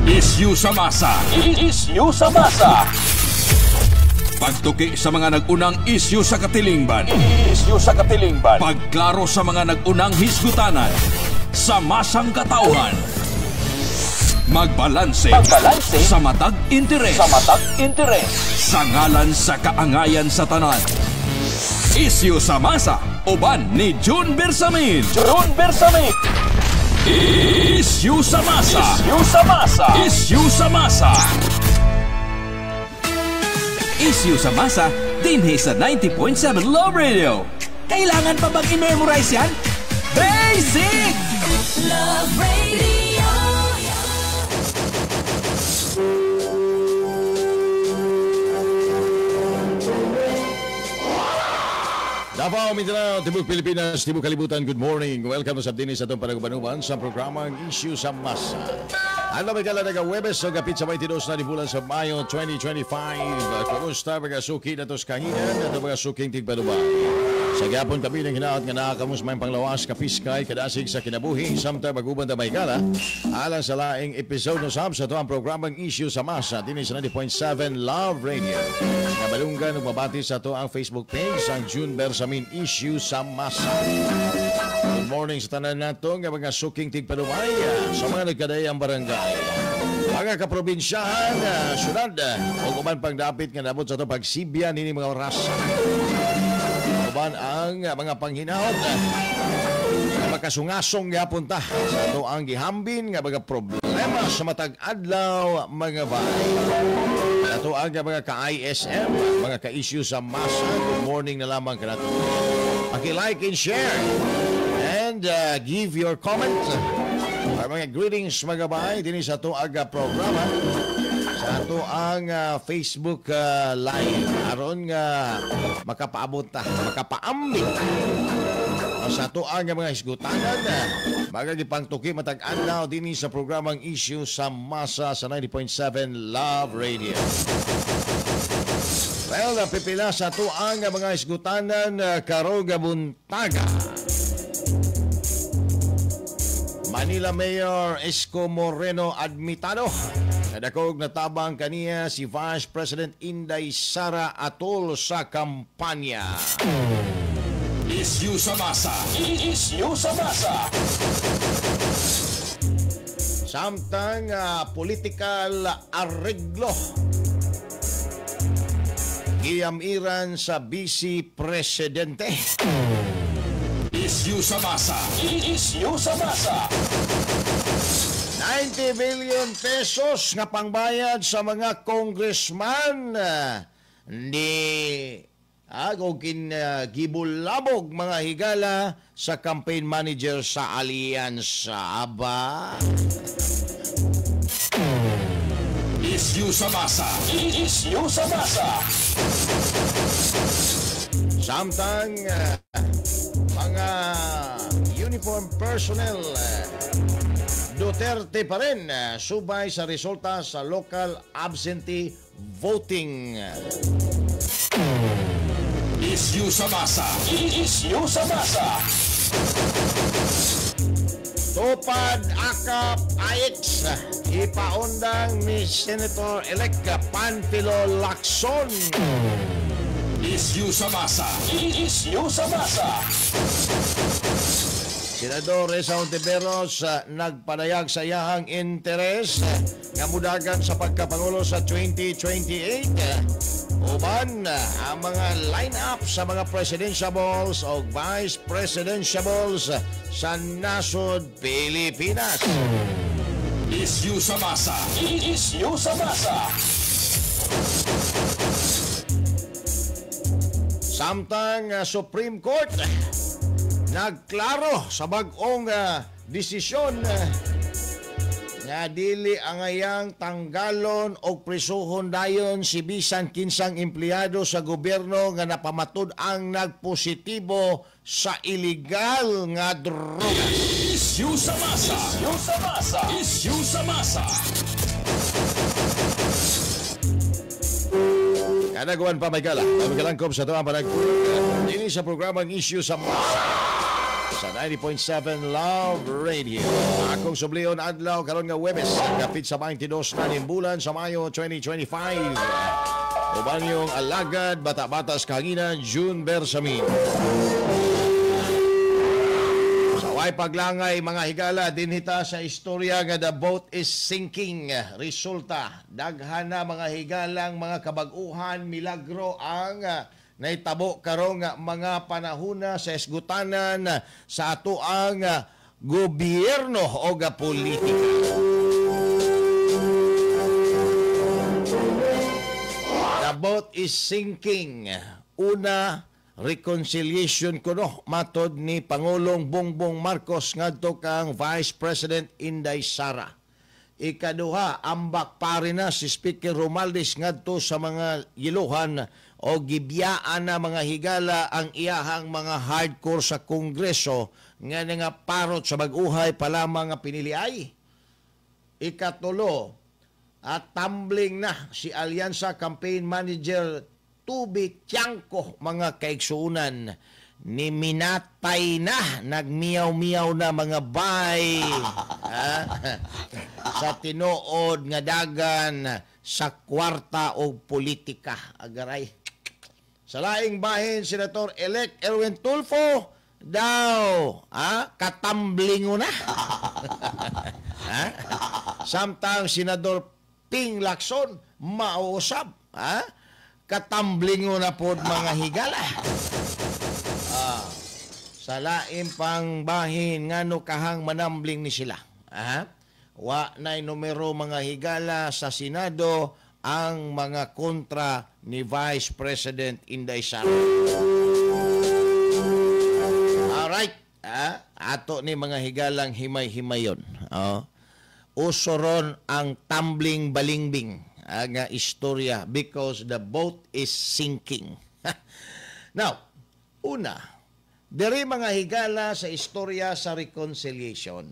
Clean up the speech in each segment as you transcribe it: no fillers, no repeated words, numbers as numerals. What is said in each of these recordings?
Isyu sa masa. Isyu sa masa. Pagtuki sa mga nag-unang isyu sa katilingban. Isyu sa katilingban. Pagklaro sa mga nag-unang hisgutanan. Sa masang katauhan. Magbalanse. Magbalanse. Sa matag interes. Sa matag interes. Sa ngalan sa kaangayan sa tanan. Isyu sa masa. Uban ni June Bersamin. June Bersamin. Isyu sa masa. Isyu sa masa. Isyu sa masa. Isyu sa masa dinhi sa 90.7 Love Radio. Kailangan pa bang i-memorize yan? Basic! Love Radio. Davao, Mindanao, Tibok Pilipinas, Tibok Kalibutan, good morning. Welcome sa dinis atong panagubanuban sa programang Isyu sa Masa. Ano may kala naga-Webes o kapit sa 22 na bulan sa Mayo 2025. Kumusta mga suki na tos kanginan at mga suking tigpanuban. Sa gyapon kami ng hinaot nga nakakamus may panglawas, kapiskay, kadasig sa kinabuhi, samtang maguban ta may gala. Alang sa laing episode no sab sa ito ang programang Isyu sa Masa, dinis sa 90.7 Love Radio. Nga balunggan ug mabati sa ito ang Facebook page ang June Bersamin Isyu sa Masa. Good morning sa tanan nato nga mga suking tigpanuway sa mga nagkadayang barangay, mga kaprobinsyahan, syudad, o uban pang dapit nga nabot sa ito pagsibya nini mga oras. Uban ang mga panghinahot nga makasungasong gyapon ta sa ato ang gihambin nga mga problema sa matag adlaw mga bay. Ato ang mga ka-ISM, mga ka-issue sa masa. Good morning na lamang kanato. Paki-like and share and give your comment. Our mga greetings mga bay dinhi sa ato ang programa sa ato ang Facebook Live aron nga makapaabot ta, makapaambit ta sa ato ang mga hisgutanan, mga gipangtuki matag adlaw dinhi sa programang Isyu sa Masa sa 90.7 Love Radio. Well, pipila sa ato ang mga hisgutanan karong buntaga. Manila Mayor Isko Moreno admitado nadakog natabang kaniya si Vice President Inday Sara atol sa kampanya. Isyu sa masa. Isyu sa masa. Samtang political areglo giyamiran sa Vice Presidente. Isyu sa masa. Isyu sa masa. 90 billion pesos nga pangbayad sa mga congressman ni gibulabog mga higala sa campaign manager sa Alyansa. Aba. Isyu sa masa. Isyu sa masa. Samtang mga uniform personnel Duterte pa rin subay sa resulta sa local absentee voting. Isyu sa masa. Isyu sa masa. Tupad Akap AX ipaundang ni Senator-elect Panfilo Lacson. Isyu sa masa. Isyu sa masa. Senador Risa Hontiveros nagpadayag sa iyahang interes nga mudagan sa pagkapangulo sa 2028. Uban ang mga line-up sa mga presidentiables o vice presidentiables sa nasod Pilipinas. Isyu sa masa. Isyu sa masa. Samtang Supreme Court nagklaro sa bag-ong desisyon nga dili angayang tanggalon og prisuhon dayon si bisan kinsang empleyado sa gobyerno nga napamatud ang nagpositibo sa illegal nga drogas. Isyu sa masa. Isyu sa masa. Isyu sa masa. Kanagawan pa may gala. Magalangkob sa tuwang panagpulong. Dini sa programang Isyu sa Masa sa 90.7 Love Radio. Akong sublion adlaw karon nga Webes, kapit sa 22 na ning bulan sa Mayo 2025. Uban yung alagad, bata-bata sa kahanginan, June Bersamin. Sa way paglangay, mga higala, dinhita sa istorya nga the boat is sinking. Resulta, daghan na, mga higalang, mga kabag-uhan, milagro ang naitabo karong mga panahuna sa esgutanan sa ato ang gobyerno o politika. The boat is sinking. Una, reconciliation kuno matod ni Pangulong Bongbong Marcos ngadto kang Vice President Inday Sara. Ikaduha, ambak pare na si Speaker Romualdez ngadto sa mga yiluhan o gibiyaan na, mga higala, ang iyahang mga hardcore sa Kongreso nga nga parot sa bag-uhay pa lamang nga piniliay. Ikatulo, at tumbling na si Alyansa Campaign Manager Toby Tiangco, mga kaigsuunan, ni minatay na, nagmiyaw-miyaw na, mga bay, ha? Sa tinuod nga dagan sa kwarta o politika, agaray. Sa laing bahin, Senator-elect Erwin Tulfo daw, ha? Katamblingo na, ha? Samtang Senador Ping Lacson mausab, ha? Katamblingo na pod, mga higala. Sa lain pang bahin, ngano kahang manambling ni sila? Ha? Wa na'y numero, mga higala, sa Senado ang mga kontra ni Vice President Inday Sara. Alright. Ah, ato ni, mga higalang, himay-himayon. Oh. Uso ron ang tumbling balingbing nga istorya because the boat is sinking. Now, una, diri, mga higala, sa istorya sa reconciliation.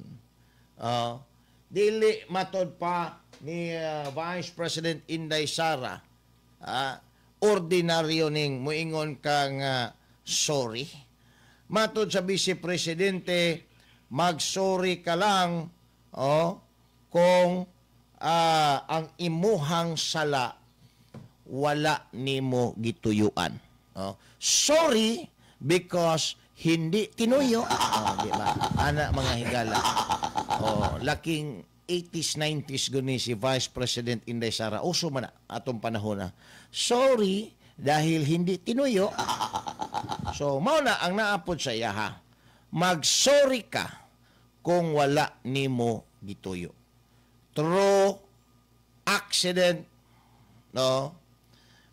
Dili matod pa ni Vice President Inday Sara ordinaryo ning muingon kang sorry. Matod sa Vice Presidente, mag-sorry ka lang, oh, kung ang imuhang sala wala nimo gituyuan. Oh. Sorry because hindi tinuyo. Oh, di ba? Ana, mga higala. Oh, laking 80s, 90s guni si Vice President Inday Sara. Uso man na atong panahon na. Sorry dahil hindi tinuyo. So, mao na ang naapod sa iya, ha. Mag-sorry ka kung wala nimo gituyo. Through accident, no?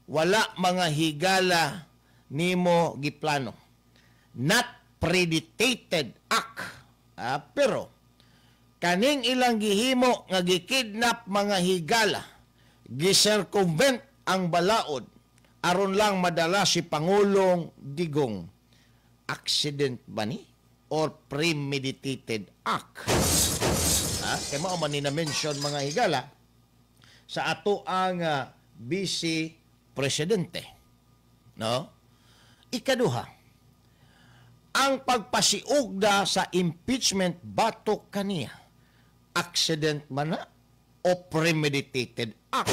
Wala, mga higala, nimo giplano. Not premeditated act. Ah, pero kaning ilang gihimo nga gikidnap, mga higala, gi-circumvent ang balaod aron lang madala si Pangulong Digong. Accident ba ni or premeditated act? Ha? Kay mao man ni na-mention, mga higala, sa ato ang Vice Presidente. No? Ikaduha, ang pagpasiugda sa impeachment batok kaniya, accident man na o premeditated act?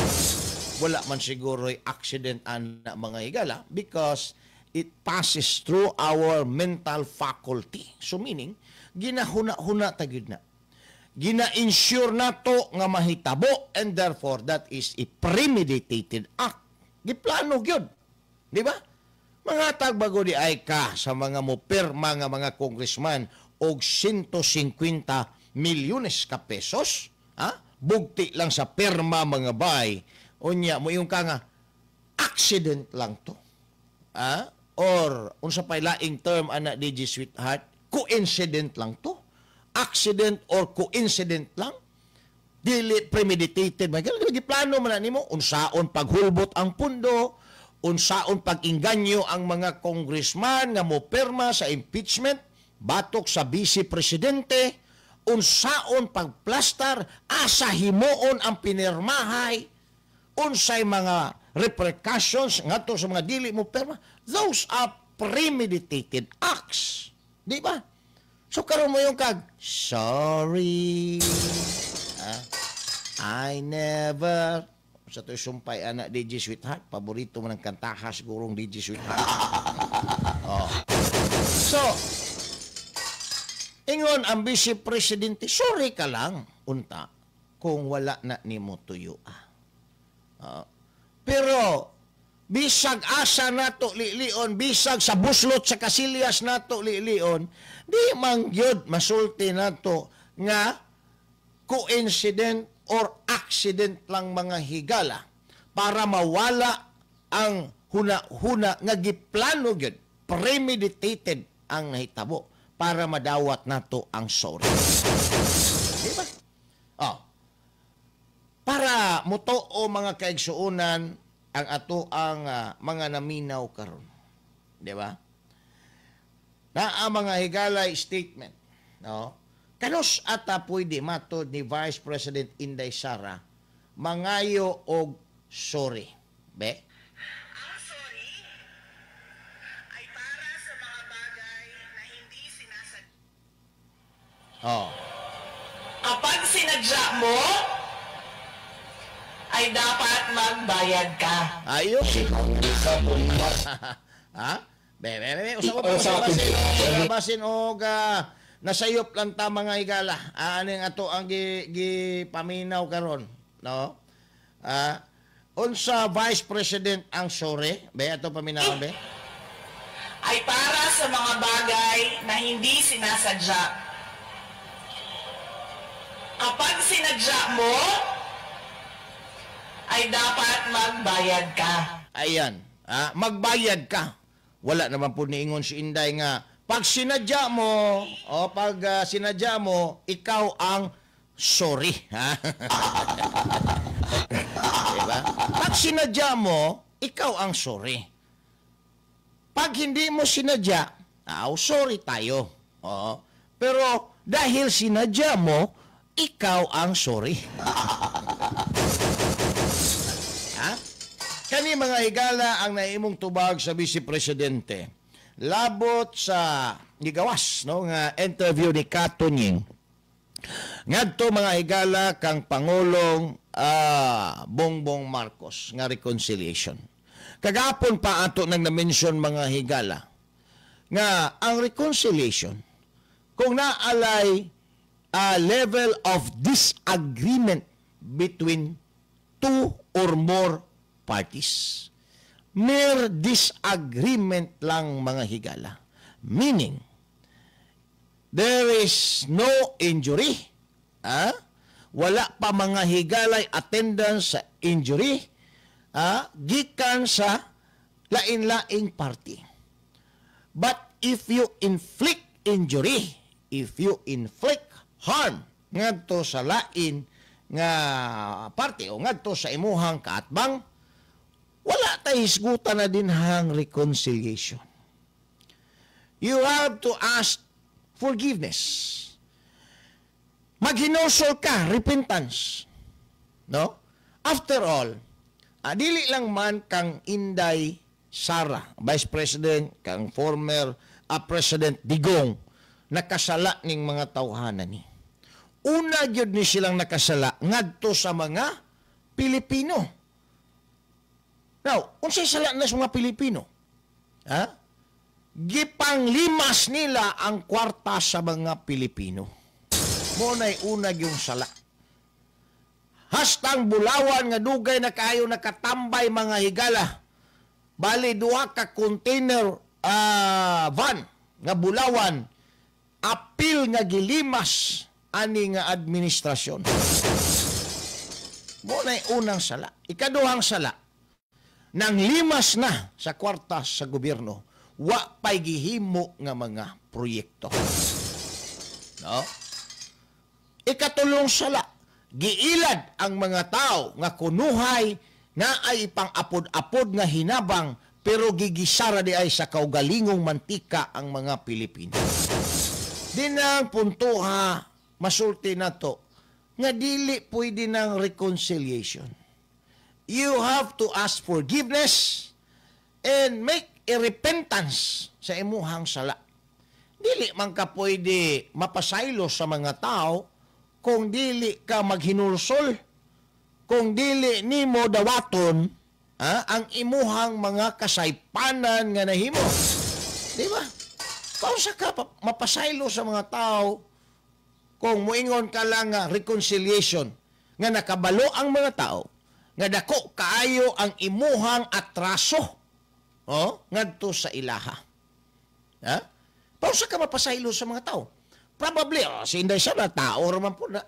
Wala man siguro accident ana, mga higala, because it passes through our mental faculty. So meaning, ginahuna-huna ta gyud na. Gina-ensure nato nga mahitabo and therefore that is a premeditated act. Giplano gyud. Di ba? Mga tagbago di ay ka sa mga mopirma nga mga congressman og 150 milyones ka pesos, ha? Bugti lang sa pirma, mga bay. Unya mo yung ka nga accident lang to. Ha? Or unsa pay laing term ana, DJ Sweetheart, coincident lang to. Accident or coincident lang. Dili premeditated man. Giplano man na nimo unsaon paghulbot ang pundo, unsaon pag-inganyo ang mga congressman nga mopirma sa impeachment batok sa vice presidente, unsaon pagplastar, asa himuon ang pinirmahay, unsay mga repercussions ngadto sa mga dili mo pirma. Those are premeditated acts. Di ba? So karon mo yung kag sorry. Ah, I never sa to sumpay ana, DJ Sweetheart, paborito mo ng kantaha sigurong DJ Sweetheart. Oh. So, ingon ang Vice Presidente, sorry ka lang unta kung wala na nimo tuyo. Ah. Ah. Pero bisag asa nato lilion, bisag sa buslot sa kasilyas nato lilion, di man gyud masulti nato nga coincident or accident lang, mga higala, para mawala ang huna-huna nga giplano gyud, premeditated ang nahitabo para madawat nato ang sorry. Di ba? Oh. Para mutuo, mga kaigsuonan, ang ato ang mga naminaw karon. Di ba? Naa, mga higalay, statement, no? Kanus ata pwede matod ni Vice President Inday Sara mangayo og sorry? Be? Ang sorry ay para sa mga bagay na hindi sinasadya. Oh. Kapag sinadya mo, ay dapat magbayad ka. Ayos. Ha? Be, be, be, usa pa pa basin, basin og nasayop lang ta, mga higala. Aning ato ang gi paminaw karon, no? Ah, unsa, Vice President, ang sorry? Be, ato paminaw, be. Ay para sa mga bagay na hindi sinasadya. Kapag sinadya mo, ay dapat magbayad ka. Ayan. Ah, magbayad ka. Wala naman po niingon si Inday nga pag sinadya mo o pag sinadya mo, ikaw ang sorry. Ha? Diba? Pag sinadya mo, ikaw ang sorry. Pag hindi mo sinadya, aw, sorry tayo. Oo. Pero dahil sinadya mo, ikaw ang sorry. Ha? Kani, mga higala, ang naimong tubag sa Vice Presidente labot sa gigawas, no, nga interview ni Katunying ngadto, mga higala, kang Pangulong Bongbong Marcos nga reconciliation. Kagapon pa ato nang na-mention, mga higala, nga ang reconciliation kung naalay a level of disagreement between two or more parties. Mere disagreement lang, mga higala. Meaning, there is no injury. Ah? Wala pa, mga higalay, attendance sa injury. Ah? Gikan sa lain-laing party. But if you inflict injury, if you inflict harm ngadto sa lain nga party o ngadto sa imuhang kaatbang, wala tay hisgutan na din hang reconciliation. You have to ask forgiveness. Maghinusol ka, repentance. No? After all, dili lang man kang Inday Sara, Vice President, kang former President Digong, nakasala ning mga tawhana ni. Una gyud ni silang nakasala ngadto sa mga Pilipino. Now, unsay sala na sa mga Pilipino? Ha? Gipanglimas nila ang kwarta sa mga Pilipino. Mo na'y una yung sala. Hastang Bulawan nga dugay na kaayo nakatambay, mga higala. Bali duha ka container van nga bulawan apil nga gilimas ani nga administrasyon. Mo na'y unang sala. Ikaduhang sala, nang limas na sa kwarta sa gobyerno, wa pa'y gihimo nga mga proyekto. No? Ikatulong sala, giilad ang mga tao nga kunuhay na ay pang-apod-apod nga hinabang pero gigisara di ay sa kaugalingong mantika ang mga Pilipino. Dinang puntuha masulti nato nga dili pwede ng reconciliation. You have to ask forgiveness and make a repentance sa imuhang sala. Dili man ka pwede mapasaylo sa mga tao kung dili ka maghinulsol, kung dili nimo dawaton ang imuhang mga kasaypanan nga nahimo. Di ba? Pausa ka mapasaylo sa mga tao kung muingon ka lang nga reconciliation, nga nakabalo ang mga tao nga dako kaayo ang imuhang atraso, oh, ngadto sa ilaha. Ha? Pausa ka mapasaylo sa mga tao? Probably, oh, si Inday Sara, tao raman po na.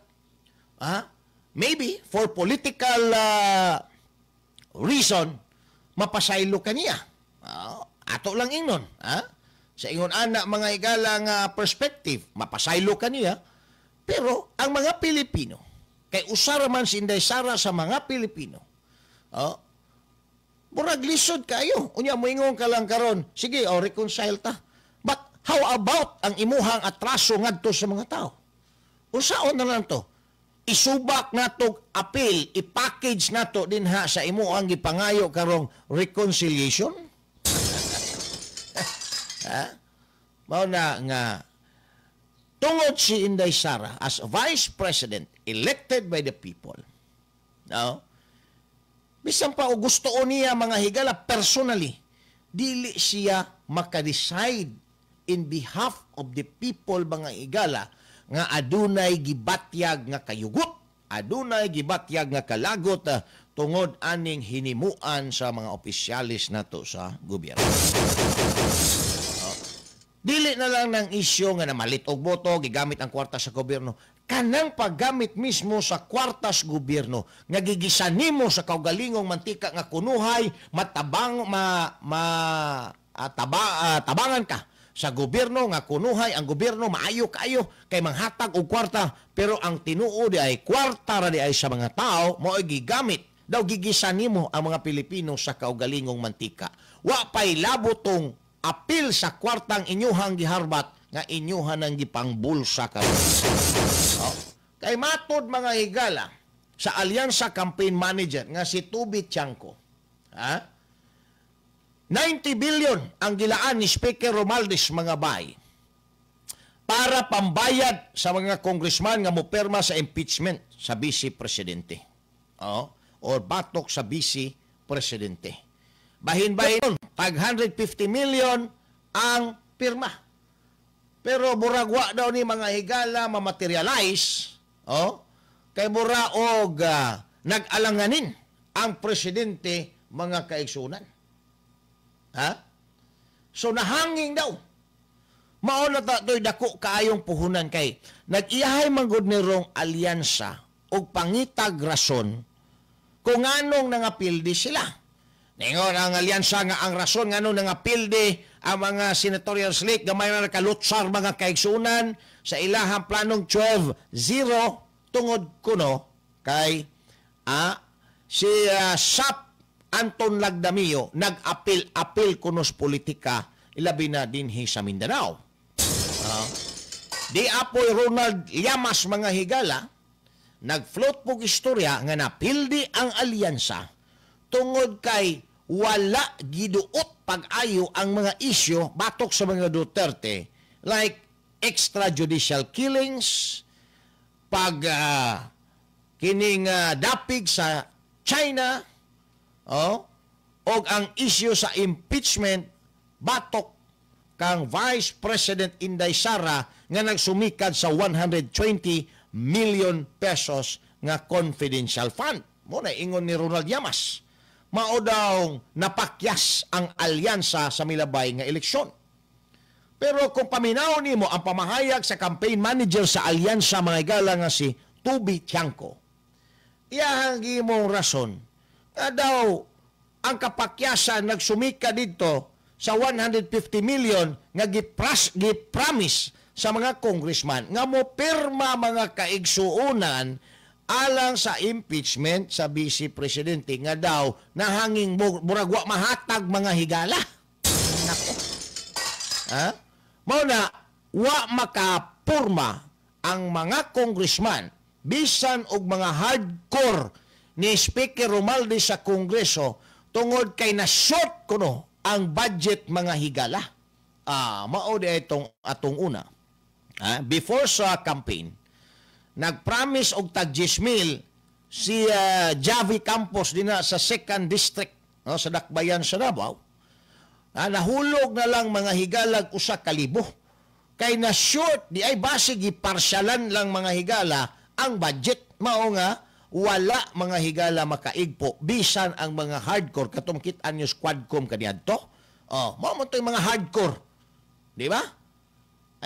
Ha? Maybe, for political reason, mapasaylo ka niya. Ato lang ingnon. Ha? Sa ingon ana mga higala nga perspective, mapasaylo ka niya. Pero ang mga Pilipino, kay usara man si Inday Sara sa mga Pilipino, oh, murag lisod kayo. Unya, moingon ka lang karon, sige, oh, reconcile ta. But how about ang imuhang atraso ngadto sa mga tao? Unsaon na lang to? Isubak nato appeal, i-package nato dinha sa imuhang gipangayo karong reconciliation? Ha? Mao na nga tungod si Inday Sara as Vice President elected by the people. No? Bisan pa og gusto niya mga higala personally, dili siya maka-decide in behalf of the people mga higala nga adunay gibatyag nga kayugot, adunay gibatyag nga kalagot tungod aning hinimuan sa mga opisyalis nato sa gobyerno. Oh. Dili na lang ng isyu nga namalit og boto, gigamit ang kwarta sa gobyerno. Kanang paggamit mismo sa kwartas gobyerno, nga gigisa nimo sa kaugalingong mantika nga kunuhay, matabang, ma, ma, taba, tabangan ka sa gobyerno nga kunuhay ang gobyerno maayo kaayo kay manghatag og kwarta, pero ang tinuod di ay kwarta ra di ay sa mga tao mao gigamit daw gigisa nimo ang mga Pilipino sa kaugalingong mantika. Wa pay labot tong apil sa kwartang inyuhang giharbat nga inyuhan ang gipangbulsa karon. Oh. Kay matod mga higala sa Alyansa campaign manager nga si Tubi Tiangco, ha? 90 billion ang gilaan ni Speaker Romualdez mga bay para pambayad sa mga congressman nga mopirma sa impeachment sa Vice Presidente. Oh, or batok sa Vice Presidente. Bahin-bahin, tag 150 million ang pirma. Pero murag wa daw ni mga higala mamaterialize, oh, kay mura og nag-alanganin ang presidente mga kaigsunan. Ha? So nahanging daw. Mao na ta to'y dako kaayong puhunan kay nag-iyahay man gud ni rong alyansa og pangitag rason kung anong nangapildi sila. Ningon ang alyansa nga ang rason nganong nangapildi ang mga senatorial slate gamay na nakalutsar mga kaigsunan sa ilahang planong 12-0 tungod kuno kay si Sap Anton Lagdameo nag-apil-apil kunos politika ilabi na dinhi sa Mindanao. Di apoy Ronald Llamas mga higala nagfloat pog istorya nga napildi ang alyansa tungod kay wala giduot pag-ayo ang mga isyu batok sa mga Duterte like extrajudicial killings, pag kining dapig sa China, oh, og ang isyu sa impeachment batok kang Vice President Inday Sara nga nagsumikad sa 120 million pesos nga confidential fund. Mo na ingon ni Ronald Llamas. Mao daw napakyas ang alyansa sa milabay nga eleksyon. Pero kung paminaw nimo ang pamahayag sa campaign manager sa alyansa mga higala nga si Tubi Tiangco, iyahang gimong rason nga daw ang kapakyasan nagsumika dito sa 150 million nga gipromise sa mga congressman nga mo pirma mga kaigsuonan alang sa impeachment sa Vice Presidente nga daw nahanging murag wa mahatag mga higala. Nako. Ha? Mao na wa makapurma ang mga congressman bisan og mga hardcore ni Speaker Romualdez sa Kongreso tungod kay na-short kuno ang budget mga higala. Mao di itong atong una. Before sa campaign, nagpromise og tag 10,000 si Javi Campos dinha sa 2nd District, no, sa Dakbayan sa Davao. Nahulog na lang, mga higalag, 1,000. Kay na short di ay, basig giparsyalan lang, mga higala, ang budget, mao nga wala, mga higala, makaigpo bisan ang mga hardcore katong kit-an nyo Quadcom kaniadto. Oh, mao mo mga hardcore. Di ba?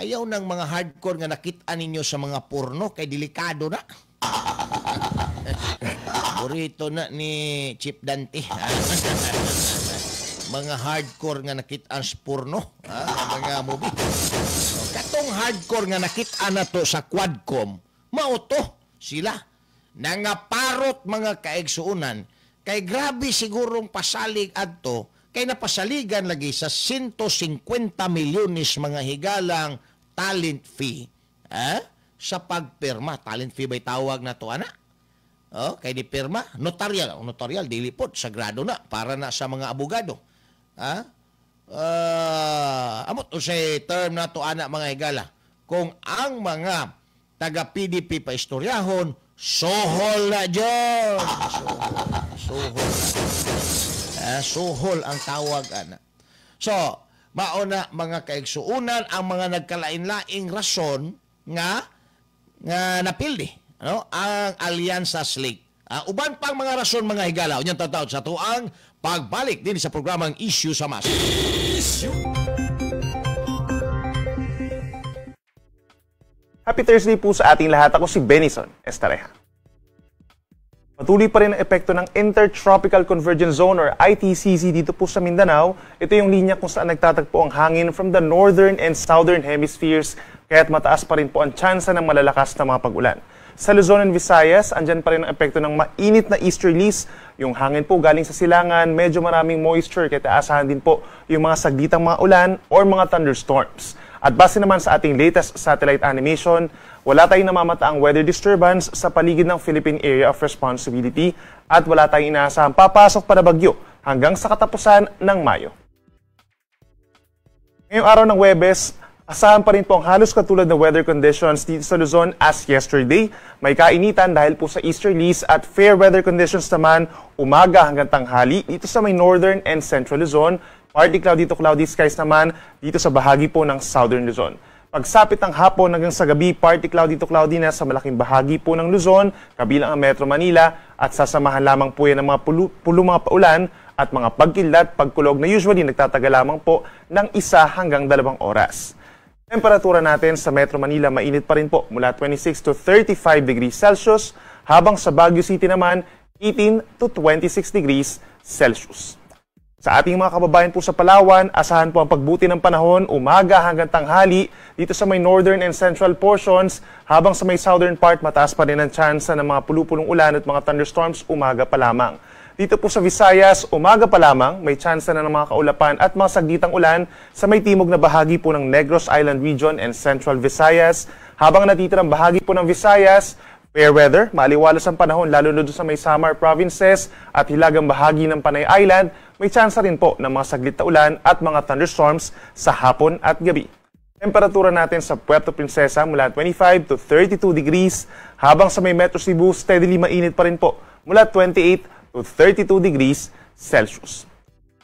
Ayaw ng mga hardcore nga nakit-an ninyo sa mga porno kay delikado na. Burito na ni Chief Dante. Mga hardcore nga nakit-an sa porno, ha? Mga movie. So, katong hardcore nga nakit-an na to sa Quadcom, mao to sila. Nangaparot, mga kaigsuunan, kay grabe sigurong pasalig adto kay napasaligan lagi sa 150 milyones, mga higalang, talent fee, eh? Sa pagpirma. Talent fee ba'y tawag na to, ana? Oh, kay di pirma, notarial, notarial dili pod, sagrado na para na sa mga abogado. Ha? Amot usay term na to ana, mga higala. Kung ang mga taga PDP pa istoryahon, sohol na dyan. Sohol, sohol. Suhol ang tawag ana. So, mauna, mga kaigsuunan, ang mga nagkalain-laing rason nga nga napildi, no, ang Alyansa Slate. Uban pang mga rason, mga higala, unyang tataw sa tuang pagbalik din sa programang Issue sa Masa. Issue. Happy Thursday po sa ating lahat. Ako si Benison Estareja. Patuloy pa rin ang epekto ng Intertropical Convergence Zone or ITCZ dito po sa Mindanao. Ito yung linya kung saan nagtatagpo ang hangin from the northern and southern hemispheres, kaya't mataas pa rin po ang tsansa ng malalakas na mga pag-ulan. Sa Luzon and Visayas, andyan pa rin ang epekto ng mainit na easterlies. Yung hangin po galing sa silangan, medyo maraming moisture, kaya aasahan din po yung mga saglitang mga ulan or mga thunderstorms. At base naman sa ating latest satellite animation, wala tayong namamataang weather disturbance sa paligid ng Philippine Area of Responsibility at wala tayong inaasahang papasok pa na bagyo hanggang sa katapusan ng Mayo. Ngayong araw ng Huwebes, asahan pa rin po ang halos katulad na weather conditions dito sa Luzon as yesterday. May kainitan dahil po sa easterlies at fair weather conditions naman umaga hanggang tanghali dito sa may northern and central Luzon. Partly cloudy to cloudy skies naman dito sa bahagi po ng southern Luzon. Pagsapit ng hapon hanggang sa gabi, partly cloudy to cloudy na sa malaking bahagi po ng Luzon, kabilang ang Metro Manila, at sasamahan lamang po yan ng mga pulo mga paulan at mga pagkidlat, pagkulog na usually nagtatagal lamang po ng 1 hanggang 2 oras. Temperatura natin sa Metro Manila, mainit pa rin po mula 26 to 35 degrees Celsius, habang sa Baguio City naman 18 to 26 degrees Celsius. Sa ating mga kababayan po sa Palawan, asahan po ang pagbuti ng panahon umaga hanggang tanghali dito sa may northern and central portions, habang sa may southern part, mataas pa rin ang tsansa ng mga pulupulong ulan at mga thunderstorms umaga pa lamang. Dito po sa Visayas, umaga pa lamang, may tsansa na ng mga kaulapan at mga saglitang ulan sa may timog na bahagi po ng Negros Island Region and Central Visayas. Habang natitirang bahagi po ng Visayas, fair weather, maaliwalas ang panahon lalo na doon sa may Samar provinces at hilagang bahagi ng Panay Island, may tsansa rin po ng mga saglit na ulan at mga thunderstorms sa hapon at gabi. Temperatura natin sa Puerto Princesa mula 25 to 32 degrees, habang sa may Metro Cebu, steadily mainit pa rin po mula 28 to 32 degrees Celsius.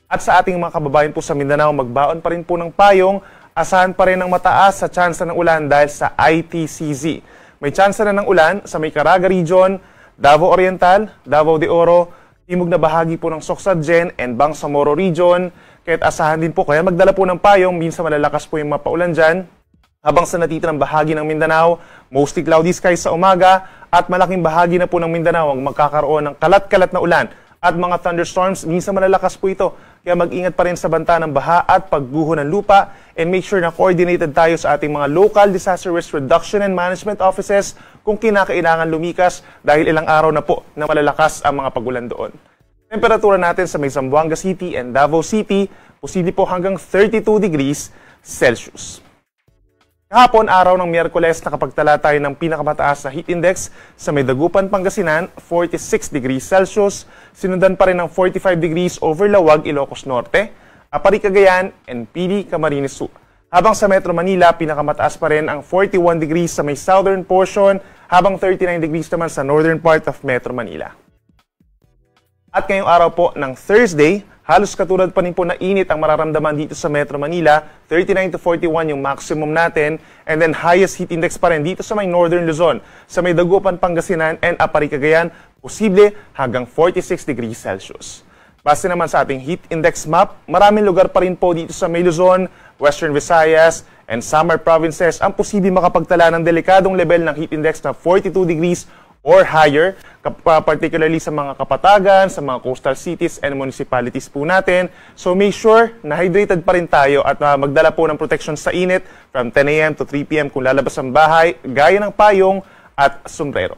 At sa ating mga kababayan po sa Mindanao, magbaon pa rin po ng payong, asahan pa rin ang mataas sa tsansa ng ulan dahil sa ITCZ. May tsansa na ng ulan sa may Caraga Region, Davao Oriental, Davao de Oro, timog na bahagi po ng Soccsksargen and Bangsamoro Region. Kaya't asahan din po, kaya magdala po ng payong, minsan malalakas po yung mga paulan dyan. Habang sa natitirang bahagi ng Mindanao, mostly cloudy skies sa umaga at malaking bahagi na po ng Mindanao ang magkakaroon ng kalat-kalat na ulan at mga thunderstorms. Minsan malalakas po ito. Kaya mag-ingat pa rin sa banta ng baha at pagguho ng lupa and make sure na coordinated tayo sa ating mga local disaster risk reduction and management offices kung kinakailangan lumikas dahil ilang araw na po na malalakas ang mga pagulan doon. Temperatura natin sa may Zamboanga City and Davao City, posible po hanggang 32 degrees Celsius. Kahapon, araw ng Miyerkules, nakapagtala tayo ng pinakamataas na heat index sa may Dagupan, Pangasinan, 46 degrees Celsius. Sinundan pa rin ng 45 degrees over Laoag, Ilocos Norte, Aparri, Cagayan, and Pili, Camarines Sur. Habang sa Metro Manila, pinakamataas pa rin ang 41 degrees sa may southern portion, habang 39 degrees naman sa northern part of Metro Manila. At ngayong araw po ng Thursday, halos katulad pa rin po na init ang mararamdaman dito sa Metro Manila. 39 to 41 yung maximum natin. And then highest heat index pa rin dito sa may Northern Luzon, sa may Dagupan, Pangasinan, and Aparri, Cagayan, posible hanggang 46 degrees Celsius. Base naman sa ating heat index map, maraming lugar pa rin po dito sa may Luzon, Western Visayas, and Samar provinces ang posible makapagtala ng delikadong level ng heat index na 42 degrees or higher, particularly sa mga kapatagan, sa mga coastal cities and municipalities po natin. So make sure na hydrated pa rin tayo at magdala po ng protection sa init from 10 a.m. to 3 p.m. kung lalabas ang bahay, gaya ng payong at sombrero.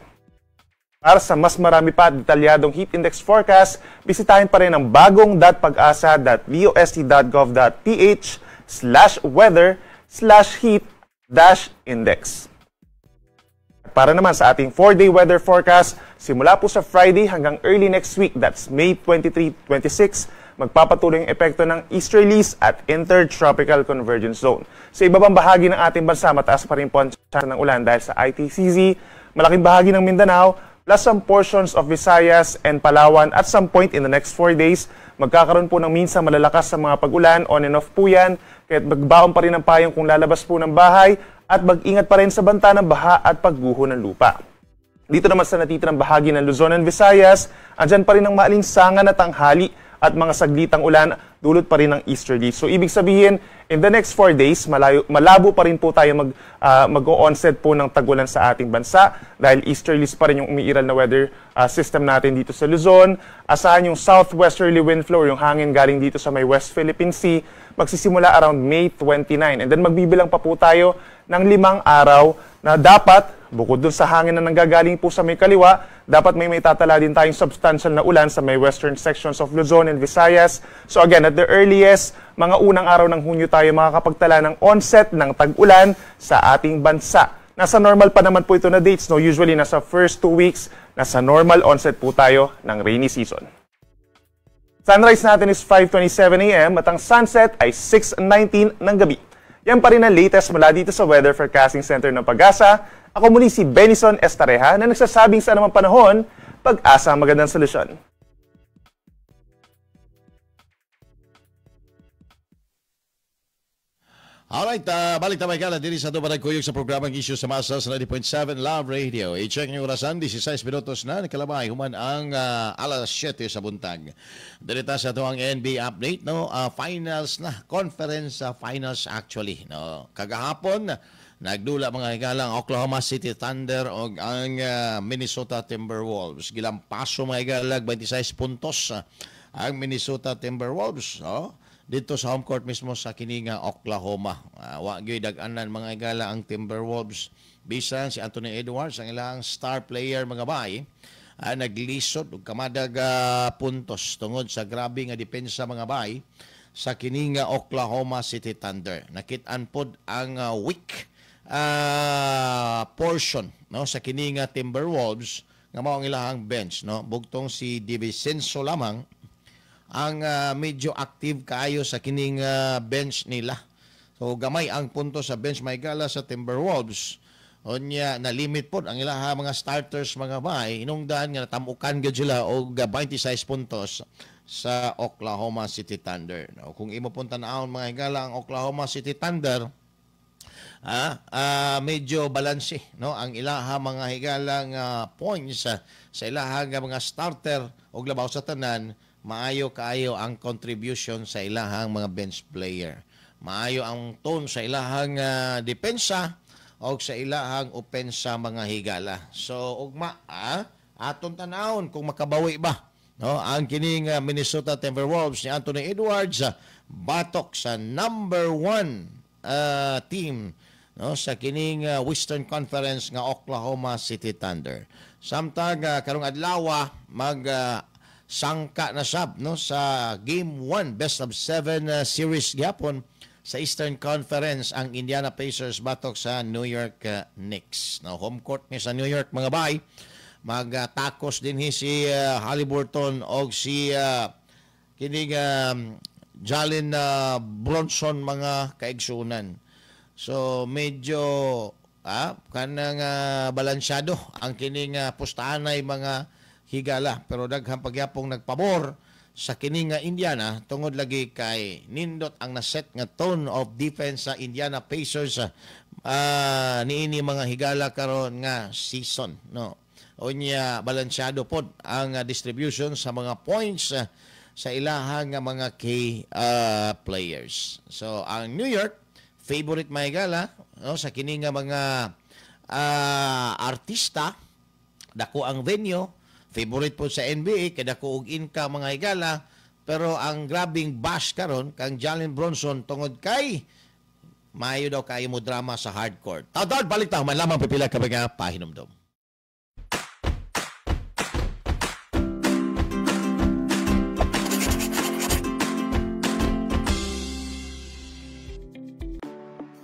Para sa mas marami pa at detalyadong heat index forecast, bisitahin pa rin ang bagong .pagasa.dost.gov.ph/weather/heat-index. Para naman sa ating 4-day weather forecast, simula po sa Friday hanggang early next week, that's May 23-26, magpapatuloy ang epekto ng easterlies at intertropical convergence zone. Sa ibabang bahagi ng ating bansa, mataas pa rin po ang chance ng ulan dahil sa ITCZ, malaking bahagi ng Mindanao, plus some portions of Visayas and Palawan. At some point in the next 4 days, magkakaroon po ng minsan malalakas sa mga pag-ulan, on and off po yan, kaya't magbaon pa rin ng payong kung lalabas po ng bahay, at mag-ingat pa rin sa banta ng baha at pagguho ng lupa. Dito naman sa natitirang bahagi ng Luzon and Visayas, andyan pa rin ang maalinsangan na tanghali at mga saglitang ulan, dulot pa rin ng easterly. So ibig sabihin, in the next 4 days, malabo pa rin po tayo mag-onset po ng tagulan sa ating bansa dahil easterlies pa rin yung umiiral na weather system natin dito sa Luzon. Asahan yung southwesterly wind flow, yung hangin galing dito sa may West Philippine Sea, magsisimula around May 29. And then magbibilang pa po tayo ng 5 araw na dapat, bukod dun sa hangin na nanggagaling po sa may kaliwa, dapat may tatala din tayong substantial na ulan sa may western sections of Luzon and Visayas. So again, at the earliest, mga unang araw ng Hunyo tayo makakapagtala ng onset ng tag-ulan sa ating bansa. Nasa normal pa naman po ito na dates, no? Usually, nasa first 2 weeks, nasa normal onset po tayo ng rainy season. Sunrise natin is 5:27 a.m. at ang sunset ay 6:19 ng gabi. Yan pa rin ang latest mula dito sa Weather Forecasting Center ng PAGASA. Ako muli si Benison Estareja na nagsasabing sa anumang panahon, pag-asa ang magandang solusyon. Alright, balik tayo kala diri sa ato kuyog sa programang Isyu sa Masa sa 90.7 Love Radio. I-check niyo orasan, 16 minutos na, nakalabay human ang alas 7 sa buntag. Dirita sa ato ang NBA update, no? Finals na, conference finals actually, no? Kagahapon, nagdula mga higalang Oklahoma City Thunder og ang Minnesota Timberwolves. Gilampaso mga higalag 26 puntos ang Minnesota Timberwolves, no? Dito sa home court mismo sa kininga Oklahoma. Wa gyud dag-anan mga higala ang Timberwolves. Bisan si Anthony Edwards ang ilang star player mga bay, naglisod og kamadag puntos tungod sa grabe nga depensa mga bay sa kininga Oklahoma City Thunder. Nakit-an pod ang weak portion, no, sa kininga Timberwolves nga mao ang ilahang bench, no. Bugtong si DiVincenzo lamang ang medyo active kaayo sa kining bench nila. So gamay ang punto sa bench may gala sa Timberwolves. Unya na limit pod ang ilaha mga starters mga bay, inungdan nga natamukan gyud sila og 26 puntos sa Oklahoma City Thunder. No, kung imo pong tan-awon mga higala ang Oklahoma City Thunder, medyo balanse, no, ang ilaha mga higalang points sa ilaha nga mga starter og labaw sa tanan, maayo kaayo ang contribution sa ilahang mga bench player. Maayo ang tone sa ilahang depensa o sa ilahang opensa mga higala. So ugma aton tan-awon kung makabawi ba, no, ang kining Minnesota Timberwolves ni Anthony Edwards batok sa number 1 team, no, sa kining Western Conference nga Oklahoma City Thunder. Samtang karong adlaw mag sangka na sab, no, sa Game 1 best of 7 series gyapon sa Eastern Conference ang Indiana Pacers batok sa New York Knicks. No, home court ni sa New York mga bay. Magtakos din hi si Haliburton og si kining Jalen Bronson mga kaigsunan. So medyo kanang balansyado ang kining pustahanay mga higala, pero daghang pagyapong nagpabor sa kini nga Indiana tungod lagi kay nindot ang naset nga tone of defense sa Indiana Pacers niini mga higala karon nga season, no. Unya balansyado pod ang distribution sa mga points sa ilahang nga mga key players. So ang New York favorite mga higala, no, sa kini nga mga artista, dako ang venue, favorite po sa NBA kay dako og income mga higala, pero ang grabing bash karon kang Jalen Brunson tungod kay maayo daw kayo mo drama sa hardcore. Tawad balik ta man lamang pipila ka mga pahinumdom.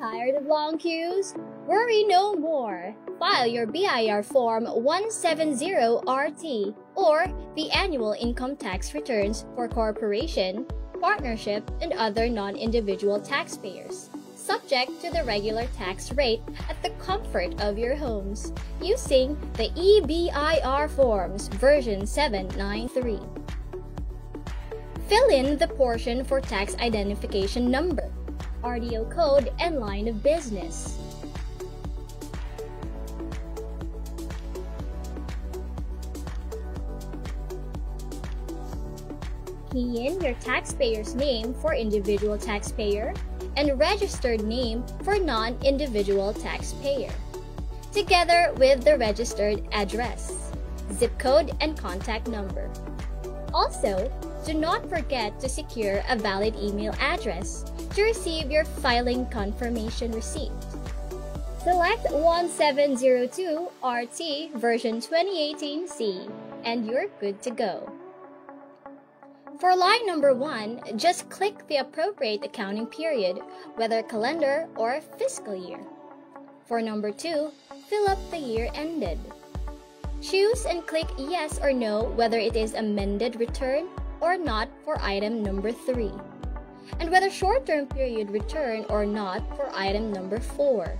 Tired of long queues? Worry no more. File your BIR Form 170RT or the annual income tax returns for corporation, partnership, and other non-individual taxpayers, subject to the regular tax rate at the comfort of your homes, using the eBIR Forms version 793. Fill in the portion for tax identification number, RDO code, and line of business. Key in your taxpayer's name for individual taxpayer and registered name for non-individual taxpayer, together with the registered address, zip code, and contact number. Also, do not forget to secure a valid email address to receive your filing confirmation receipt. Select 1702 RT version 2018C and you're good to go. For line number 1, just click the appropriate accounting period, whether calendar or fiscal year. For number 2, fill up the year ended. Choose and click yes or no whether it is amended return or not for item number 3, and whether short-term period return or not for item number 4.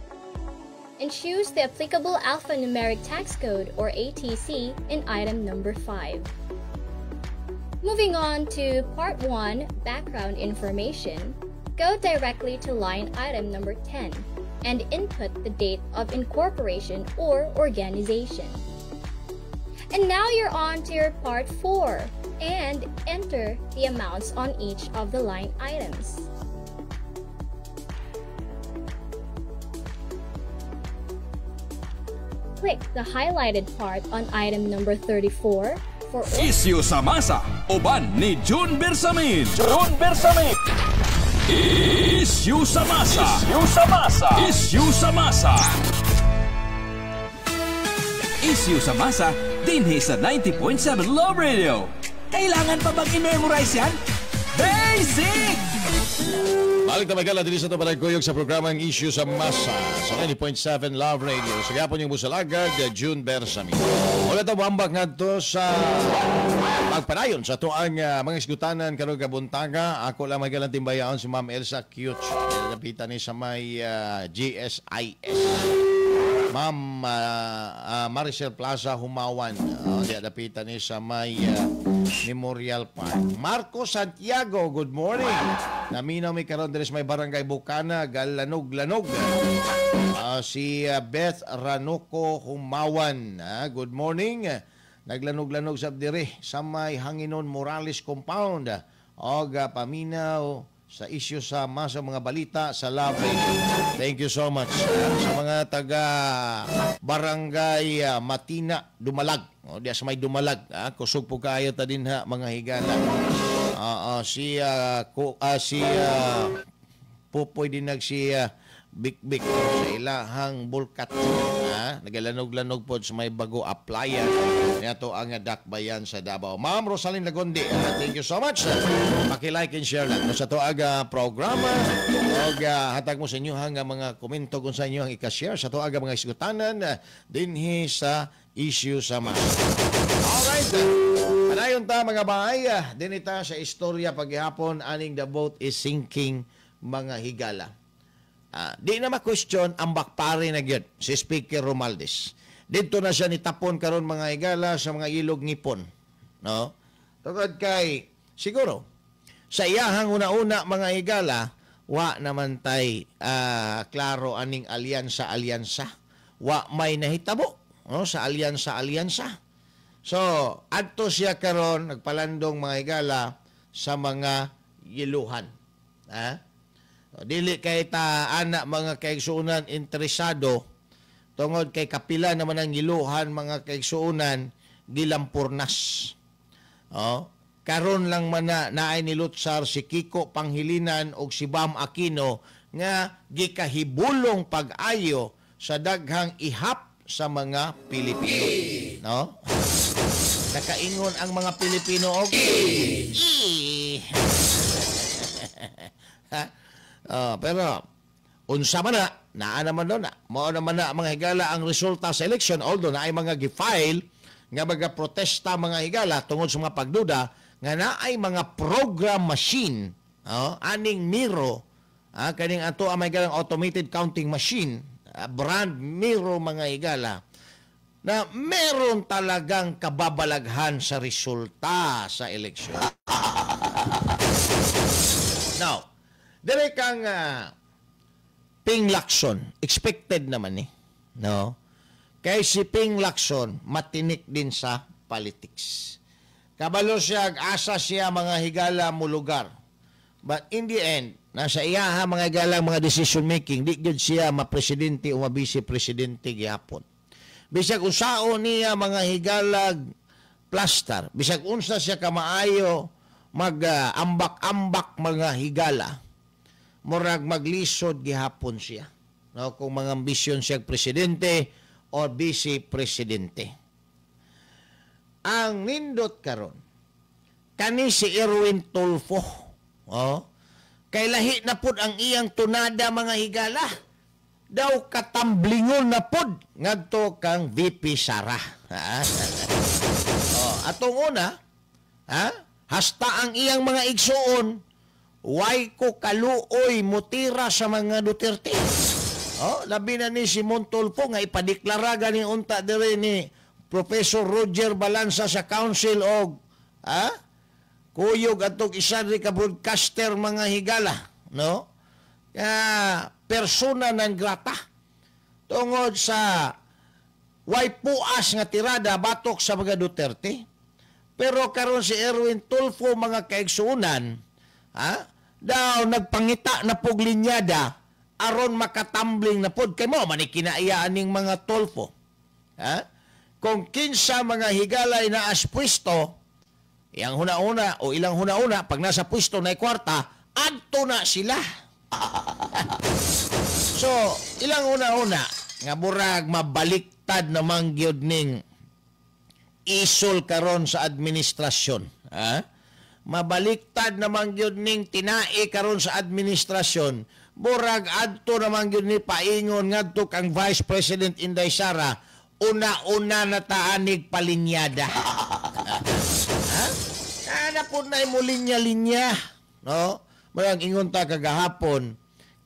And choose the applicable alphanumeric tax code or ATC in item number 5. Moving on to Part 1, Background Information, go directly to line item number 10 and input the date of incorporation or organization. And now you're on to your Part 4 and enter the amounts on each of the line items. Click the highlighted part on item number 34 for Isyu sa masa, uban ni June Bersamin. June Bersamin. Isyu sa masa. Isyu sa masa. Isyu sa masa. Isyu sa masa dinhi sa 90.7 Love Radio. Kailangan pa bang i-memorize yan? Basic! Balik na magala din sa ito panagkuyog sa programang Issue sa Masa sa 90.7 Love Radio. Sa gapon yung busalagad, June Bersamin. Wala ito buambak nga ito sa pagpadayon sa tuang mga isgutanan karong kabuntaga. Ako lang magalang timbayaon si Ma'am Elsa Cute. Lapitan ni sa may GSIS. Ma'am Maricel Plaza Humawan. Lapitan ni sa may Memorial Park. Marco Santiago, good morning. Naminaw mi karon diri sa may Barangay Bukana, Galanog-Lanog. Si Beth Ranoco Humawan, good morning. Naglanog-lanog sab diri sa may Hanginon Morales Compound. Og paminaw sa isyu sa masa mga balita sa Love Radio. Thank you so much. Sa mga taga Barangay Matina, Dumalag. O, diya sa may Dumalag. Kusog po kayo ta din ha, mga higala. Si Pupoy dinag si Bik-Bik sa ilahang bulkat. Nagalanog-lanog po sa may bago applyan. Niyato ang dakbayan sa Davao. Ma'am Rosaline Lagondi, thank you so much. Paki-like and share lang sa to aga programa. Og hatag mo sa inyo hang mga komento kung sa inyo ang ika-share sa to aga mga isgutanan dinhi sa issue sa mga. Alright. Padayon ta mga bahay, dinhi ta sa istorya paghihapon aning the boat is sinking mga higala. Di na ma-question, ambak pare na gyud si Speaker Romualdez. Dito na siya nitapon karon, mga higala, sa mga ilog ngipon. No? Tungod kay siguro sa iyahang una-una, mga higala, wa naman tay klaro aning alyansa-alyansa. Wa may nahitabo, no, sa alyansa-alyansa. So, adto siya karon nagpalandong, mga higala, sa mga yiluhan. Ha? Dili kay ta ana, mga kaigsuonan, interesado tungod kay kapila naman ang yiluhan, mga kaigsuonan, gilampurnas. Oh, karon lang man na naay nilutsar si Kiko Pangilinan og si Bam Aquino nga gikahibulong pag-ayo sa daghang ihap sa mga Pilipino. No? Nakaingon ang mga Pilipino og "Ih." Ha? Oh, pero unsa man na, naa naman doon na. Mao naman na, mga higala, ang resulta sa election, although naay mga gi-file nga mga protesta, mga higala, tungod sa mga pagduda nga naay mga program machine, oh, aning Miru, kaning ato ang mga higalang automated counting machine, brand Miru, mga higala, na meron talagang kababalaghan sa resulta sa eleksyon. Now, dire kang Ping Lacson, expected naman eh. No? Kay si Ping Lacson, matinik din sa politics. Kabalo siya, asa siya, mga higala, mulugar. But in the end, nasa iyaha, mga higala, mga decision making, di gyud siya ma-presidente o ma-vice presidente gihapon. Bisag unsaon niya, mga higalag, plaster, bisag unsa siya kamaayo mag ambak-ambak, mga higala, murag maglisod gihapon siya. No, kung mga ambisyon siya presidente or vice presidente. Ang nindot karon kani si Erwin Tulfo. Oh, kay lahi na pud ang iyang tunada, mga higala. Daw katamblingon na pud ngadto kang VP Sara. Oh, atong una, ha? Hasta ang iyang mga igsuon, way ko kaluoy mutira sa mga Duterte. Oh, labi na ni si Mon Tulfo nga ipadeklara gani unta dire ni Professor Roger Balanza sa council og ha? Kuyog atong isa ri ka broadcaster, mga higala, no? Kaya persona non grata tungod sa way puas nga tirada batok sa mga Duterte. Pero karon si Erwin Tulfo, mga kaigsuunan, ha? Daw nagpangita na pog linyada aron makatambling na pod kay mo man kinaiya aning mga Tulfo. Ha? Kung kinsa, mga higalay, na as pwesto, iyang huna-una o ilang huna-una pag nasa pwesto na kwarta, adto na sila. So, ilang una-una nga murag mabaliktad namang gyud ning isol karon sa administrasyon. Ha? Mabaliktad namang gyud ning tinai karon sa administrasyon. Murag adto namang gyud ni paingon ngadto kang Vice President Inday Sara, una-una na taanig palinyada. Ha? Ana po na mo linya-linya. No? Mayang ingon ta kagahapon,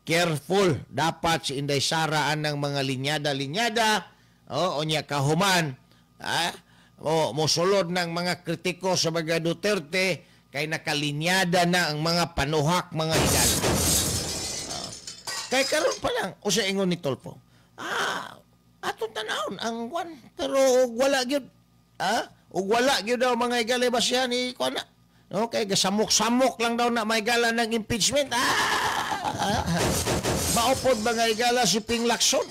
careful dapat si Inday Sara anang mga linyada-linyada, oh, unya kahuman, ha? O mosulod ng mga kritiko sa mga Duterte kay nakalinyada na ang mga panuhak, mga higala. Oh. Kay karon pa lang usa ingon ni Tulfo. Atong tanawon ang kwan pero og wala gyud. Ah, ug wala gyud daw, mga higala, basihan ni kwan na. No, kay gasamok-samok lang daw na may gala ng impeachment. Ah! Maupod, mga higala, si Ping Lacson.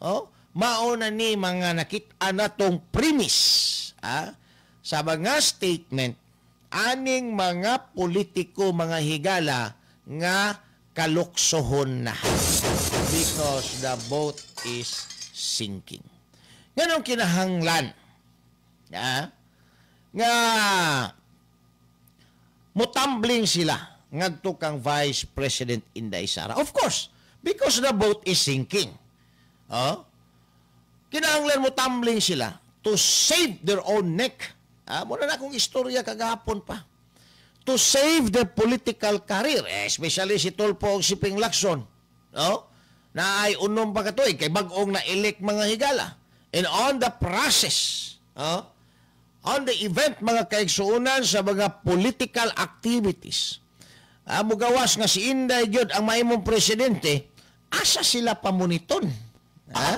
Oh, mao na ni mga nakit-an natong premise, sa mga statement aning mga politiko, mga higala, nga kaluksohon na because the boat is sinking. Nganong kinahanglan nga mutambling sila ngadto kang Vice President Inday Sara? Of course, because the boat is sinking. Oh? Kinahanglan mo tumbling sila to save their own neck. Muna na akong istorya kagahapon pa. To save their political career, eh, especially si Tulfo o si Ping Lacson. No? Na ay 6 pa ka tuig kay bag-ong na-elect, mga higala. And on the process, on the event, mga kaigsuonan, sa mga political activities, mugawas nga si Inday gyud ang mahimong presidente, asa sila pamuniton? Ha?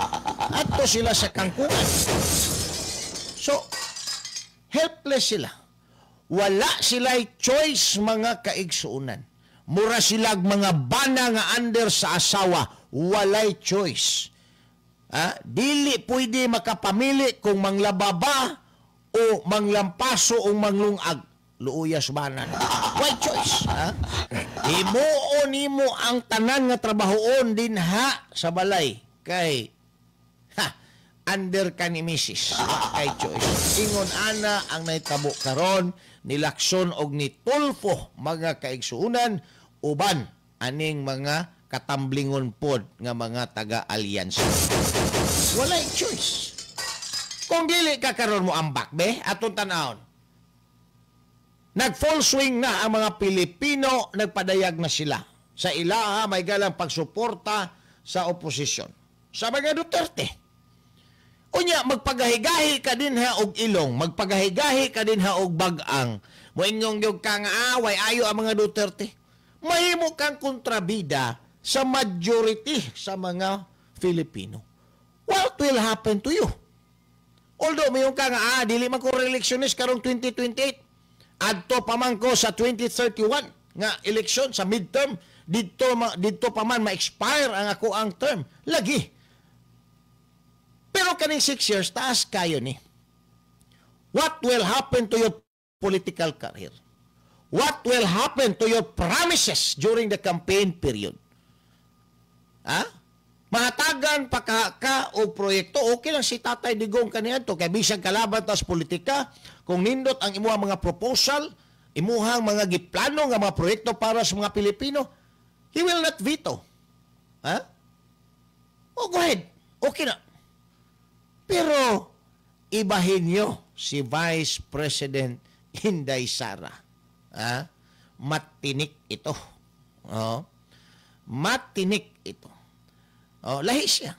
Adto sila sa kangkungan. So, helpless sila. Wala sila'y choice, mga kaigsuonan. Mura silag mga bana nga under sa asawa, walay choice. Ha? Dili pwede makapamili kung manglaba ba o manglampaso o manglungag. Luuyas banan. Why choice? Ha? Himuon nimo ang tanan nga trabahoon dinha sa balay kay ha, under ka ni misis. Kay choice. Ingon ana ang nahitabo karon ni Lacson og ni Tulfo, mga kaigsuonan, uban aning mga katamblingon pod nga mga taga-alyansa. Walay choice. Kung dili ka karon mo ambak be, atong tan-awon. Nag full swing na ang mga Pilipino, nagpadayag na sila sa ilaha may galang pagsuporta sa oposisyon, sa mga Duterte. Unya, magpagahigahi ka din ha og ilong, magpagahigahi ka din ha og bagang. Moingong gyud ka nga away ayo ang mga Duterte. Mahimo kang kontrabida sa majority sa mga Filipino. What will happen to you? Although mayon ka nga dili man ko re-electionist karong 2028. Adto pa man ko sa 2031 nga eleksyon sa midterm, didto pa man ma-expire ang ako ang term. Lagi. Pero kaning 6 years, taas kayo ni. What will happen to your political career? What will happen to your promises during the campaign period? Ha? Mahatagan pa ka og proyekto, okay lang si Tatay Digong kaniadto kay bisag kalaban tas politika, kung nindot ang imuhang mga proposal, imuhang mga giplano nga mga proyekto para sa mga Pilipino, he will not veto. Ha? Oh, go ahead. Okay na. Pero ibahin nyo si Vice President Inday Sara. Ha? Matinik ito. Oh. Matinik ito. Oh, lahi siya.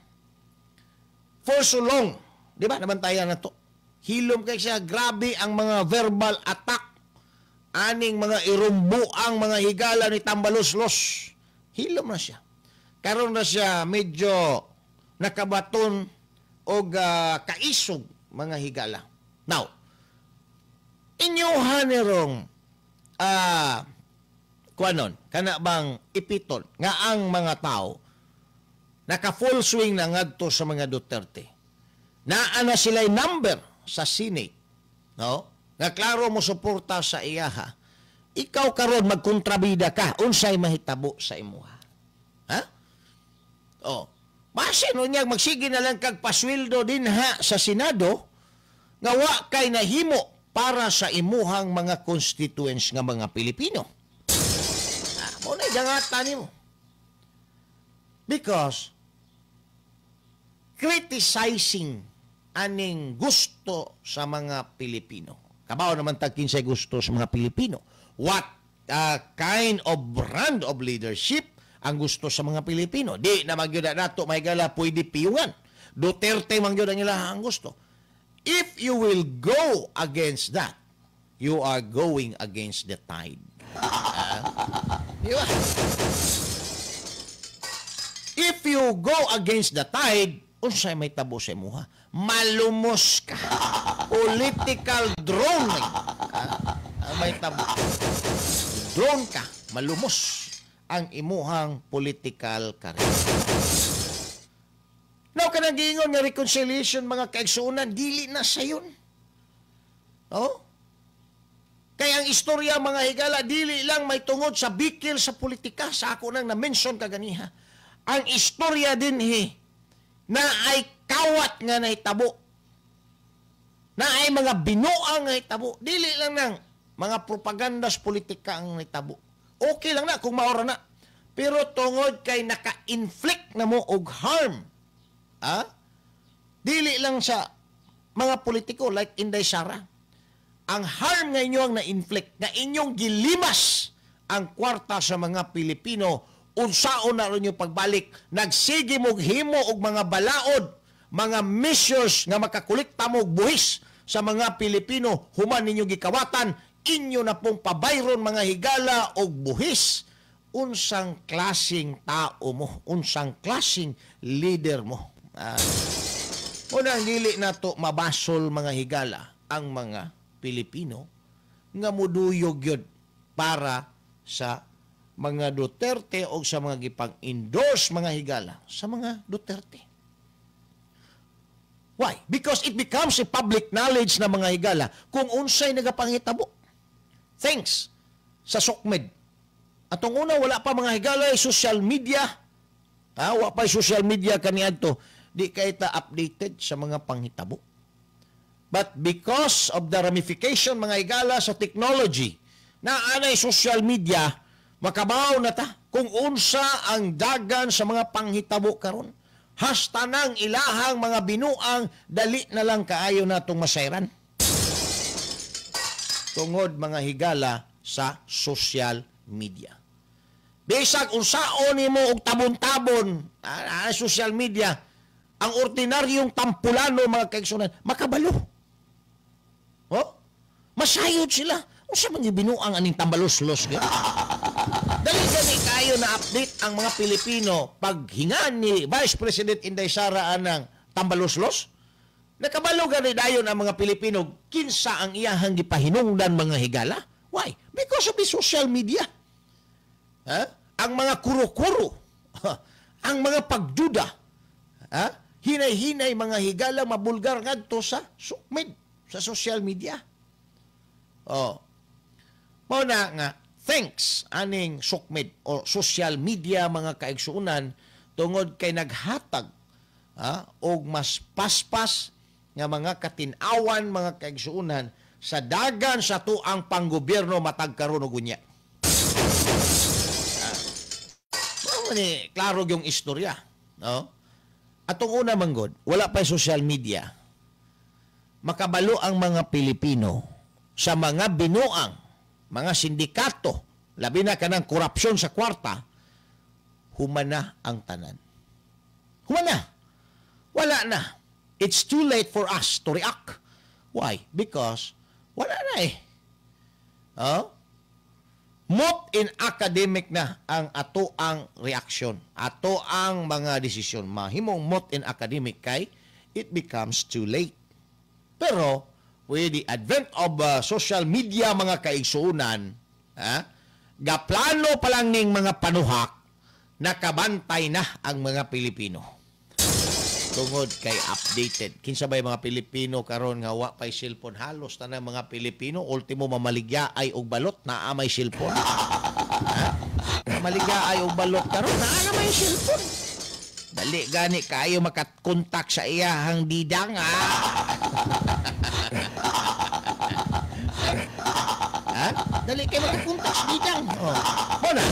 For so long, di ba, nabantayan na to. Hilom kay siya, grabe ang mga verbal attack aning mga irumbo ang mga higala ni Tambaloslos. Hilom na siya. Karon na siya medyo nakabaton og kaisog, mga higala. Now, inyuha nirong kuanon, kana bang ipiton nga ang mga tao naka full swing na ngadto sa mga Duterte. Naa na sila'y number sa Senate. No? Nga klaro mo suporta sa iyaha. Ikaw karon magkontrabida ka, unsay mahitabo sa imuha? Ha? Oh. Basin unya magsige na lang kag pasweldo dinha sa Senado nga wa kay nahimo para sa imuhang mga constituents nga mga Pilipino. Ah, mo na dangatan nimo. Because criticizing aning gusto sa mga Pilipino. Kabaw naman tag kinsay gusto sa mga Pilipino. What kind of brand of leadership ang gusto sa mga Pilipino? Di na magyud nato may gala pwede piyungan. Duterte man gyud ang ilaha ang gusto. If you will go against that, you are going against the tide. Di ba? If you go against the tide, unsay may tabo sa imuha? Malumos ka. Political drone ang may tabo. Drone ka, malumos ang imuhang political career. Now, kanang giingon nga reconciliation, mga kaigsuonan, dili na sayon. Oh? Kaya ang istorya, mga higala, dili lang may tungod sa bikil sa politika sa ako nang na-mention kaganiha. Ang istorya din he, na ay kawat nga nahitabo. Na ay mga binuang nga nahitabo. Dili lang nang mga propagandas politika ang nahitabo. Okay lang na kung maora na. Pero tungod kay naka-inflict na mo og harm, ah? Dili lang sa mga politiko like Inday Sara. Ang harm nga inyo ang na-inflict, nga inyong gilimas ang kwarta sa mga Pilipino. Unsaon na ron yung pagbalik? Nagsige mog himo og mga balaod, mga measures nga makakolekta mo og buhis sa mga Pilipino. Human ninyo gikawatan, inyo na pong pabayron, mga higala, og buhis. Unsang klasing tao mo? Unsang klasing leader mo? Unang dili na to mabasol, mga higala, ang mga Pilipino nga muduyog yun para sa mga Duterte o sa mga gipang-endorse, mga higala, sa mga Duterte. Why? Because it becomes a public knowledge na, mga higala, kung unsay nagapanghitabo. Thanks sa SOCMED. Atong una, wala pa, mga higala, social media. Ha, wa pa social media kaniadto. Di kay ta updated sa mga panghitabo. But because of the ramification, mga higala, sa technology, na anay social media, makabaw na ta kung unsa ang dagan sa mga panghitabo karon. Hasta nang ilahang mga binuang, dali na lang kaayo natong masayran. Tungod, mga higala, sa social media. Bisag unsaon nimo og tabon-tabon social media, ang ordinaryong tampulano, mga kaigsunan, makabalo. Oh? Masayod sila. Unsa man binuang aning tambalos-los gyud? Dali gani kayo na update ang mga Pilipino paghingan ni Vice President Inday Sara anang tambalos-los. Nakabalo gani dayon ang mga Pilipino kinsa ang iyahang gipahinungdan, mga higala. Why? Because of the social media. Ha? Ang mga kuro-kuro, ang mga pagduda, ha? Hinay-hinay, mga higala, mabulgar ngadto sa SOCMED, sa social media. Oh. Mao na nga thanks aning SOCMED o social media, mga kaigsuonan, tungod kay naghatag, ha, og mas paspas nga mga katin-awan, mga kaigsuonan, sa dagan sa tuang panggobyerno matag karon ug unya. Mao ni klaro yung istorya, no? Atong una manggod, wala pa social media. Makabalo ang mga Pilipino sa mga binuang, mga sindikato, labi na kanang korupsyon sa kwarta, humana ang tanan. Humana. Wala na. It's too late for us to react. Why? Because wala na eh. Oh? Moot in academic na ang ato ang reaksyon, ato ang mga desisyon. Mahimong moot in academic kay it becomes too late. Pero with the advent of social media, mga kaigsuunan, ha, gaplano pa lang ning mga panuhak, nakabantay na ang mga Pilipino. Tungod kay updated. Kinsa bay mga Pilipino karon nga wa pay cellphone? Halos tanang mga Pilipino, ultimo mamaligya ay og balot, naa may cellphone. Ha? Mamaligya ay og balot karon, naa na may cellphone. Dali gani kayo makakontak sa iyahang didang, ha? Ha? Dali kay makakontak sa didang. Oh. Bona,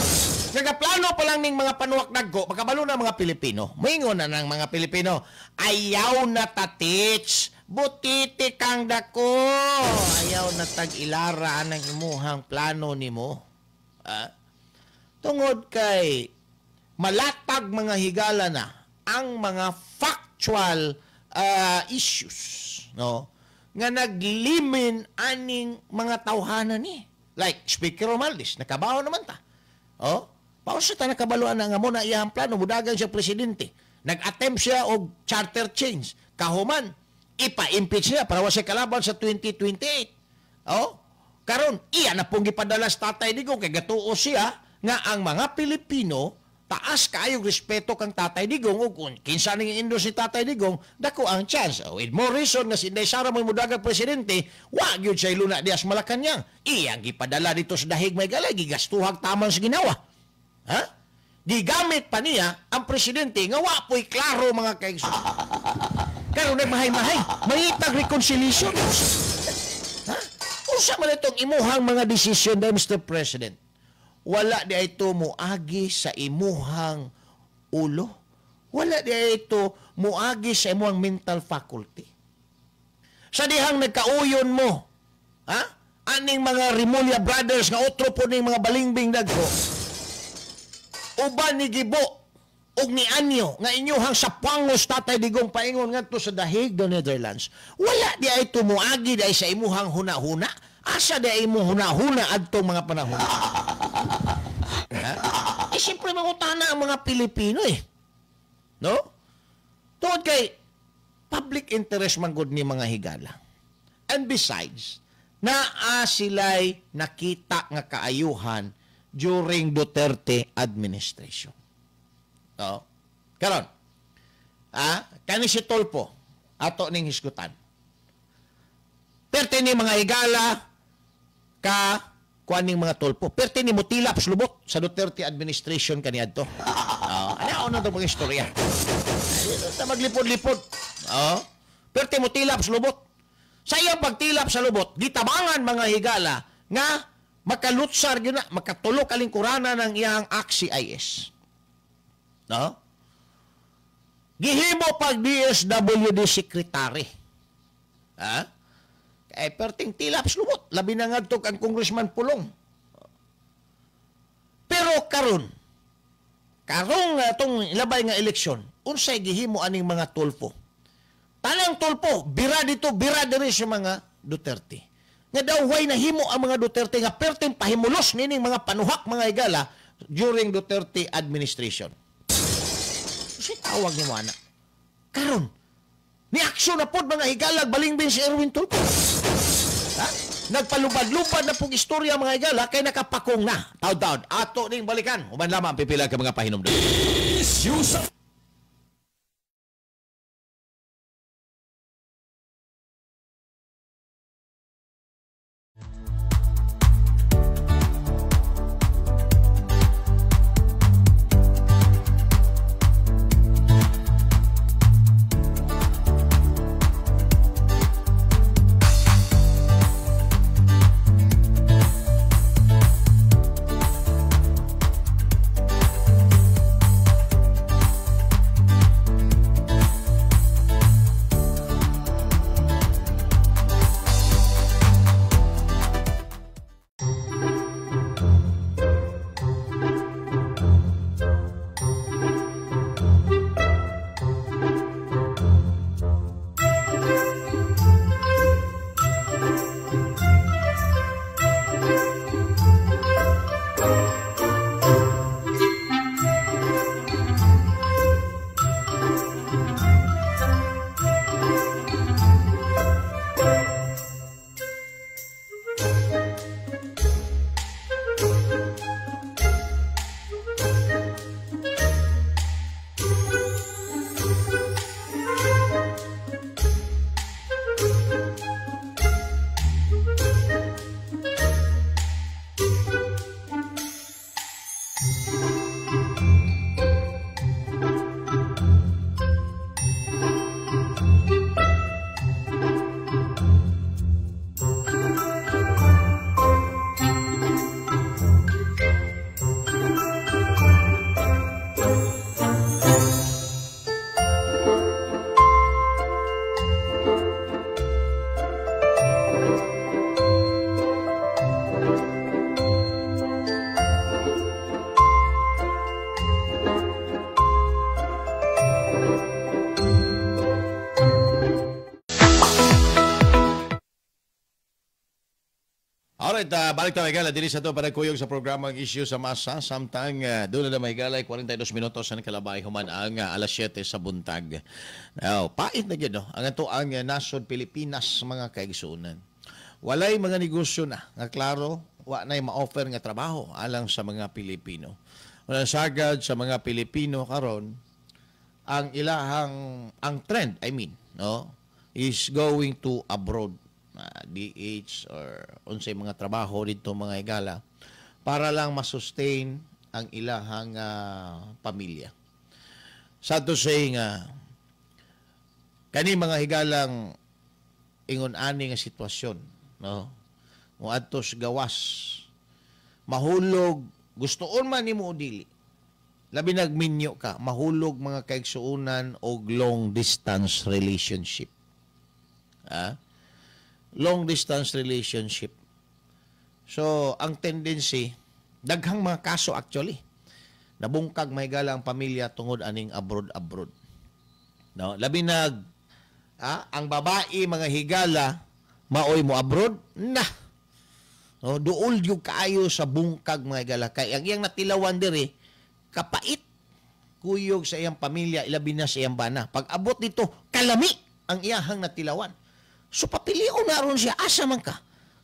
nagaplano pa lang ning mga panuwak dagko, makabalo na mga Pilipino. Moingon na ng mga Pilipino, "Ayaw na tatich, butiti kang dako. Ayaw na tag-ilara ng imuhang plano nimo." Ha? Tungod kay malatag, mga higala, na ang mga factual issues, no, nga naglimin aning mga tawhana ni. Like Speaker Romualdez, nakabaho naman ta. Oh, paunsa ta nakabaluan na nga mo na iyang plano mudagan siya presidente? Nag-attempt siya og charter change. Kahuman, ipa-impeach niya para wa siya kalaban sa 2028. Oh, karon iya na pong gipadala sa Tatay Digong kay gatuo siya nga ang mga Pilipino taas kaayong respeto kang Tatay Digong ug kung kinsa ning endorse si Tatay Digong, dako ang chance. Oh, with more reason nga si Inday Sara mo'y mudagang presidente, wa gyud siya luna diya sa Malacañang. Iyang gipadala dito sa dahig may galay, gigastuhag taman sa ginawa. Ha? Gigamit pa niya ang presidente nga wa po'y klaro, mga kaigsoon. Karon ay mahay-mahay, mangitag reconciliation. Ha? Unsa man itong imuhang mga desisyon, Mr. President? Wala di ay ito muagi sa imuhang ulo. Wala di ay ito muagi sa imuhang mental faculty. Sa dihang nagkauyon mo, ha? Aning mga Remulla Brothers nga otro po ning mga balingbing dagko. Uban ni Gibo og ni Anyo nga inyuhang sapwangos Tatay Digong paingon ngadto sa The Hague, the Netherlands. Wala di ay tumuagi di ay sa imuhang huna-huna. Asa di ay imong huna-huna adtong mga panahon? Ha? Eh, siyempre mangutana ang mga Pilipino eh. No? Tungod kay public interest man gud ni mga higala. And besides, naa sila'y nakita nga kaayuhan during Duterte administration. No? Karon, kani si Tulfo, ato ning hisgutan. Perte ni mga higala ka kuaning mga Tulfo. Perte ni mutilap lubot sa Duterte administration kaniadto. Ano na itong mga istorya? Sa maglipod-lipod. Perte mo tilap sa lubot. Sa iyang pagtilap sa lubot, gitabangan mga higala nga makalutsar yun na, makatulok kalingkurana ng iyang ACT-CIS. No? Gihimo pag DSWD secretary. Ha? Eh, perting tilap sa lubot. Labi na ngadto kang Congressman Pulong. Pero karon, karong atong labay nga eleksyon, unsay gihimo aning mga Tulfo? Tanang Tulfo, bira dito, bira diri sa mga Duterte. Nga daw way nahimo ang mga Duterte nga perting pahimulos nining mga panuhak mga higala during Duterte administration. Unsay tawag nimo ana? Karon, ni aksyon na pod mga higala balingbing si Erwin Tulfo. Ha? Nagpalubad-lubad na pong istorya mga higala kay nakapakong na. Taod-taod, ato ning balikan. Uban lamang pipila ka mga pahinumdum. Isyu sa Alright, balik tayo higala diri sa to para kuyog sa programang Issue sa Masa. Samtang doon na mahigala 42 minutos sa nakalabay human ang alas 7 sa buntag. Now, pait na gyud no. Ang ato ang nasod Pilipinas mga kaigsuonan. Walay mga negosyo na nga klaro wa nay ma-offer nga trabaho alang sa mga Pilipino. Wala sagad sa mga Pilipino karon ang ilahang ang trend, I mean, no, is going to abroad. DH or unsay mga trabaho dito mga higala para lang masustain ang ilahang pamilya. Sad to say nga kani mga higalang ingon ani nga sitwasyon, no, moadto sa gawas mahulog gustoon man nimo o dili, labi nagminyo ka, mahulog mga kaigsuonan og long distance relationship. Long distance relationship. So, ang tendency, daghang mga kaso actually. Nabungkag may gala ang pamilya tungod aning abroad abroad. No, labi nag ang babae mga higala maoy mo abroad na. No, duol gyud kaayo sa bungkag mga higala kay ang iyang natilawan diri kapait kuyog sa iyang pamilya, ilabi na sa iyang bana. Pag abot dito, kalami ang iyahang natilawan. So papilion na ron siya, asa man ka?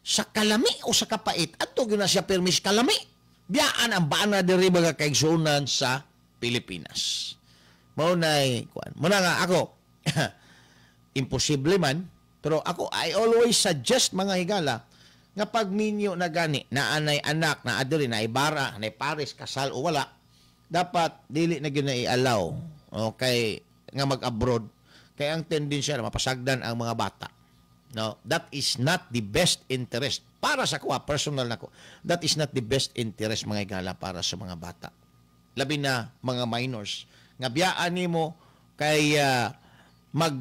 Sa kalami o sa kapait? Adto gyud na siya permis kalami. Biyaan ang bana diri mga kaigsuonan sa Pilipinas. Mao nay kuan. Muna nga ako imposible man, pero ako I always suggest mga higala nga pag minyo na gani na anay anak na adiri na ibara na pares kasal o wala, dapat dili na gyud na i-allow, okay, nga mag-abroad kay ang tendensiya na mapasagdan ang mga bata. No, that is not the best interest para sa kuha, personal nako. That is not the best interest mga higala para sa mga bata. Labi na mga minors nga biyaan nimo kay mag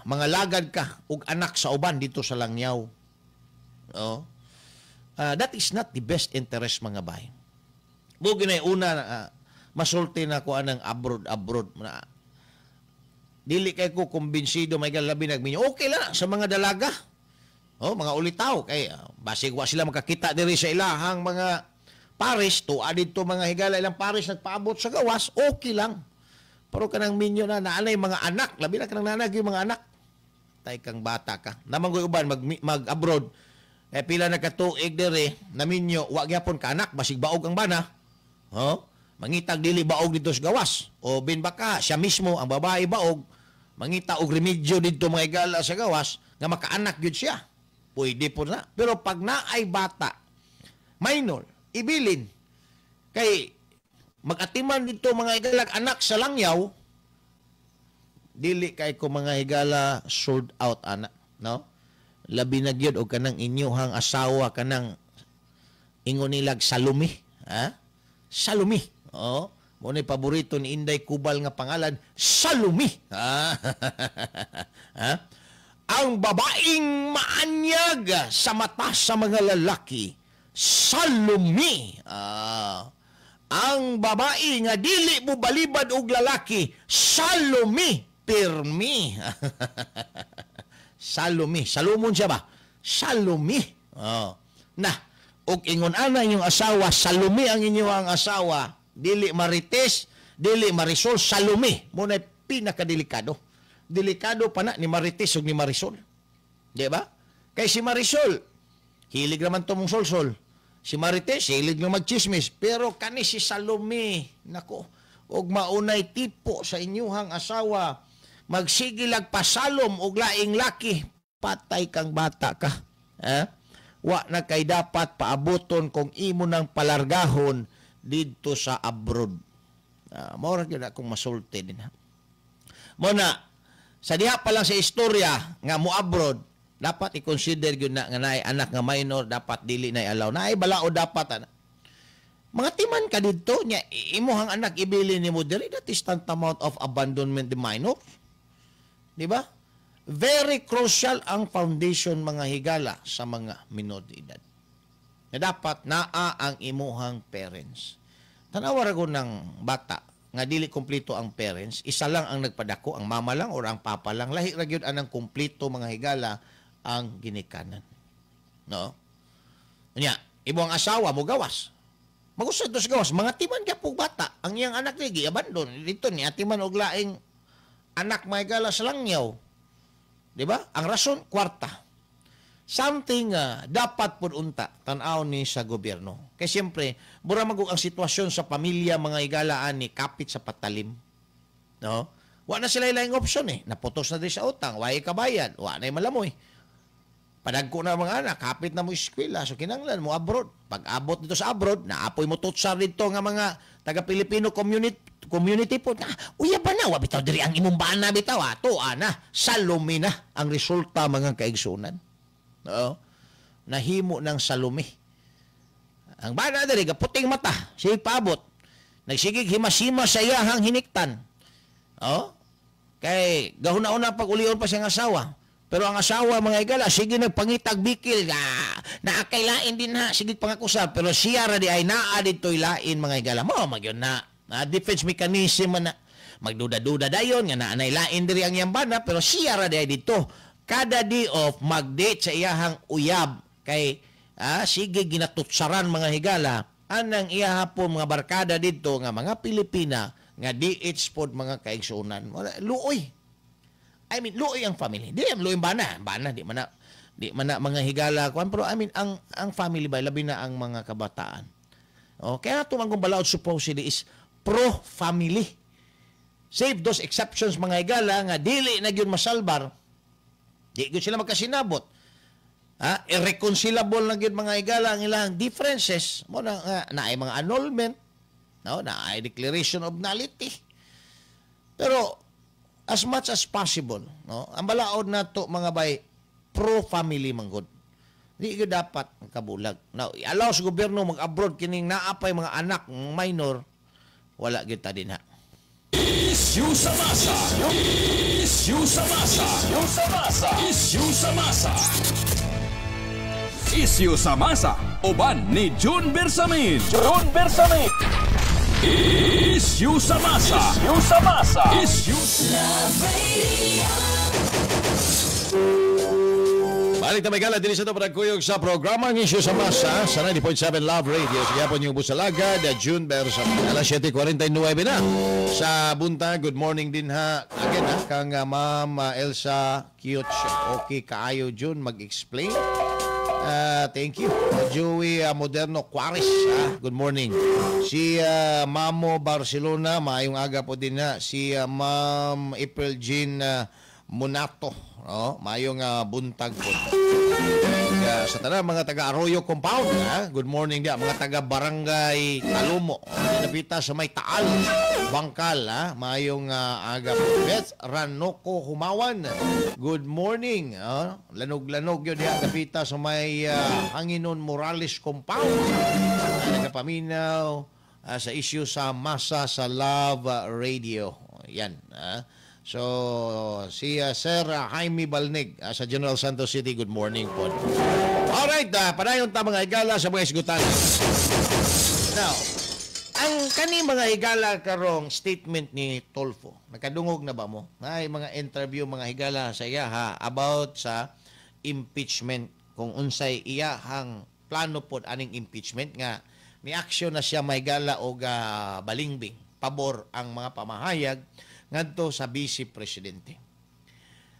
mga lagad ka og anak sa uban dito sa Langyaw. No? That is not the best interest mga bay. Bugi na una masulti na ko anang abroad abroad na dili kay ko kumbinsido may labi nagminyo. Okay lang sa mga dalaga. Oh, mga ulitaw kay basig wa sila makakita diri sa ilahang mga pares tuwa didto mga higala ilang pares nagpaabot sa gawas, okay lang. Pero kanang minyo na naanay mga anak, labi na kanang nanag yung mga anak. Tay kang bata ka. Namang uban mag abroad eh pila na katuig diri naminyo wa gyapon ka anak basig baog ang bana. Oh, mangitag dili baog dito sa gawas o bin baka siya mismo ang babae baog mangita og remedyo didto mga higala sa gawas nga makaanak gyud siya. Pwede po na. Pero pag naay bata, minor, ibilin kay magatiman dito mga higala anak sa langyaw, dili kay ko mga higala sold out ana, no? Labi na gyud og kanang inyuhang asawa kanang ingon nilag salumi, ha? Salumi. Oh, mo ni paborito ni Inday Kubal nga pangalan, Salumi. Ha? Ha? Ang babaeng maanyag sa mata sa mga lalaki, Salumi. Ang babae nga dili mo balibad og lalaki, Salumi pirmi. Salumi. Salumon siya ba? Salumi. Oh. Na, og ingon ana inyong asawa, Salumi ang inyong asawa, dili Marites, dili Marisol, Salumi. Mo na pinakadelikado. Delikado pa na ni Marites ug ni Marisol. Di ba? Kay si Marisol, hilig naman to mong solsol. Si Marites, hilig na magchismis. Pero kani si Salome, nako, og maunay tipo sa inyuhang asawa, magsigilag pasalom og laing laki, patay kang bata ka. Eh? Wa na kay dapat paaboton kung imo nang palargahon didto sa abroad. Mao ra gyud akong masulti din. Mo na, sa diha pa lang sa istorya nga mo abroad, dapat i-consider gyud na nga naay anak nga minor, dapat dili na i-allow. Naay balao dapat ana. Mga timan ka didto nya imuhang anak ibili nimo diri, that is tantamount of abandonment the minor. Di ba? Very crucial ang foundation mga higala sa mga minor de edad. Na dapat naa ang imuhang parents. Tanawa ra ko ng bata nga dili kumpleto ang parents, isa lang ang nagpadako, ang mama lang or ang papa lang. Lahi ra gyud anang kumpleto mga higala ang ginikanan. No? Nya, imong asawa mo gawas. Magusad to sa gawas, mga timan ka po bata. Ang iyang anak ni giabandon dito ni atiman og laing anak mga higala sa langyaw. Di ba? Ang rason, kwarta. Something dapat pud unta tan-aw ni sa gobyerno. Kay siyempre, mura magug ang sitwasyon sa pamilya mga higalaan ni kapit sa patalim. No? Wa na sila laing option eh. Naputos na din sa utang, wa kabayad, wa na malamoy. Padagko na mga anak, kapit na mo eskwela, so kinanglan mo abroad. Pag abot dito sa abroad, naapoy mo tutsar dito nga mga taga Pilipino community po. Na, uya ba na, wa bitaw diri ang imong bana bitaw, ato ana, salumi na ang resulta mga kaigsunan. No? Nahimo ng salumi. Ang bana diri gaputing mata, sige paabot. Nagsigig himasima sa iyahang hiniktan. Oh? Kay gahuna-una pag ulion pa siyang asawa. Pero ang asawa mga igala, sige nagpangitag bikil, naakay lain din ha, sige pangakusa. Pero siya ra di ay naa dito'y lain mga igala. Mo, magyun na. Defense mechanism man na magduda-duda dayon nga naanay lain diri ang iyang bana, pero siya ra diay dito kada day off mag-date sa iyahang uyab kay sige ginatutsaran, mga higala, anang iyaha po mga barkada dito nga mga Pilipina nga DH pod, mga kaigsunan. Wala, luoy. I mean, luoy ang family. Di luoy bana bana, di man na mga higala kuan, pero I mean, ang family ba, labi na ang mga kabataan. Oh, kaya tumang balaod supposedly is pro family. Save those exceptions, mga higala, nga dili na gyud masalbar, di gyud sila magkasinabot. Ha? Irreconcilable na gyud, mga higala, ang ilang differences. Mo na nga naay mga annulment, no, naay declaration of nullity. Pero as much as possible, no, ang balaod nato, mga bay, pro family man gud. Di gyud dapat kabulag. Now, allow sa gobyerno mag-abroad kining naa pay mga anak minor, wala gyud ta dinha. Issue sa masa. Issue sa masa. Issue sa masa. Issue sa masa. Issue sa masa. Uban ni June Bersamin. June Bersamin. Issue sa masa. Issue sa masa. Issue. Love Radio. Balik na may gala din sa ito kuyog sa programang Isyu sa Masa sa 90.7 Love Radio. Sige po niyong busalagad, June Bersamin. Alas 7:49 na. Sa buntag, good morning din ha. Again ha, kang Ma'am Elsa Kioch. Okay, kaayo June mag-explain. Thank you. Joey Moderno Quares, good morning. Si Mamo Barcelona, maayong aga po din ha. Si Ma'am April Jean Munato, no? Maayong buntag po. Sa tanan mga taga Arroyo Compound, ha? Good morning dia mga taga Barangay Talumo, napita sa may Taal, Bangkal, ha? Maayong aga po. Beth Ranoco Humawan. Good morning. Ha? Lanog-lanog yun diha kapita sa may Hanginon Morales Compound. Nagapaminaw sa issue sa masa sa Love Radio. Yan. Ha? So, si Sir Jaime Balnig sa General Santos City, good morning po. Alright, padayon ta, mga higala, sa mga isgutan. Now, ang kani, mga higala, karong statement ni Tulfo, nakadungog na ba mo? Ay mga interview, mga higala, sa iya ha about sa impeachment, kung unsay iyahang plano pod aning impeachment nga ni action na siya, mga higala, og balingbing pabor ang mga pamahayag ngadto sa vice presidente.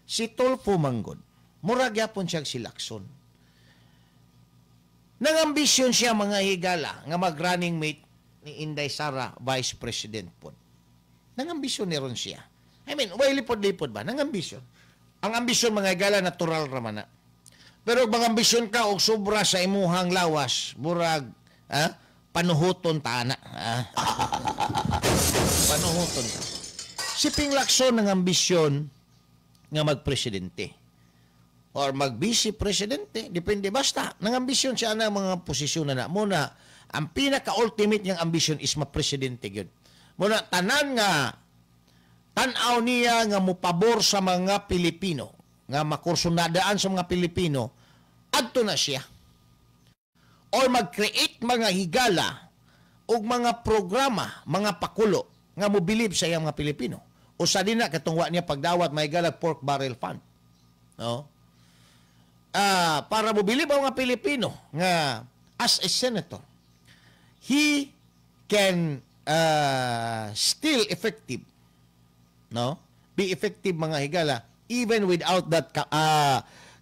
Si Tulfo manggod, mura gyapon siya si Lacson. Nangambisyon siya, mga higala, nga mag-running mate ni Inday Sara, vice president po. Nangambisyon ni ron siya. I mean, way lipod-lipod ba? Nangambisyon. Ang ambisyon, mga higala, natural raman na. Pero kung ambisyon ka og sobra sa imuhang lawas, murag, ha? Panuhuton ta na. Ha? Panuhuton ta. Si Ping Lacson ng ambisyon nga magpresidente or mag-vice presidente, depende, basta nang ambisyon siya na mga posisyon na na. Muna, ang pinaka-ultimate niyang ambisyon is ma-presidente gyud. Muna, tanan nga tan-aw niya nga mopabor sa mga Pilipino, nga makursunadaan sa mga Pilipino, adto na siya. Or mag-create, mga higala, og mga programa, mga pakulo nga mobilib sa iyang mga Pilipino. Usa din na katong wa niya pagdawat, mga higala, pork barrel fund. No? Para mobilib ang mga Pilipino nga as a senator, he can still effective, no? Be effective, mga higala, even without that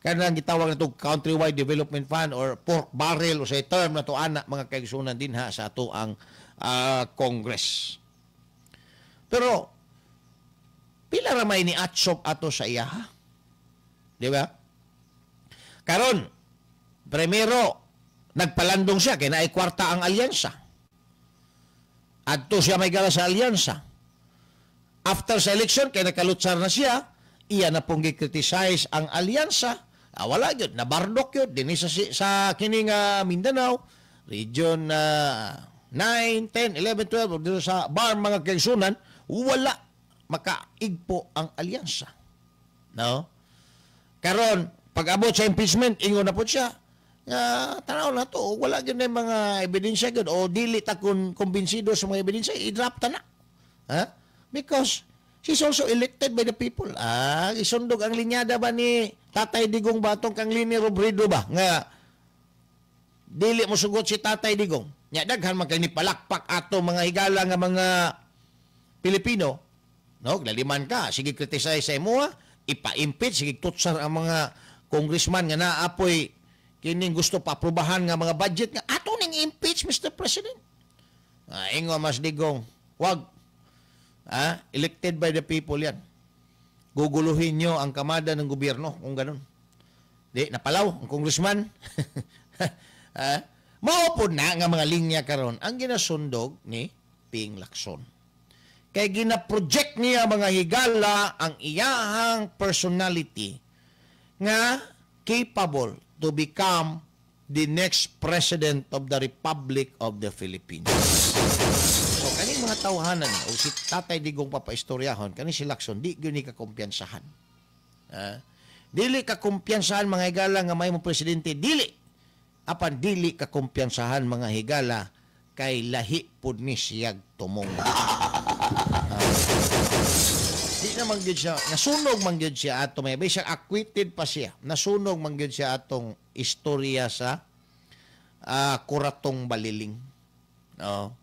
kanang gitawag na to countrywide development fund or pork barrel o sa term na to ana, mga kaigsunan, dinha sa ato ang Congress. Pero pila ra may ni atsop ato sa iya, ha? Di ba? Karon, primero nagpalandong siya kay naay kwarta ang alyansa. Adto siya may gala sa alyansa. After sa election, kay nakalutsar na siya, iya na pong gi-criticize ang alyansa. Wala gyud, nabardok yun dinhi sa kining Mindanao, region 9, 10, 11, 12, dito sa BARMM, mga kaigsunan, wala makaigpo ang alyansa. No? Karon, pag abot sa impeachment, ingon na po siya, Nga tanaw na to, wala gyud na mga ebidensya gyud o dili ta kun kumbinsido sa mga ebidensya, i-drop ta na. Ha? Because she's also elected by the people. Ah, isundog ang linyada ba ni Tatay Digong ba atong kang Leni Robredo ba nga dili mo sugot si Tatay Digong. Nya daghan man kay ni palakpak ato mga higala nga mga Pilipino. No, laliman ka, sige criticize sa imo, ipa-impeach, sige tutsar ang mga congressman nga naapoy kining gusto paaprubahan nga mga budget nga ato ning impeach, Mr. President. Ah, ingo mas Digong, wag. Ah, elected by the people yan. Guguluhin nyo ang kamada ng gobyerno kung ganun. Di, napalaw ang congressman. Ah, mao po na nga mga linya karon ang ginasundog ni Ping Lacson. Kay gina-project niya mga higala ang iyahang personality nga capable to become the next president of the Republic of the Philippines. So kaning mga tawhanan o si Tatay Digong papaistoryahon, kani si Lacson di gyud ni kakumpiyansahan. Ah, dili kakumpiyansahan mga higala nga may mo presidente, dili. Apan dili kakumpiyansahan mga higala kay lahi pud ni siyag tumong. Di na man gyud siya, nasunog man gyud siya ato may bisag acquitted pa siya. Nasunog man gyud siya atong istorya sa Kuratong Baliling. No.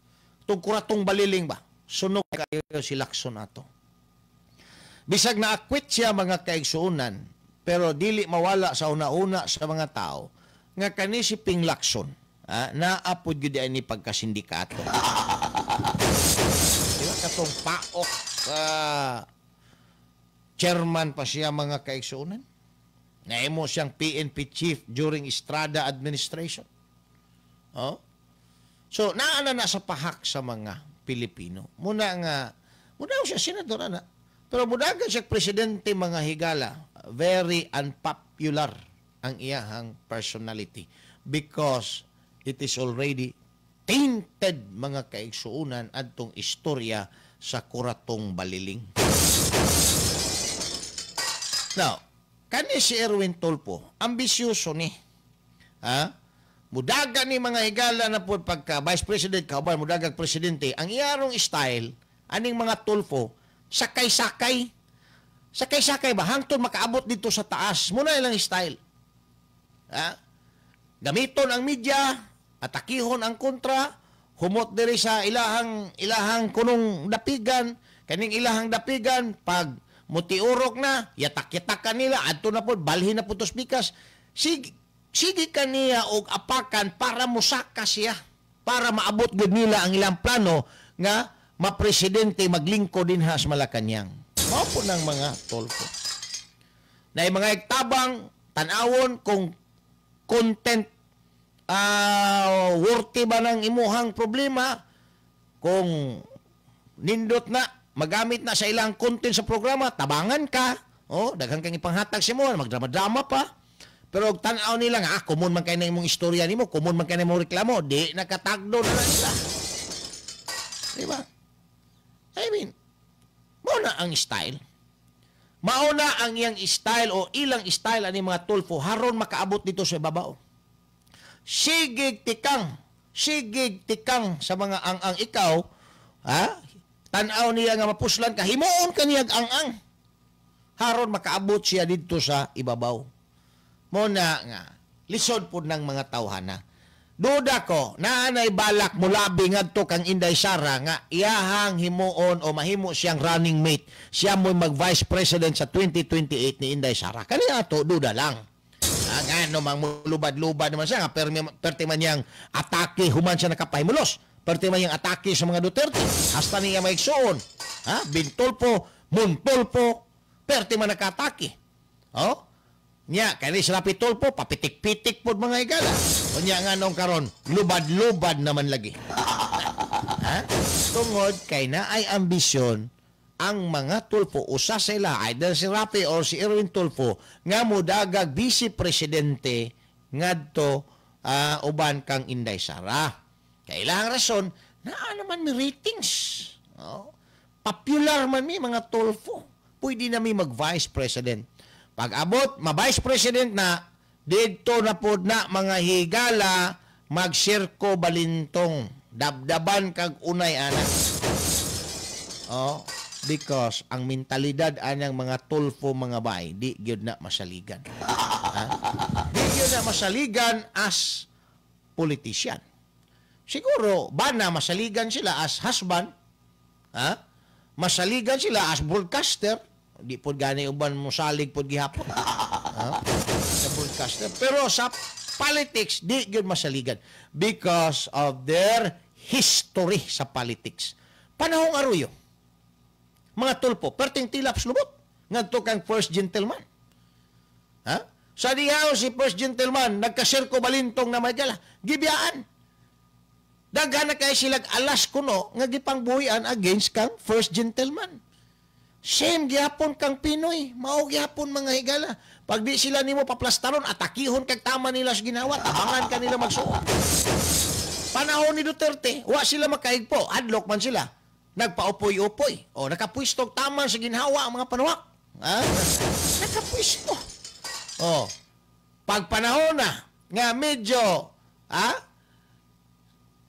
Itong Kuratong Baliling ba? Sunog kayo si Lacson ato. Bisag na-acquit siya mga kaigsuonan, pero dili mawala sa una-una sa mga tao nga kani si Ping Lacson, naa pod gyud ni pagkasindikato. Di ba katong PAOCC chairman pa siya mga kaigsuonan? Naimo siyang PNP chief during Estrada administration. Oh? So, naa na na sa pahak sa mga Pilipino. Muna nga, muna siya senador ana. Pero mudagan siya presidente mga higala, very unpopular ang iyahang personality because it is already tainted mga kaigsuonan adtong istorya sa Kuratong Baliling. Now, kani si Erwin Tulfo, ambisyoso ni. Ha? Mudaga ni mga higala na po pagka Vice President kauban mudagag presidente, ang iyarong style aning mga Tulfo, sakay-sakay. Sakay-sakay ba hangtod makaabot dito sa taas. Muna ilang style. Ha? Gamiton ang media, atakihon ang kontra, humot diri sa ilahang kunong dapigan, kaning ilahang dapigan pag mutiurok na, yatak-yatakan nila, adto na po, balhin na po tos bikas. Sige, sige kaniya og apakan para musaka siya, para maabot gud nila ang ilang plano nga mapresidente maglingkod din ha sa Malacanang. Mao po ng mga Tulfo. Na mga iktabang tan-awon kung content worthy ba ng imuhang problema, kung nindot na magamit na sa ilang content sa programa, tabangan ka, oh, daghan kang ipanghatag sa imo, magdrama-drama pa. Pero og tan-aw nila nga, common man kay na imong istorya nimo, common man kay na imong reklamo, di nakatagdo na lang nila. Di ba? I mean, mao na ang style. Mao na ang iyang style o ilang style ani mga Tulfo haron makaabot dito sa ibabaw. Sigig tikang sa mga ang-ang ikaw, ha? Tan-aw niya nga mapuslan ka, himuon ka niya ang-ang. Haron makaabot siya dito sa ibabaw. Mo na nga, lisod po ng mga tawhana. Duda ko, naanay balak mulabi ngadto kang Inday Sara nga iyahang himuon o mahimo siyang running mate. Siya mo'y mag-vice president sa 2028 ni Inday Sara. Kani ato, duda lang. Nga, no, mang mulubad-lubad naman siya, nga, perti man niyang atake, human siya nakapahimulos. Perti man niyang atake sa mga Duterte. Hasta niya maigsuon. Ha? Bintulpo, Muntulpo, perti man nakatake. Oh? Nya, kaya ni Rapi Tulfo, papitik-pitik po mga higala. O nya nga nung karon, lubad-lubad naman lagi. Ha? Tungod kay na ay ambisyon ang mga Tulfo, usa sila, either si Rapi or si Erwin Tulfo, nga mudagag vice presidente ngadto uban kang Inday Sara. Kailangan rason, naa naman mi ratings. Oh, popular man mi mga Tulfo. Pwede na mi mag-vice president. Pag abot, ma-vice president na, Didto na pod na, mga higala, magsirko balintong. Dabdaban kag unay ana. Oh, because ang mentalidad anang mga Tulfo, mga bay, di gyud na masaligan. Ha? Di gyud na masaligan as politician. Siguro, bana masaligan sila as husband, ha? Masaligan sila as broadcaster, di pod gani uban mosalig pod gihapon. Ha? Sa broadcaster. Pero sa politics, di gyud masaligan because of their history sa politics. Panahong Arroyo, mga Tulfo, perting tilaps lubot ngadto kang first gentleman. Ha? Sa dihaw si first gentleman, nagkasirko balintong na may gala, gibiyaan. Daghan na kay silag alas kuno nga gipangbuhian against kang first gentleman. Same gihapon kang PNoy, mao gihapon, mga higala. Pag di sila nimo paplastaron, atakihon kag tama nila sa ginawa, tabangan ka nila magsuot. Panahon ni Duterte, wa sila makaigpo, adlok man sila. Nagpaupoy-upoy. O, nakapwisto tama sa ginhawa ang mga panuwak. Ha? Nakapwisto. O, pag panahon na, nga medyo, ha?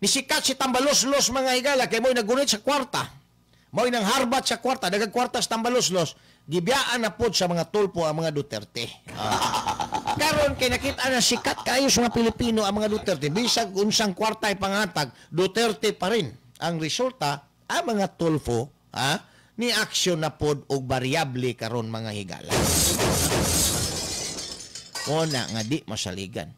Nisikat si Tambaloslos, mga higala, kay mo'y nagunit sa kwarta. Mo'y nang harbat sa kwarta, daghang kwarta sa Tambaloslos, gibiyaan na pod sa mga Tulfo ang mga Duterte. Ah. Karon kay nakita na sikat kayo sa mga Pilipino ang mga Duterte, bisag unsang kwarta ipangatag, Duterte pa rin. Ang resulta, ang mga Tulfo, ha, ni aksyon na pod og variable karon, mga higala. Muna nga di masaligan.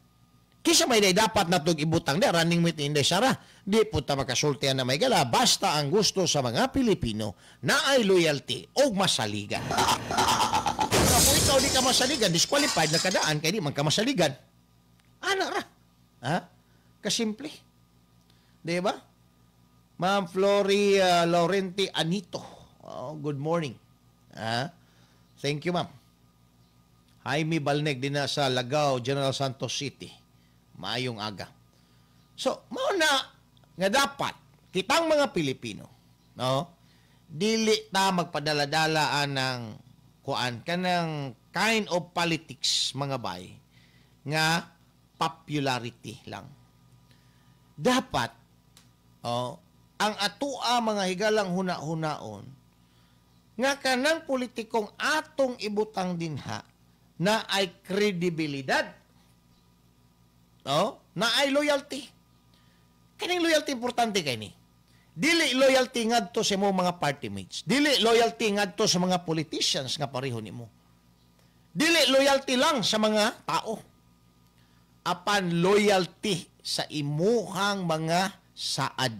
Kisa may day dapat natog ibutang da running mate ni Inday Sara? Di po ta makasultihan na may gala basta ang gusto sa mga Pilipino na ay loyalty o masaligan. So, kung ikaw di ka masaligan, disqualified na kadaan kay di man ka masaligan. Ana ra. Ha? Kasimple. Di ba? Ma'am Flory Laurenti Anito. Oh, good morning. Ha? Thank you, ma'am. Jaime Balneg din na sa Lagao, General Santos City. Maayong aga. So, mao na nga dapat kitang mga Pilipino, no? Dili ta magpadala-dala anang kuan kanang kind of politics, mga bay, nga popularity lang. Dapat oh, ang atoa, mga higalang, huna-hunaon nga kanang politikong atong ibutang dinha na ay kredibilidad. No? Na ay loyalty. Kaning loyalty importante kay ni. Dili loyalty ngadto sa imong mga party mates. Dili loyalty ngadto sa mga politicians nga pareho nimo. Dili loyalty lang sa mga tao. Apan loyalty sa imuhang mga saad.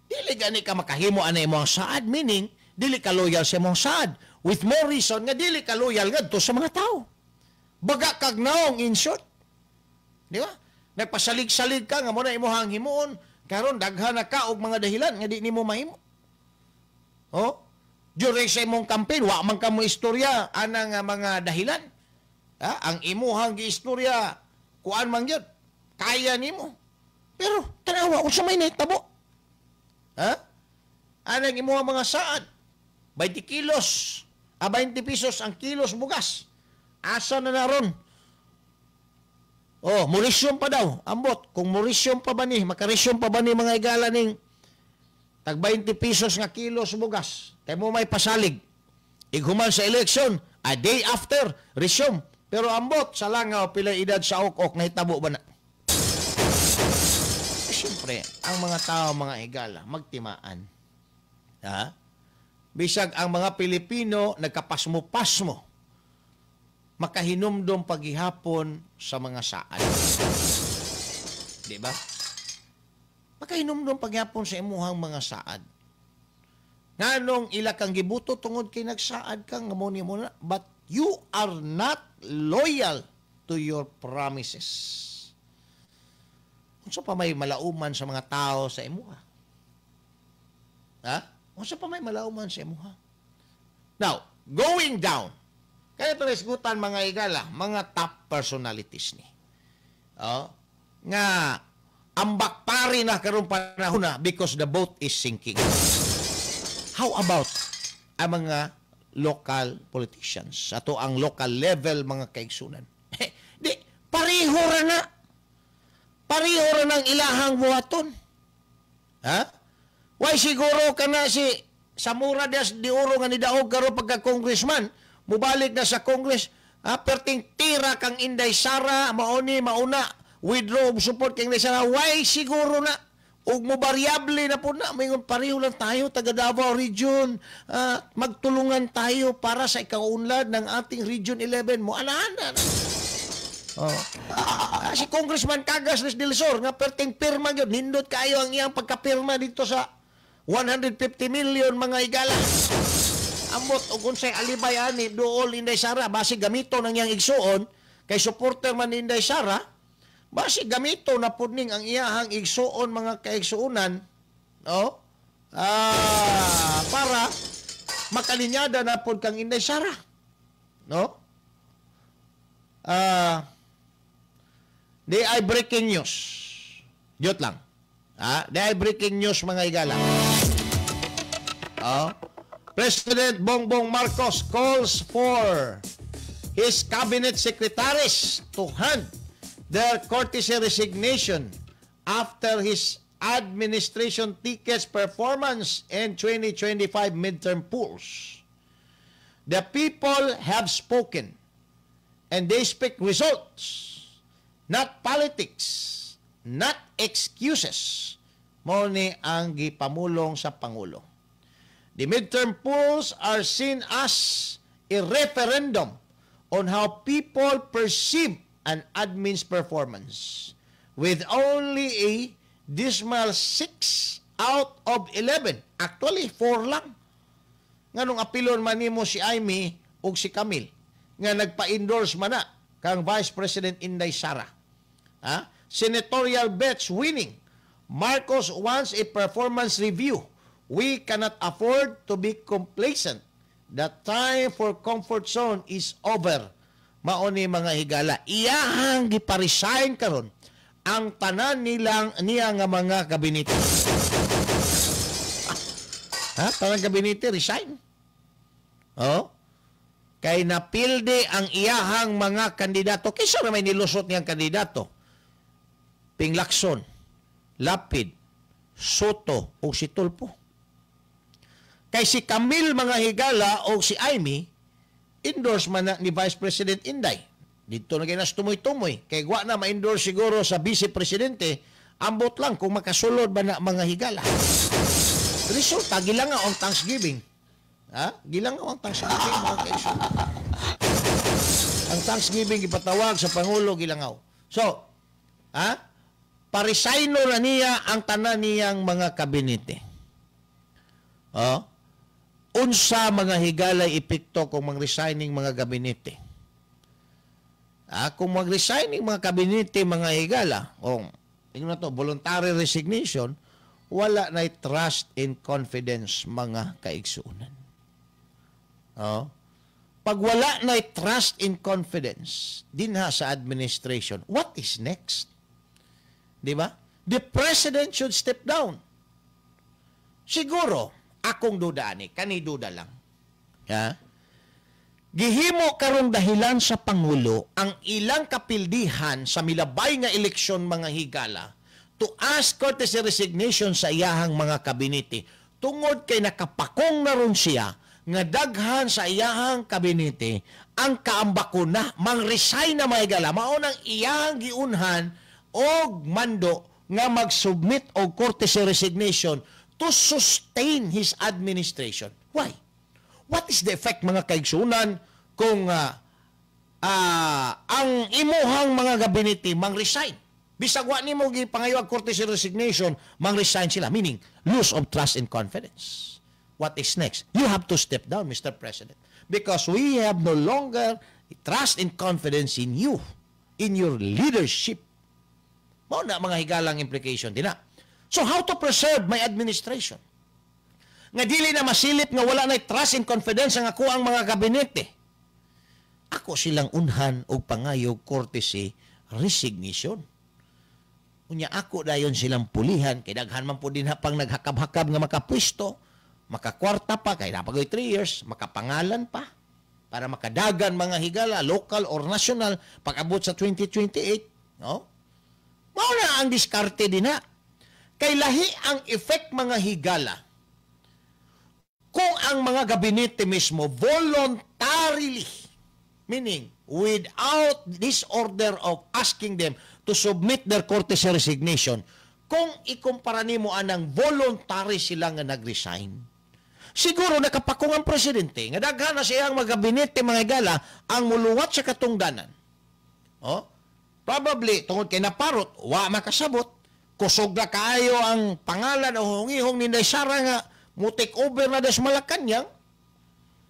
Dili gani ka makahimo ana imong saad, meaning dili ka loyal sa imong saad. With more reason nga dili ka loyal ngadto sa mga tao. Baga kag naong, in short. Di ba? Nagpasalig-salig ka nga mo na imuhang himuon, karon daghan na ka og mga dahilan nga di nimo mahimo. Oh? During sa imong campaign, wa man ka mo istorya ana nga mga dahilan. Ha? Ang imuhang giistorya, kuan man gyud, kaya nimo. Pero tanawa unsa may nahitabo? Ha? Anang imuhang mga saad? 20 kilos, 20 pesos ang kilos bugas. Asa na naron? Oh, mo-resume pa daw. Ambot, kung mo-resume pa ba ni, makaresume pa ba ni, mga igala, ning tag 20 pesos nga kilos bugas? Kay mo may pasalig. Ighuman sa election, a day after, resume. Pero ambot, sa langaw, pila edad sa ok-ok, nahitabo ba na? Siyempre, ang mga tao, mga igala, magtimaan. Ha? Bisag ang mga Pilipino, nagkapasmo-pasmo, makahinumdom paghihapon sa mga saad. Di ba? Makahinumdom paghihapon sa imuhang mga saad. Nganong ila kang gibuto tungod kay nagsaad ka nga mo nimo na, but you are not loyal to your promises. Unsa pa may malauman sa mga tao sa imuha? Ha? Unsa pa may malauman sa imuha? Now, going down, kaya ito nasgutan, mga igala, mga top personalities ni. Oh, nga ambak pari na karong panahon na because the boat is sinking. How about ang mga local politicians? Ato ang local level, mga kaigsunan. Di, Pareho ra na. Pareho ra ng ilahang buhaton. Ha? Why siguro ka na si Zamora Diaz de Oro nga nidaog karon pagka congressman, mubalik na sa Congress, ha, perting tira kang Inday Sara, mauni mauna, withdraw og support kang Inday Sara. Why siguro na? Ug mo variable na po na, mingon pareho lang tayo, taga Davao Region, magtulungan tayo para sa ikaunlad ng ating Region 11 mo, ana-ana na. Oh. Si Congressman Cagas del Sur nga perting pirma gyud, nindot kayo ang iyang pagkapirma dito sa 150 million, mga higala. Ambot og unsay alibay ani duol Inday Sara, basi gamito nang iyang igsuon kay supporter man ni Inday Sara, basi gamito na pud ning ang iyahang igsuon, mga kaigsuonan, no? Para makalinyada na pud kang Inday Sara, no? Di ay breaking news. Jot lang. Di ay breaking news, mga higala. Oh. President Bongbong Marcos calls for his cabinet secretaries to hand their courtesy resignation after his administration tickets performance in 2025 midterm polls. "The people have spoken and they speak results, not politics, not excuses." Mao ni ang gipamulong sa Pangulo. The midterm polls are seen as a referendum on how people perceive an admin's performance, with only a dismal 6 out of 11. Actually, 4 lang. Nganong apilon man nimo si Imee ug si Camille nga nagpa-endorse man na kang Vice President Inday Sara? Ha? Senatorial bets winning. Marcos wants a performance review. "We cannot afford to be complacent. The time for comfort zone is over." Mao ni, mga higala. Iyahang gipa-resign karon ang tanan nilang niya nga mga kabinete. Ha? Tanan kabinete resign. Oh? Kay napilde ang iyahang mga kandidato. Kaysa na may nilusot niyang kandidato. Ping Lacson, Lapid, Sotto o si Tulfo. Kay si Camille, mga higala, o si Imee, endorse man na ni Vice President Inday. Dito na ginas tumoy-tumoy. Kay wa na ma-endorse siguro sa Vice Presidente, ambot lang kung makasulod ba na, mga higala. Resulta, gilangaw ang Thanksgiving. Ha? Gilangaw ang Thanksgiving, mga kaigsoon. Ang Thanksgiving ipatawag sa Pangulo, gilangaw. So, ha? Paresigno na niya ang tanan niyang mga kabinete. Oh? Unsa, mga higalay, epekto kung mag-resigning mga gabinete? Kung mag-resigning mga kabinete, mga higala, kung tingnan to, voluntary resignation, wala na trust and confidence, mga kaigsuunan. Oh. Pag wala na trust and confidence dinha sa administration, what is next? Di ba? The president should step down. Siguro, akong duda ani, kani duda lang. Ha? Gihimo karong dahilan sa Pangulo ang ilang kapildihan sa milabay nga eleksyon, mga higala, to ask courtesy resignation sa iyahang mga kabinete tungod kay nakapakong na ron siya nga daghan sa iyahang kabinete ang kaambako na mang-resign na, mga higala. Mao nang iyahang giunhan og mando nga mag-submit og courtesy resignation to sustain his administration. Why? What is the effect, mga kaigsunan, kung ang imuhang mga gabinete mang-resign? Bisag wa nimo gipangayo ang courtesy resignation, mang-resign sila, meaning lose of trust and confidence. What is next? You have to step down, Mr. President, because we have no longer trust and confidence in you, in your leadership. Mao na, mga higalang, implication din na. So how to preserve my administration? Nga dili na masilip nga wala na trust and confidence ang ako ang mga gabinete. Ako silang unhan og pangayog courtesy resignation. Unya ako dayon silang pulihan kay daghan man po din pang naghakab-hakab nga makapwesto, makakwarta pa kay napagoy 3 years, makapangalan pa. Para makadagan mga higala, local or national, pag-abot sa 2028. No? Mao na ang diskarte din na. Kay lahi ang effect mga higala kung ang mga gabinete mismo voluntarily, meaning without this order of asking them to submit their courtesy resignation, kung ikumpara nimo anang voluntary sila nga nag-resign, siguro nakapakong ang presidente nga daghan na siyang mga gabinete mga higala ang muluwat sa katungdanan. Oh? Probably tungod kay naparot, wa makasabot, kusog na kaayo ang pangalan o hungihong ni Inday Sara nga mo take over na des Malacanang,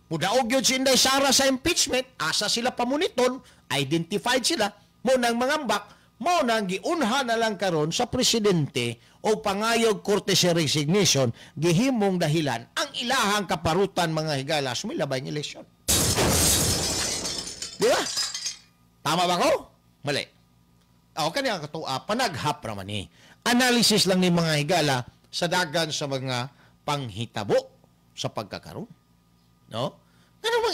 mudaog yun si Inday Sara sa impeachment, asa sila pamuniton, identified sila, mo nang mangambak, mo nang giunha na lang karon sa presidente o pangayog courtesy resignation, gihimong dahilan ang ilahang kaparutan mga higala sumilabay ng eleksyon. Di ba? Tama ba ko? Mali. O, kanya katua, panaghap raman ni. Analysis lang ni mga higala sa dagan sa mga panghitabo sa pagkakaroon. No? Ganun ba?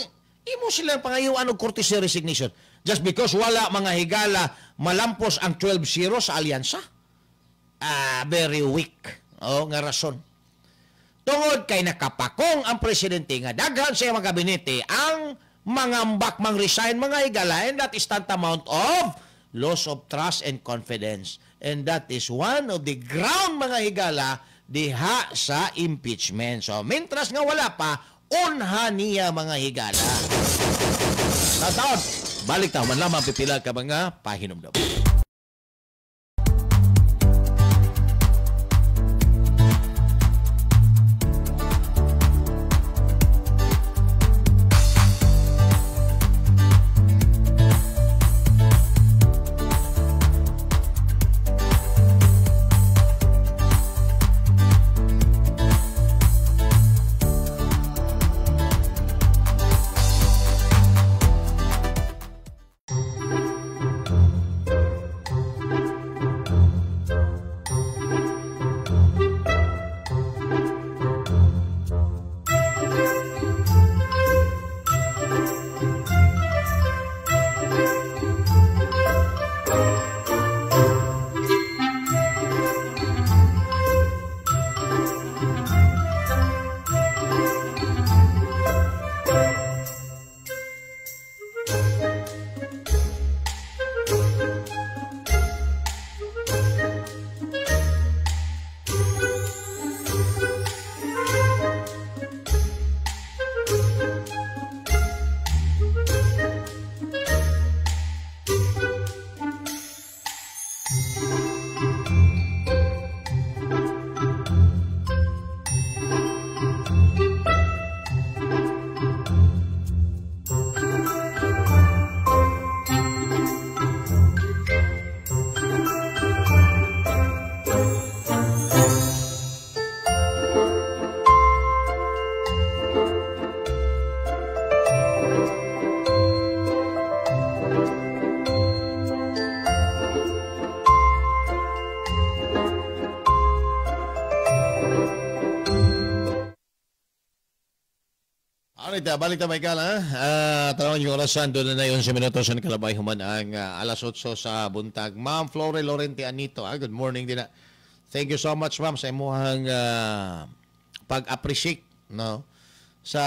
Imo silang pangayuan og courtesy resignation just because wala mga higala malampos ang 12-0 sa alyansa. Very weak. O, nga rason. Tungod kay nakapakong ang presidente nga daghan sa iyang mga gabinete ang mangambak mang-resign mga higala, and that is tantamount of loss of trust and confidence. And that is one of the ground mga higala diha sa impeachment. So, mintras nga wala pa, unha niya mga higala. Tataon, balik ta man lamang pipila ka mga pahinumdum. Balik ta Michael, ha? Tanawin yung orasan, doon na 11 minuto sa nakalabay human ang alas 8 sa buntag. Ma'am Flore Lorente Anito, good morning din na. Thank you so much, ma'am, sa imuhang pag-appreciate, no, sa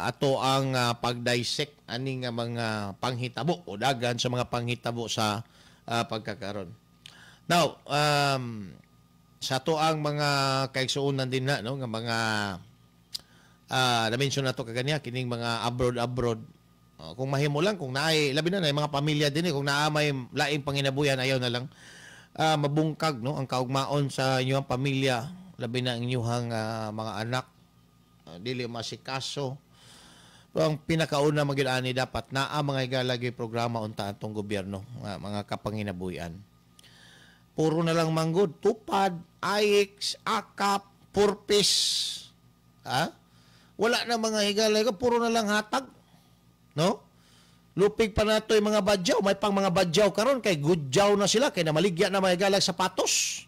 ato ang pag-dissect aning mga panghitabo o dagan sa mga panghitabo sa pagkakaron. Now, sa ato ang mga kaigsuonan din na, no, nga mga na-mention na to kaganiya kining mga abroad kung mahimo lang, kung naay labi na na mga pamilya din kung naa may laing panginabuyan, ayaw na lang mabungkag, no, ang kaugmaon sa inyong pamilya, labi na ang inyong mga anak, dili masikaso. Pero ang pinakauna magyud ani dapat naa mga higala gyud programa unta atong gobyerno, mga kapanginabuyan. Puro na lang manggod, tupad, AX, akap, purpose. Ha? Wala na mga higala, puro na lang hatag. No? Lupig pa nato yung mga badyaw. May pang mga badyaw karon kay gudyaw na sila, kay namaligya na mga higala sapatos.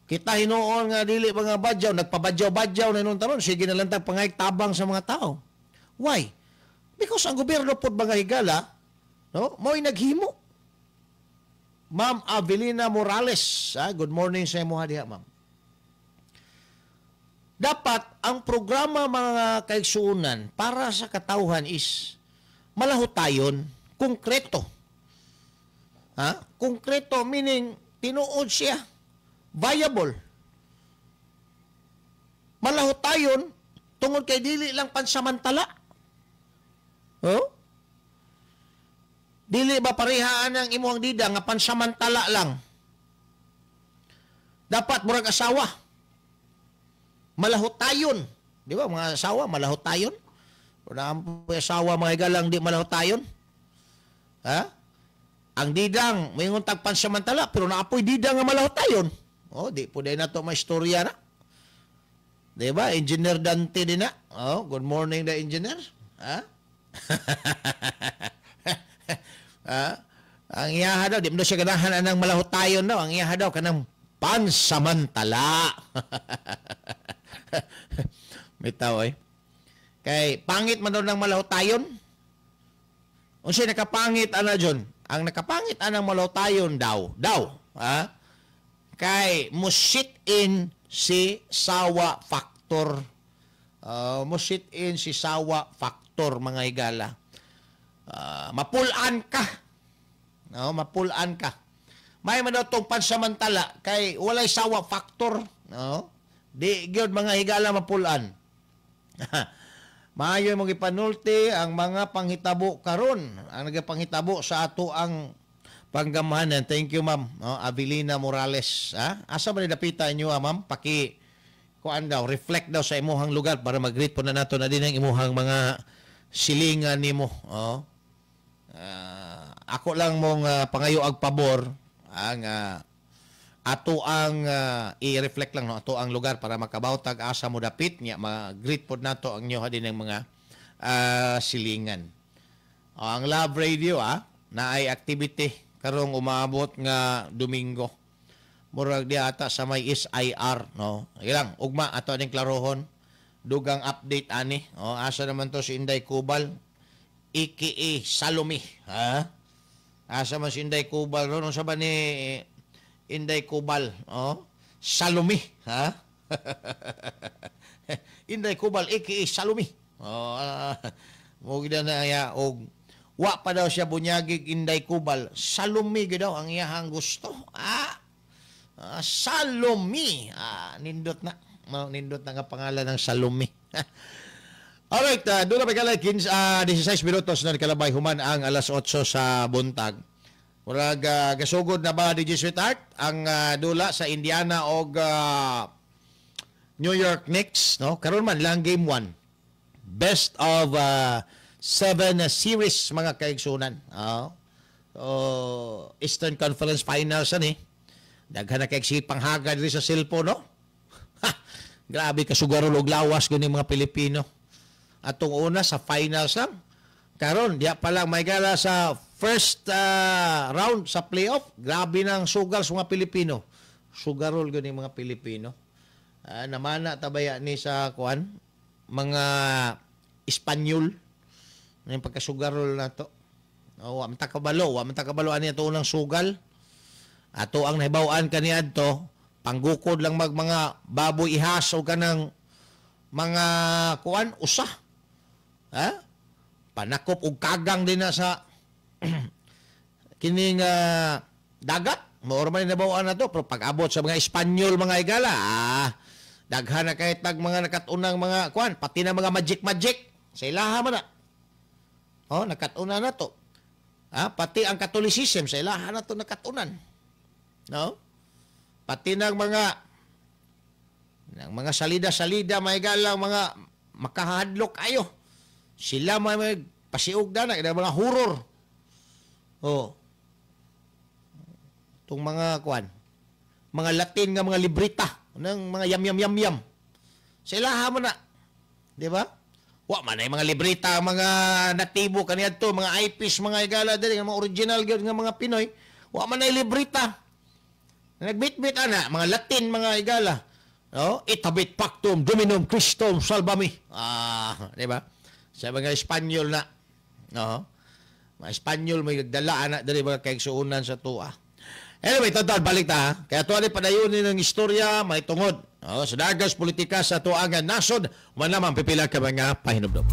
Kita hinuon nga dili mga badyaw, nagpabadyaw-badyaw na noon taron, sige na lang tag pangayag tabang sa mga tao. Why? Because ang gobyerno pod, mga higala, no, mao'y naghimo. Ma'am Avelina Morales, ah, good morning sa imo diha, ma'am. Dapat ang programa, mga kaigsuonan, para sa katawhan is malahutayon, konkreto. Ha? Konkreto meaning tinuod siya, viable. Malahutayon tungod kay dili lang pansamantala. Oh? Dili ba parehaan ang imuhang dida nga pansamantala lang? Dapat murag asawa. Malahutayon. Di ba mga asawa malahutayon? Wala ang asawa, mga higalang, di malahutayon. Ha? Ang didang, moingon tag pansamantala, pero naapoy didang nga malahutayon. Oh, di po na to may istorya na. Di ba? Engineer Dante din na. Oh, good morning da, engineer. Ha? Ha? Ang iyaha daw, di mo siya ganahan anang malahutayon daw. Ang iyaha daw, kanang pansamantala. Bitaw eh. Kay pangit man daw ng malahutayon. Unsay nakapangit ana, John? Ang nakapangit anang malahutayon daw, daw, ha? Kay mo sit in si sawa factor. Mo sit in si sawa factor, mga higala. Mapulan ka. No, mapulan ka. May man daw tong pansamantala kay walay sawa factor, no? Di gyud, mga higala, mapulan. Maayo mong ipanulti ang mga panghitabo karon, ang nagapanghitabo sa ato ang panggamhanan. Thank you, ma'am. No, Avelina Morales, ha? Asa man ni dapita inyo, ah, ma'am? Paki kuan daw, reflect daw sa imuhang lugar para mag-greet po na nato na din ang imuhang mga silingan nimo. Oh. Ako lang mong pangayo ag pabor ang ato ang i-reflect lang, no, ato ang lugar para makabaw tag asa mo dapit nya ma-greet pod nato ang inyo din ng mga silingan. O, ang Love Radio ah naay activity karong umaabot nga Domingo. Murag di ata sa may SIR, no. Sige lang, ugma ato ning klarohon. Dugang update ani. O, asa naman to si Inday Kubal aka Salome, ha? Asa man si Inday Kubal ron? Unsa ba ni Inday Kubal? Oh, Salome, ha? Inday Kubal aka Salome. Oh, mo gid na ya og wa pa daw siya bunyagig Inday Kubal. Salome gid daw ang iyahang gusto. Ah, Salome. Ah, nindot na. No, nindot na nga pangalan ng Salome. Alright, doon na pa 15, 16 minutos na kalabay human ang alas 8 sa buntag. Murag gasugod na ba, DJ Sweetheart, ang dula sa Indiana og New York Knicks, no? Karon man lang game 1. Best of seven series, mga kaigsunan. Oh. So, Eastern Conference Finals ani. Daghan na kay panghaga diri sa cellphone, no? Ha, grabe ka sugarol og lawas gani mga Pilipino. Atong una sa finals lang. Karon, diya pa lang may gala sa first round sa playoff, grabe nang sugal sa mga Pilipino. Sugarol gani mga Pilipino. Namana tabaya ni sa kuan mga Espanyol yung pagkasugarol na to. Oh, wa man ta kabalo, wa man ta kabalo ani ato unang sugal. Ato ang nahibaw-an kaniadto, panggukod lang mag mga baboy ihas o kanang mga kuan usa. Ha? Panakop og kagang din na sa kining dagat. Mao man nahibaw-an na to, pero pag abot sa mga Espanyol, mga igala, daghan na kahit tag mga nakat-unang mga kuan, pati na mga magic magic sa ilaha man na. Oh, nakat-una na to. Ah, pati ang Catholicism sa ilaha na to nakatunan. No? Pati ng mga salida-salida, may galang mga makahadlok ayo. Sila may pasiug na mga horror. Oh. Itong mga kuan, mga Latin nga mga librita ng mga yam yam yam yam. Sa ilaha mo na. Di ba? Wa man ay mga librita, mga natibo kaniadto, mga IPs, mga igala diri, mga original gyud nga mga Pinoy. Wa man ay librita. Nagbitbit ana, mga Latin, mga igala. No? "Et habet pactum Dominum Christum salvami." Ah, di ba? Sa mga Espanyol na. No? Mga Espanyol may nagdala ana diri mga kaigsuonan sa tuwa. Anyway, total balik ta. Ha? Kaya tuwa ni padayon ng istorya may tungod. Oh, sa dagas politika sa tuwa nga nasod, man lamang pipila ka mga pahinubdob.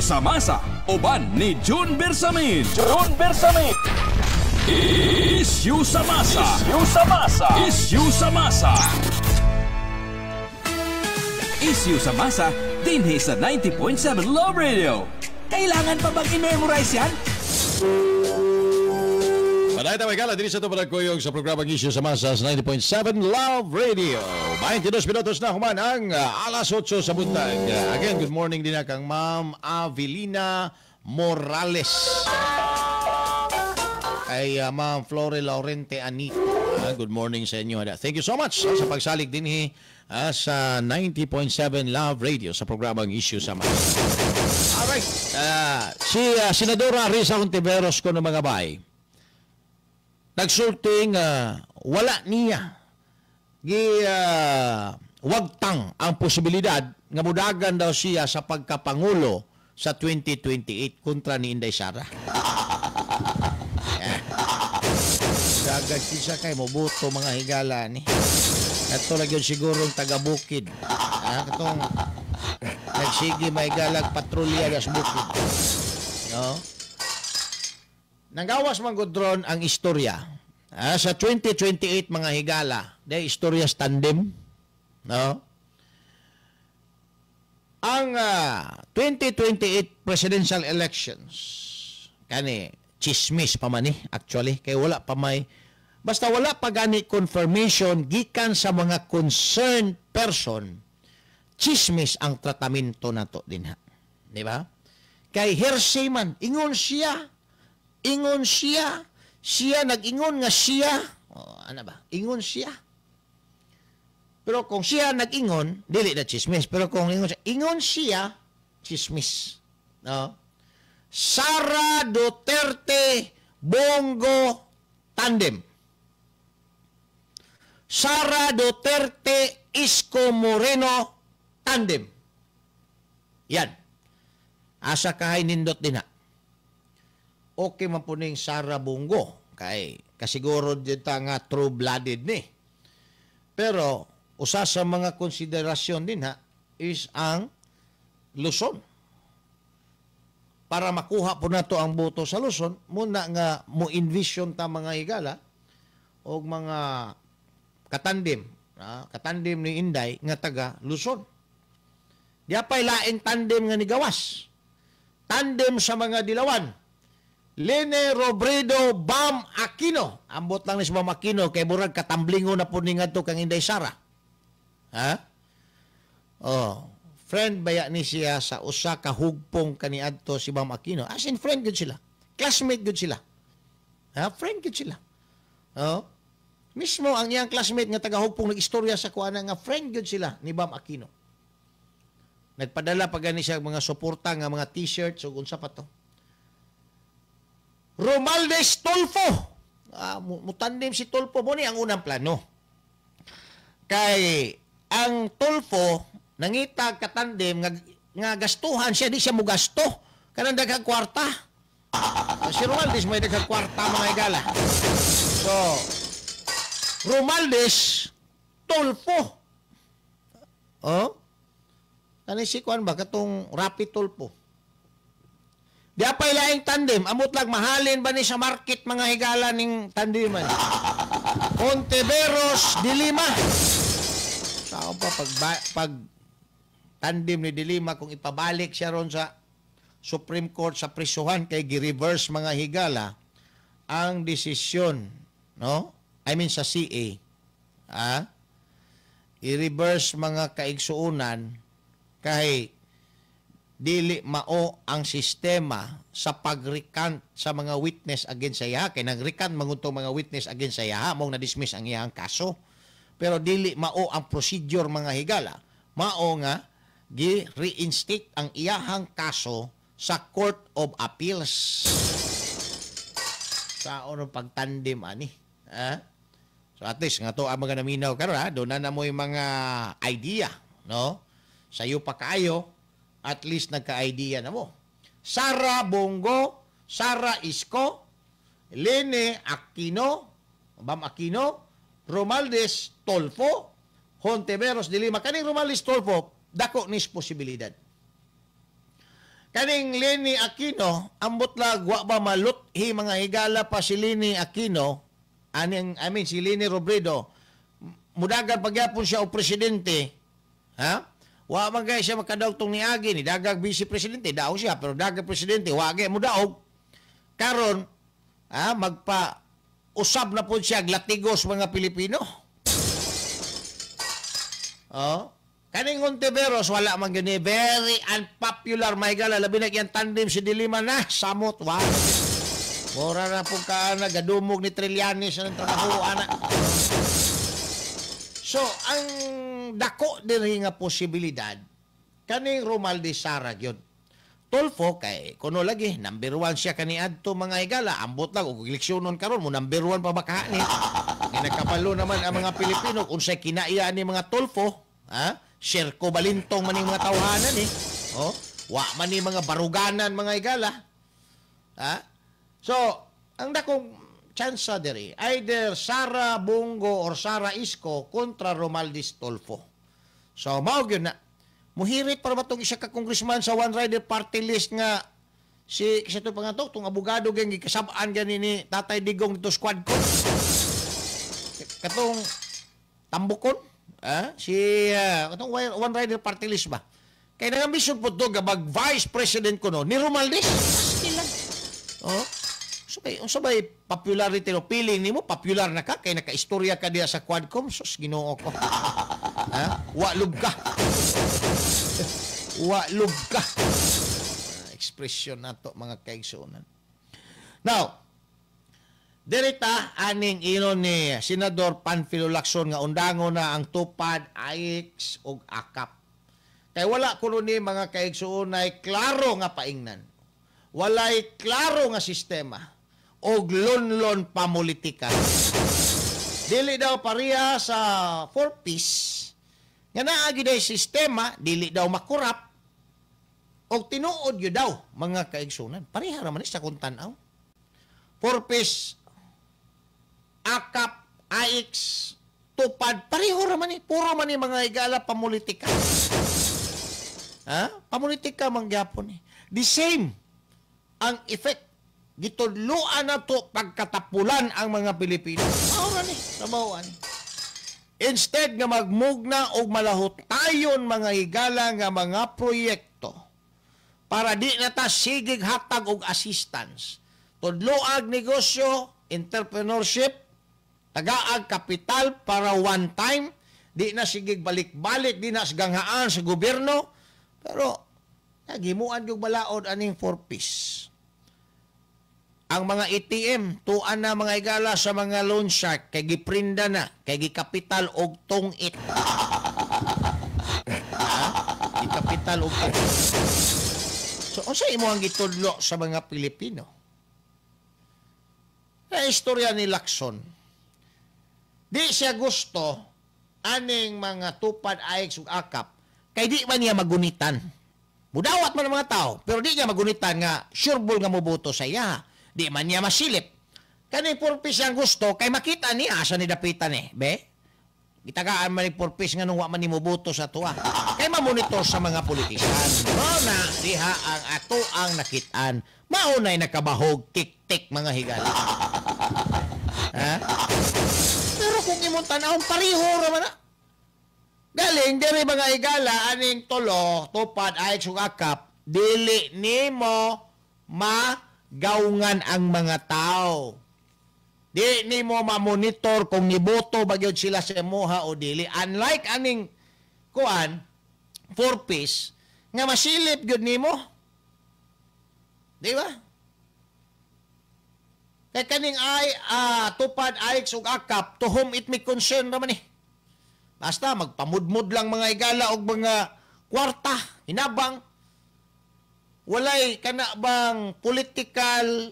Sa masa, uban ni June Bersamin. June Bersamin. Issue sa masa. Issue sa masa. Issue sa masa. Issue sa masa dinhi sa 90.7 Love Radio. Kailangan pa bang i-memorize yan? Padayon tayo kala diri sa ito palagkuyog sa programang Issue sa Masa sa 90.7 Love Radio. 22 minutos na human ang alas 8 sa buntag. Again, good morning din na kang Ma'am Avelina Morales. Kay Ma'am Flore Laurente Anita. Good morning sa inyo. Thank you so much sa pagsalig din sa 90.7 Love Radio sa programang Issue sa Masa. Alright. Si Senadora Risa Hontiveros ko ng mga bay, nagsulting wala niya wagtang ang posibilidad nga mudagan daw siya sa pagkapangulo sa 2028 kontra ni Inday Sara. Yeah. Dagan kinsa kay moboto mga higala ni. Ato lagi siguro ang taga-bukid. Katong nagsige may galag patrolya das bukid. No? Nanggawas man gud ron ang istorya. Sa 2028, mga higala, day istorya sa tandem, no? Ang 2028 presidential elections, kani chismis pa man ni actually, kay wala pa may, basta wala pa gani confirmation gikan sa mga concerned person, chismis ang tratamento nato dinha, di ba? Kay hearsay man, ingon siya, ingon siya, siya nag-ingon nga siya, oh, ano ba? Ingon siya. Pero kung siya nag-ingon, dili na chismis. Pero kung ingon siya, chismis. No? Sara Duterte Bong Go tandem. Sara Duterte Isko Moreno tandem. Yan. Asa kahay nindot din ha. Okay man po ning Sara Bong Go. Kay kasiguro dito nga true-blooded ni. Pero usa sa mga konsiderasyon din ha is ang Luzon. Para makuha po nato ang boto sa Luzon, muna nga mo envision ta, mga higala, og mga katandim, katandim ni Inday nga taga Luzon. Di pa'y laing tandem nga nigawas. Tandem sa mga dilawan. Leni Robredo, Bam Aquino. Ambot lang ni si Bam Aquino kay murag katamblingo na po ni ngadto kang Inday Sara. Ha? Oh, friend baya ni siya sa usa ka hugpong kaniadto si Bam Aquino. As in friend gud sila. Classmate gud sila. Ha? Friend gud sila. Oh. Mismo ang iyang classmate nga taga hugpong nag-istorya sa kuana nga friend gud sila ni Bam Aquino. Nagpadala pa gani siya mga suporta nga mga t-shirts ug unsa pa to. Romualdez Tulfo. Mutandem si Tulfo mo ni ang unang plano. Kay ang Tulfo nangita katandem nga gastuhan siya, di siya mugasto kanang daghang kwarta. Si Romualdez may daghang kwarta, mga higala. So Romualdez Tulfo. Oh? Kani si kuan ba katong Rapi Tulfo. Di apay laing tandem, amot lang mahalin ba ni sa market, mga higala, ning tandeman. Hontiveros de Lima. Sao pa pag tandem ni De Lima kung ipabalik siya ron sa Supreme Court sa prisuhan kay gi-reverse, mga higala, ang desisyon, no? I mean sa CA. I-reverse, mga kaigsuonan, kay dili mao ang sistema sa pag-recant sa mga witness against sa iya, kay nag-recant manguntong mga witness against sa iya, mao na-dismiss ang iyang kaso, pero dili mao ang procedure, mga higala. Mao nga gi-reinstate ang iyahang kaso sa Court of Appeals sa ono pagtandem ani, ha? So at least nga to ang mga naminaw karon, ha, doon na mo yung mga idea, no? Sayo pa kaayo, at least nagka-idea na mo. Sara Bong Go, Sara Isko, Leni Aquino, Bam Aquino, Romualdez Tulfo, Hontiveros de Lima. Kaning Romualdez Tulfo, dako nis posibilidad. Kaning Leni Aquino, ambot lag wa ba maluthi, mga higala, pa si Leni Aquino, aning, I mean si Leni Robredo, mudagan pagyapon siya o presidente, ha? Wa man gay siya makadaog tong niagi ni dagag vice presidente, daog siya, pero dagag presidente wa gay mo daog. Karon, magpa usab na po siya glatigos mga Pilipino. Oh, kaning Hontiveros wala man gyud ni, very unpopular, may gala, labi na kiyang tandem si De Lima na samot wa. Mura na pong kaana gadumog ni Trillanes sa trabaho ana. So, ang dako diri nga posibilidad kaning Romualdez Sara gyud. Tulfo kay kuno lagi number 1 siya kaniadto, mga higala. Ambot lang og eleksyonon karon mo number 1 pa baka ni. Kay nakabalo naman ang mga Pilipino unsay kinaiya ni mga Tulfo, ha? Sherko Balintong man ning mga tawhanan ni. Oh, wa man ni mga baruganan, mga higala. Ha? So, ang dakong chance diri either Sara Bong Go or Sara Isko kontra Romualdez Tulfo. So mao gyud na. Muhirit para ba tong isa ka congressman sa One Rider Party List nga si kasi to pangato tong abogado gyud gikasab-an gani ni Tatay Digong dito squad ko. Katong Tambukon, ah, si katong One Rider Party List ba? Kay nangambisyon po to mag vice president kuno ni Romualdez. Sila. Oh. So kay unsa bay popularity no feeling nimo, popular na ka kay nakaistorya ka diha sa Quadcom? Sus, Ginoo ko. Ha? Walog ka. Walog ka. Expression nato, mga kaigsuonan. Now, dirita aning inon ni Senador Panfilo Lacson nga undango na ang Tupad, AICS ug AKAP. Kay wala kuno ni, mga kaigsuonay, klaro nga paingnan. Walay klaro nga sistema og lonlon pamulitika. Dili daw pareha sa 4Ps nga naa gyud sistema, dili daw makurap og tinuod gyud daw, mga kaigsuonan. Pareha ra man ni sa kung tan-aw. 4Ps, AKAP, AICS, Tupad, pareho ra man ni. Puro man ni, mga higala, pamulitika. Ha? Pamulitika man gyapon ni. The same ang effect. Gitudloan na to pagkatapulan ang mga Pilipino. Mao ra ni, trabahoan. Instead nga magmugna og malahotayon, mga higala, nga mga proyekto para di na ta sigig hatag og assistance. Tudloag negosyo, entrepreneurship, tagaag kapital para one time, di na sigig balik-balik, di na ganghaan sa gobyerno, pero nagimuan yung balaod aning 4Ps. Ang mga ATM, tuan na, mga igala, sa mga loan shark, kay giprinda na, kay gikapital og tong-it. Ha? Gikapital og tong-it. So, unsa imo ang gitudlo sa mga Pilipino? Na istorya ni Lacson, di siya gusto aning mga Tupad, AICS ug AKAP kay di man niya magunitan. Mudawat man ang mga tao, pero di niya magunitan nga sure ball nga moboto sa iya. Di man niya masilip. Kaning 4Ps ang gusto kay makita niya asa ni dapitan eh. Be? Gitagaan man ni 4Ps nga nung wa man ni moboto sa tuwa. Kay mamonitor sa mga politician. Mao na diha ang ato ang nakit-an. Mao na'y nakabahog tik-tik, mga higala. Ha? Pero kung imong tan-awon, pareho ra man na. Galing diri, mga higala, aning tulo, Tupad, AICS ug AKAP, dili nimo magawngan ang mga tao. Di nimo ma-monitor kung niboto ba gyud sila sa imuha o dili. Unlike aning kuan, 4Ps nga masilip gyud nimo. Di ba? Kay kaning ay Tupad, AICS ug AKAP, to whom it may concern naman eh. Basta magpamudmud lang, mga igala, og mga kwarta, hinabang. Walay kana bang political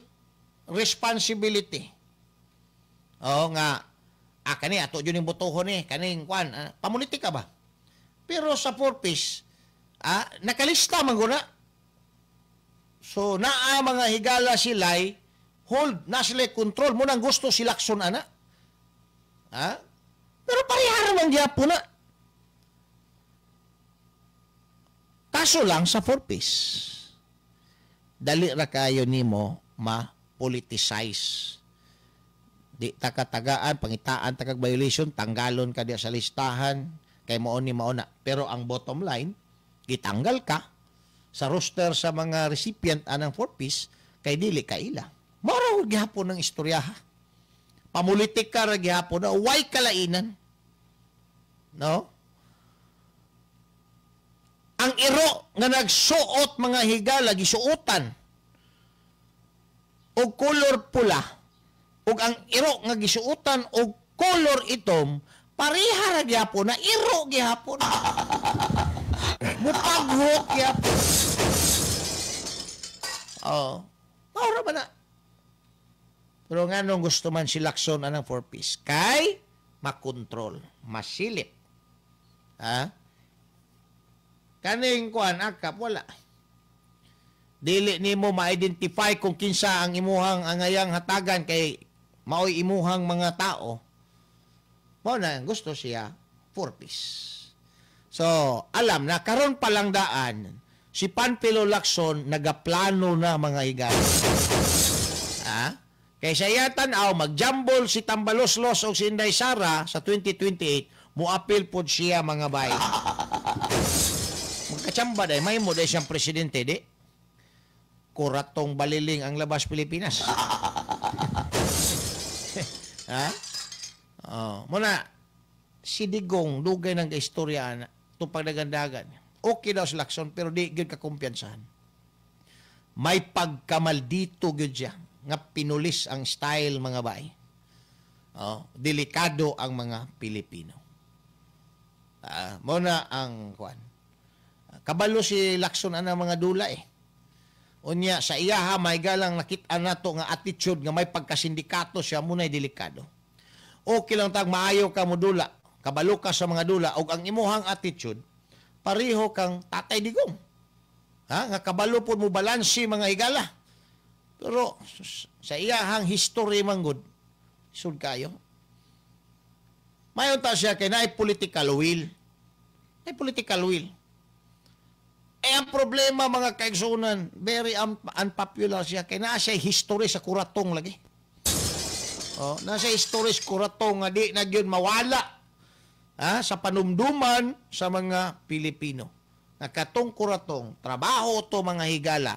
responsibility. Oo nga, kani ato jud ning botohon ni kaning kuan, pamulitika ba? Pero sa 4Ps, nakalista man guna. So naa, mga higala, sila'y hold na sila control mo nang gusto si Lacson ana. Ha? Pero pareha man gyapon na. Kaso lang sa 4Ps, dali ra kayo nimo ma-politicize. Di ta katagaan, pangitaan ta kag violation, tanggalon ka diya sa listahan, kay mao ni mao na. Pero ang bottom line, gitanggal ka sa roster sa mga recipient anang 4Ps kay dili ka ila. Mao ra gihapon ng istoryaha. Pamulitika ra gihapon na way kalainan. No? Ang iro nga nagsuot, mga higala, gisuotan og kolor pula ug ang iro nga gisuotan og kolor itom, pareha ra gyapon na iro gihapon. Mupaghok gyapon. Oh, mao ra ba na? Pero nganong gusto man si Lacson anang 4Ps? Kay makontrol, masilip. Ha? Kaning kuan, AKAP, wala. Dili nimo ma-identify kung kinsa ang imuhang angayang hatagan kay maoy imuhang mga tao. Mao na gusto siya 4Ps. So, alam na karon pa lang daan si Panfilo Lacson nagaplano na, mga higala. Ha? Kay sa iya tan-aw, magjambol si Tambaloslos o si Inday Sara sa 2028, muapil pod siya, mga bay. Magkachamba day, may mo day siyang presidente, di? Kuratong baliling ang labas Pilipinas. Ha? Oh, muna, si Digong, dugay ng istorya na, itong pagdagandagan. Okay daw si Lacson, pero di gyud kakumpiyansahan. May pagkamaldito gyud siya, nga pinulis ang style, mga bay. Oh, delikado ang mga Pilipino. Muna ang kuan. Kabalo si Lacson ana mga dula eh. Unya sa iyaha may galang nakita nato nga attitude nga may pagkasindikato siya, muna'y delikado. Okay lang tag maayo ka mo dula, kabalo ka sa mga dula og ang imuhang attitude pareho kang Tatay Digong. Ha, nga kabalo pod mo balanse, mga higala. Pero sa iyahang history manggod, sud kayo. Mayon ta siya kay naay political will. Naay political will. Eh, ang problema, mga kaigsunan, very unpopular siya kay naa siya history sa kuratong lagi. Oh, nasa history sa kuratong nga di na gyud mawala, ha, sa panumduman sa mga Pilipino. Nga katong kuratong trabaho to, mga higala,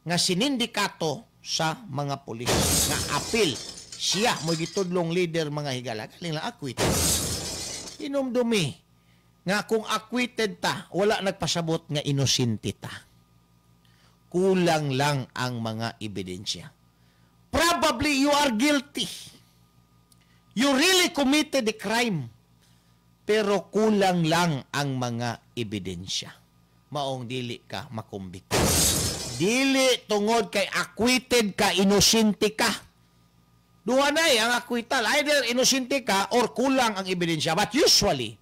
nga sinindikato sa mga pulis. Nga apil siya mo gitudlong leader, mga higala. Galing lang acquitted. Inumdumi nga kung acquitted ta, wala nagpasabot nga inosente ta. Kulang lang ang mga ebidensya. Probably you are guilty. You really committed the crime. Pero kulang lang ang mga ebidensya. Maong dili ka makumbik. Dili tungod kay acquitted ka, inosente ka. Duha na eh, ang acquittal. Either inosente ka or kulang ang ebidensya. But usually,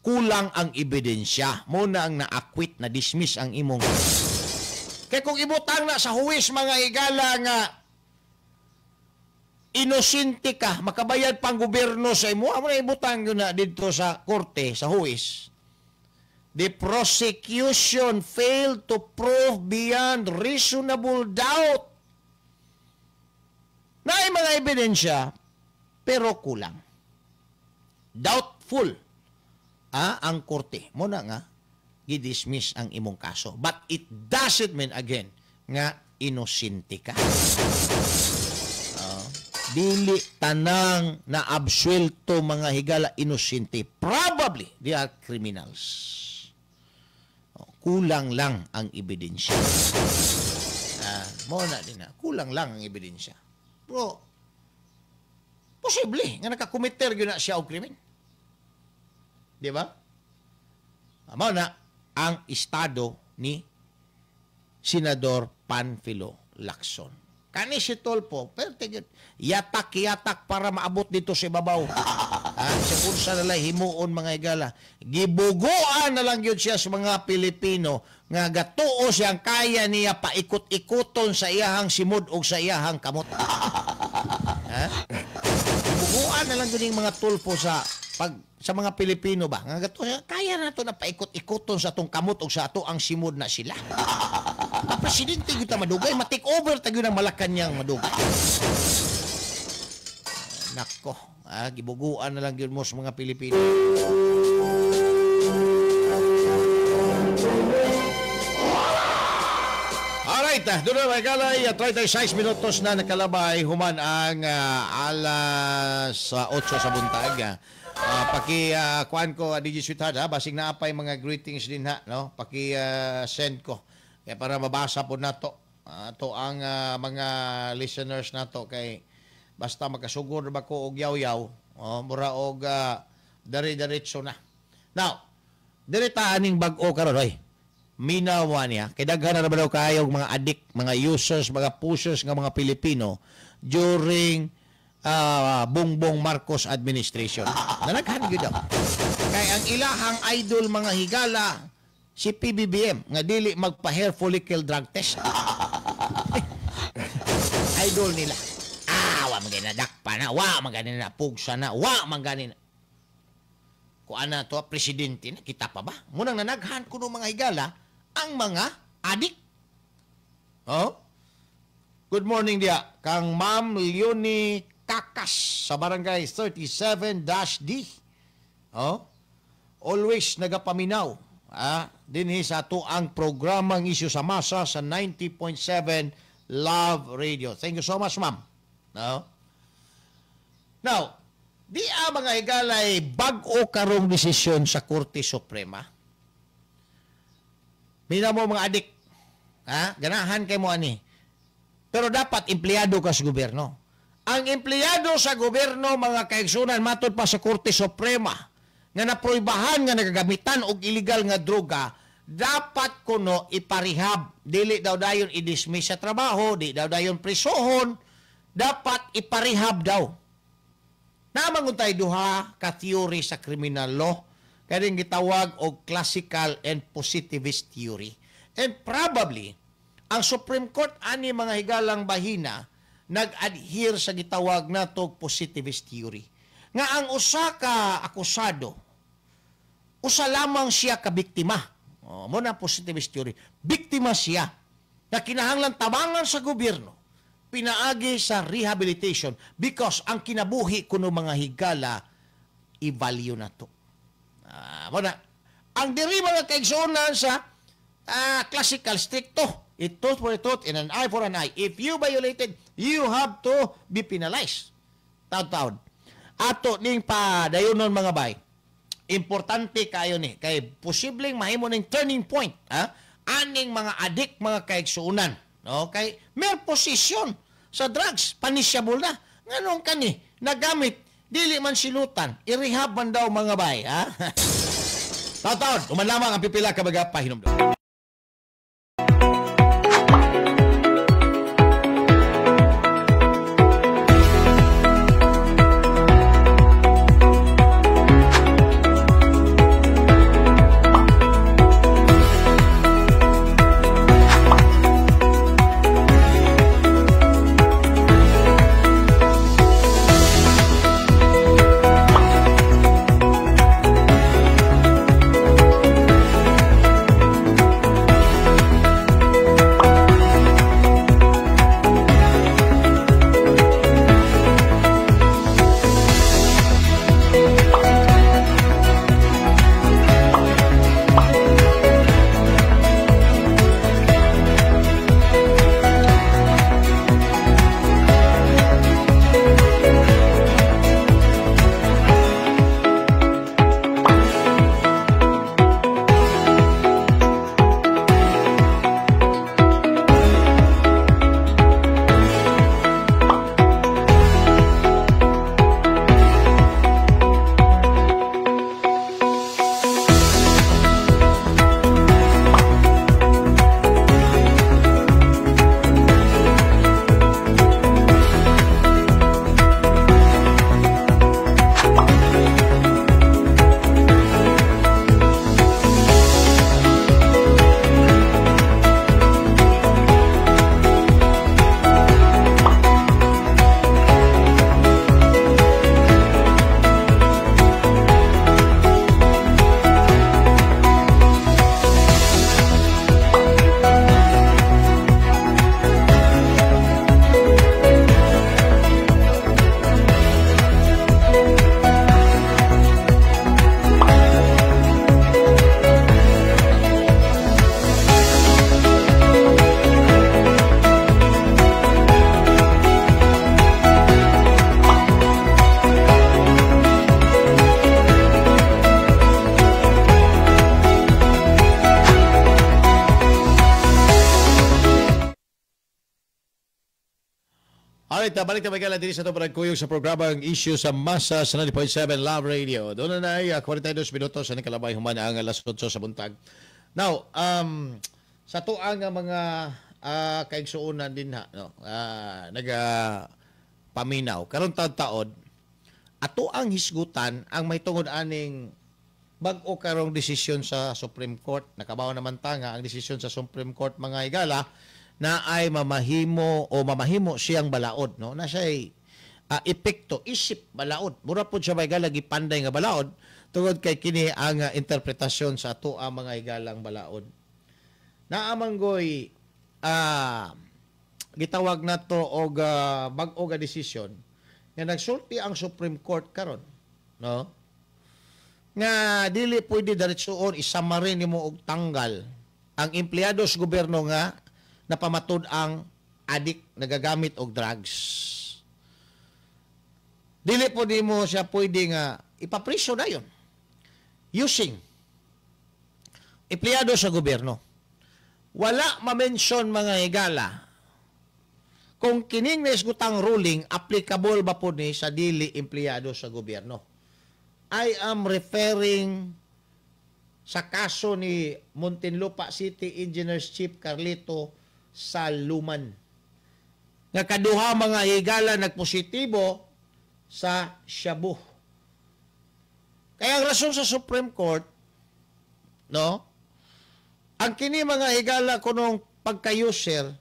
kulang ang ebidensya. Muna ang na-acquit, na-dismiss ang imong. Kaya kung ibutang na sa huwis, mga higala, nga inosente ka, makabayad pang gobyerno sa imo, amo na ibutang yun na dito sa korte, sa huwis. The prosecution failed to prove beyond reasonable doubt. Naay mga ebidensya, pero kulang. Doubtful ang korte. Muna nga, gi-dismiss ang imong kaso. But it doesn't mean again nga inosente ka. Dili tanang na absuelto, mga higala, inosente. Probably they are criminals. Oh, kulang lang ang ebidensya. Mo na din na. Kulang lang ang ebidensya. Pero posible nga nakakomiter gyud na siya og krimen. Di ba? Mao na ang estado ni Senador Panfilo Lacson. Kani si Tulfo, pero tigil, yatak-yatak para maabot dito sa ibabaw. Ha, sa unsa na lang himuon, mga higala. Gibuguan na lang yun siya sa mga Pilipino nga gatuo siyang kaya niya paikot-ikoton sa iyahang simod o sa iyahang kamot. Ha? Gibuguan na lang yun yung mga Tulfo sa mga Pilipino ba? Nga gatuo siya, kaya na to na paikot-ikoton sa atong kamot o sa ato ang simod na sila. Ang presidente gyud ta madugay, ma-take over ta gyud ang Malacanang madugay. Nako, gibuguan na lang gyud mo sa mga Pilipino. Alright, doon na mga galay, 36 minutos na nakalabay, human ang alas 8 sa buntag. Paki kuan ko, DJ Sweetheart, ha, basing naapay mga greetings din ha, no? Paki send ko. Kaya para mabasa po nato to ang mga listeners nato kay basta makasugod ba ko og yaw-yaw, oh, mura og diri-diretso na. Now, diri ta aning bag-o karon oy. Minaw niya kay daghan na ba daw kayo og mga addict, mga users, mga pushers nga mga Pilipino during Bongbong Marcos administration. Nanaghan gyud daw. Kay ang ilahang idol, mga higala, si PBBM nga dili magpa-hair follicle drug test. Idol nila. Wa man gani na dakpa na, wa man gani na pugsa na, wa man gani na. Kuan na to, presidente na, kita pa ba? Munang nanaghan kuno, mga higala, ang mga adik. Oh? Good morning diya kang Ma'am Leonie Kakas sa Barangay 37-D. Oh? Always nagapaminaw dinhi sa ato ang programang Isyu sa Masa sa 90.7 Love Radio. Thank you so much, ma'am. No? Now, di mga higalay bag-o karong desisyon sa Korte Suprema. Mina mo mga adik, ha? Ganahan kay mo ani. Pero dapat empleyado ka sa gobyerno. Ang empleyado sa gobyerno, mga kaigsunan, matod pa sa Korte Suprema, nga naproibahan nga nagagamitan og illegal nga droga, dapat kuno iparehab. Dili daw dayon i-dismiss sa trabaho, di daw dayon prisohon, dapat iparehab daw. Namangun tayo duha ka theory sa criminal law, kaning gitawag og classical and positivist theory. And probably, ang Supreme Court ani mga higalang bahina nag-adhere sa gitawag natog positivist theory. Nga ang usa ka akusado, usa lamang siya ka biktima. O, mo na positivist theory. Biktima siya na kinahanglan tabangan sa gobyerno pinaagi sa rehabilitation because ang kinabuhi kuno mga higala i-value na to. Mo na. Ang diri mga kaigsuonan sa classical stricto, it tooth for a tooth and an eye for an eye. If you violated, you have to be penalized. Taon-taon. Ato ning padayonon mga bay. Importante kayo ni kay posibleng mahimo ning turning point, ha? Aning mga adik mga kaigsuonan. Okay? Mere possession sa drugs, punishable na. Nganong kani nagamit dili man silutan, i-rehab man daw mga bay, ha? Taon-taon, uman lamang ang pipila ka mga pahinumdum. Alright, balik na magkala din sa ito parang sa programa ang issue sa masa sa 90.7 Love Radio. Doon na ay 42 minutos sa nakalabay human ang alas 8 sa buntag. Now, sa tuang ang mga kaigsuonan din ha, no? Nagapaminaw. Karon taon-taon, ato ang hisgutan ang may tungod aning bag-o karong desisyon sa Supreme Court. Nakabaw naman ta nga ang desisyon sa Supreme Court mga higala na ay mamahimo o mamahimo siyang balaod, no? Na siya'y epekto isip balaod. Mura po siya mga higala gipanday nga balaod tungod kay kini ang interpretasyon sa ato ang mga higalang balaod. Naamanggoy Gitawag nato og bag-o nga desisyon nga nagsulti ang Supreme Court karon, no, nga dili pwede diretsoon isamari nimo og tanggal ang empleyado sa gobyerno nga napamatud ang adik, nagagamit og drugs. Dili po nimo siya pwede nga ipapriso dayon using empleyado sa gobyerno. Wala ma-mention, mga higala, kung kining naisgutang ruling applicable ba po ni sa dili empleyado sa gobyerno. I am referring sa kaso ni Muntinlupa City Engineers Chief Carlito Saluman, nga kaduha, mga higala, nagpositibo sa shabu. Kaya ang rason sa Supreme Court, no, ang kini, mga higala, kunong pagka-user,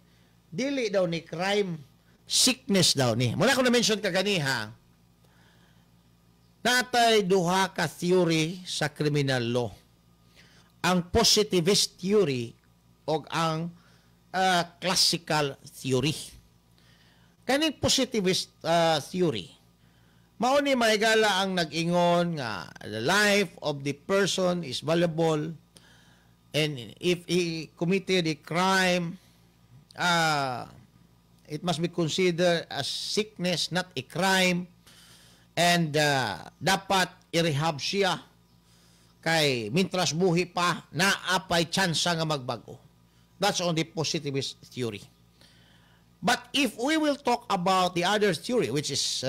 dili daw ni crime, sickness daw ni. Mula ko na-mention kaganiha, natay duha ka theory sa criminal law. Ang positivist theory o ang classical theory. Kaning positivist theory, mao ni, mahigala, ang nag-ingon nga the life of the person is valuable and if he committed a crime, it must be considered as sickness, not a crime, and dapat i-rehab siya kay mintras buhi pa, naa pay tsansa nga magbago. That's on the positivist theory. But if we will talk about the other theory, which is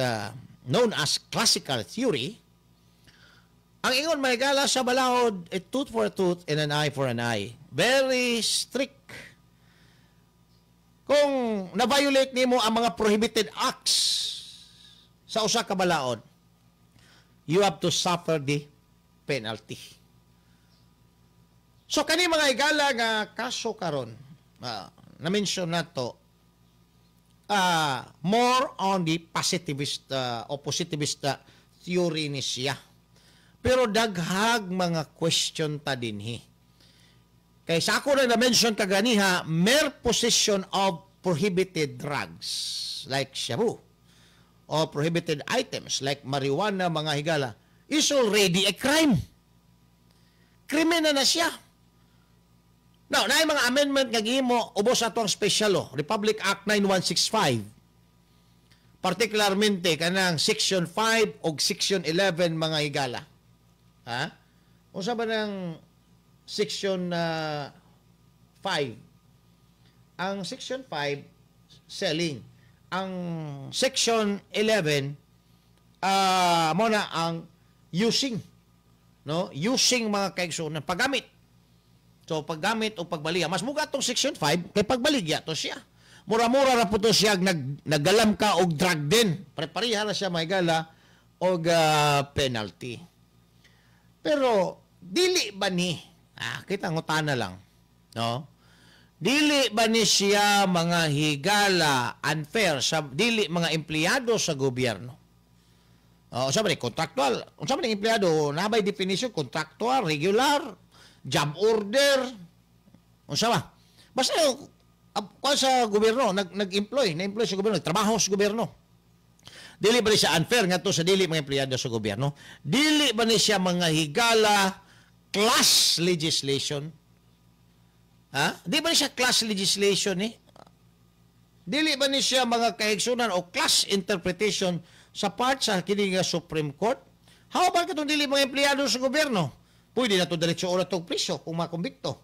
known as classical theory, ang ingon mahigala sa balaod, a tooth for a tooth and an eye for an eye. Very strict. Kung na-violate nimo ang mga prohibited acts sa usa ka balaod, you have to suffer the penalty. So kani, mga higala, nga kaso karon, na-mention nato, more on the positivist o positivist theory ni siya. Pero daghag mga question ta dinhi. Kay sa ako na na-mention kaganiha, mere possession of prohibited drugs like shabu or prohibited items like marijuana, mga higala, is already a crime. Krimen na na siya. Now, naay mga amendment nga gihimo ubos ato ang special law, Republic Act 9165. Particularmente kanang Section 5 o Section 11, mga higala. Ha? Unsa ba ng Section 5? Ang Section 5, selling. Ang Section 11 mo na ang using, no? Using, mga kaigsuonan, paggamit. So paggamit o pagbaliya, mas muga tong Section 5 kay pagbaligya to siya. Mura-mura ra po to siya naggalam ka og drug din. Pare-pareha ra siya, mahigala, og penalty. Pero dili ba ni kita ngutana lang, no? Dili ba ni siya, mga higala, unfair sa dili mga empleyado sa gobyerno? Oh, unsa ba ni contractual? Unsa ba ni empleyado? Na by definition contractual, regular, job order. Unsa ba? Basta kuan sa gobyerno, nag-employ, na-employ sa gobyerno, nagtrabaho sa gobyerno. Dili ba ni siya unfair ngadto sa dili mga empleyado sa gobyerno? Dili ba ni siya, mga higala, class legislation? Ha? Di ba ni siya class legislation eh? Dili ba ni siya, mga kahigsunan, o class interpretation sa part sa kini nga Supreme Court? How about katong dili mga empleyado sa gobyerno? Pwede na to diretso ora tong priso kung makumbikto.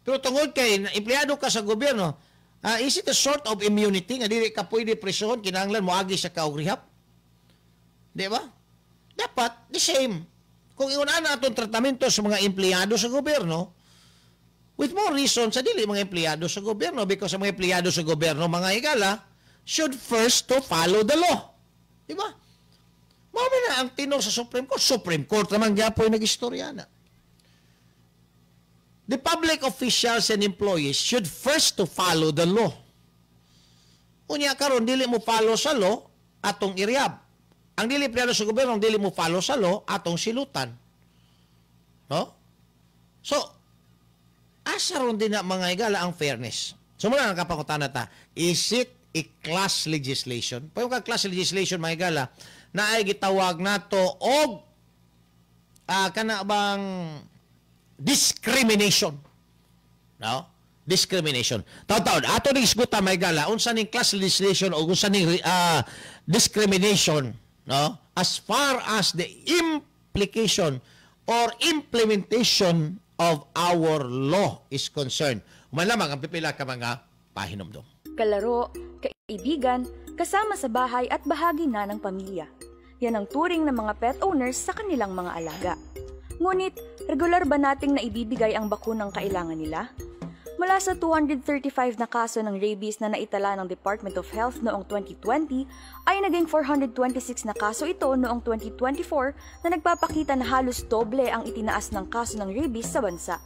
Pero tungod kay empleyado ka sa gobyerno, is it a sort of immunity nga dili ka pwede prisohon, kinahanglan moagi sa ka og rehab? Di ba? Dapat the same. Kung ingon na atong tratamento sa mga empleyado sa gobyerno, with more reason sa dili mga empleyado sa gobyerno, because sa mga empleyado sa gobyerno, mga higala, should first to follow the law. Di ba? Mao man na ang tinor sa Supreme Court. Supreme Court naman gyapoy nag-istorya na. The public officials and employees should first to follow the law. Unya karon dili mo follow sa law, atong i-rehab. Ang dili empleyado sa gobyerno, ang dili mo follow sa law, atong silutan. No? So, asa ron din na, mga higala, ang fairness? So muna ang kapangutana ta, is it a class legislation? Payo ka class legislation, mga higala, na ay gitawag nato og kana bang discrimination. No? Discrimination. Taon-taon, ato ning isgutan, mga higala, unsa ning class legislation o unsa ning discrimination, no? As far as the implication or implementation of our law is concerned. Human lamang ang pipila ka mga pahinomdom. Kalaro, kaibigan, kasama sa bahay at bahagi na ng pamilya. Yan ang turing ng mga pet owners sa kanilang mga alaga. Ngunit, regular ba nating naibibigay ang bakunang kailangan nila? Mula sa 235 na kaso ng rabies na naitala ng Department of Health noong 2020, ay naging 426 na kaso ito noong 2024 na nagpapakita na halos doble ang itinaas ng kaso ng rabies sa bansa.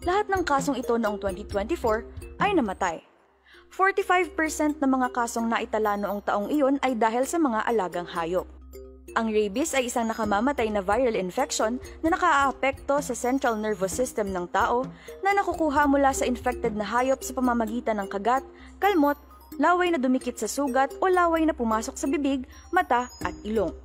Lahat ng kasong ito noong 2024 ay namatay. 45% ng mga kasong naitala noong taong iyon ay dahil sa mga alagang hayop. Ang rabies ay isang nakamamatay na viral infection na nakaaapekto sa central nervous system ng tao na nakukuha mula sa infected na hayop sa pamamagitan ng kagat, kalmot, laway na dumikit sa sugat o laway na pumasok sa bibig, mata at ilong.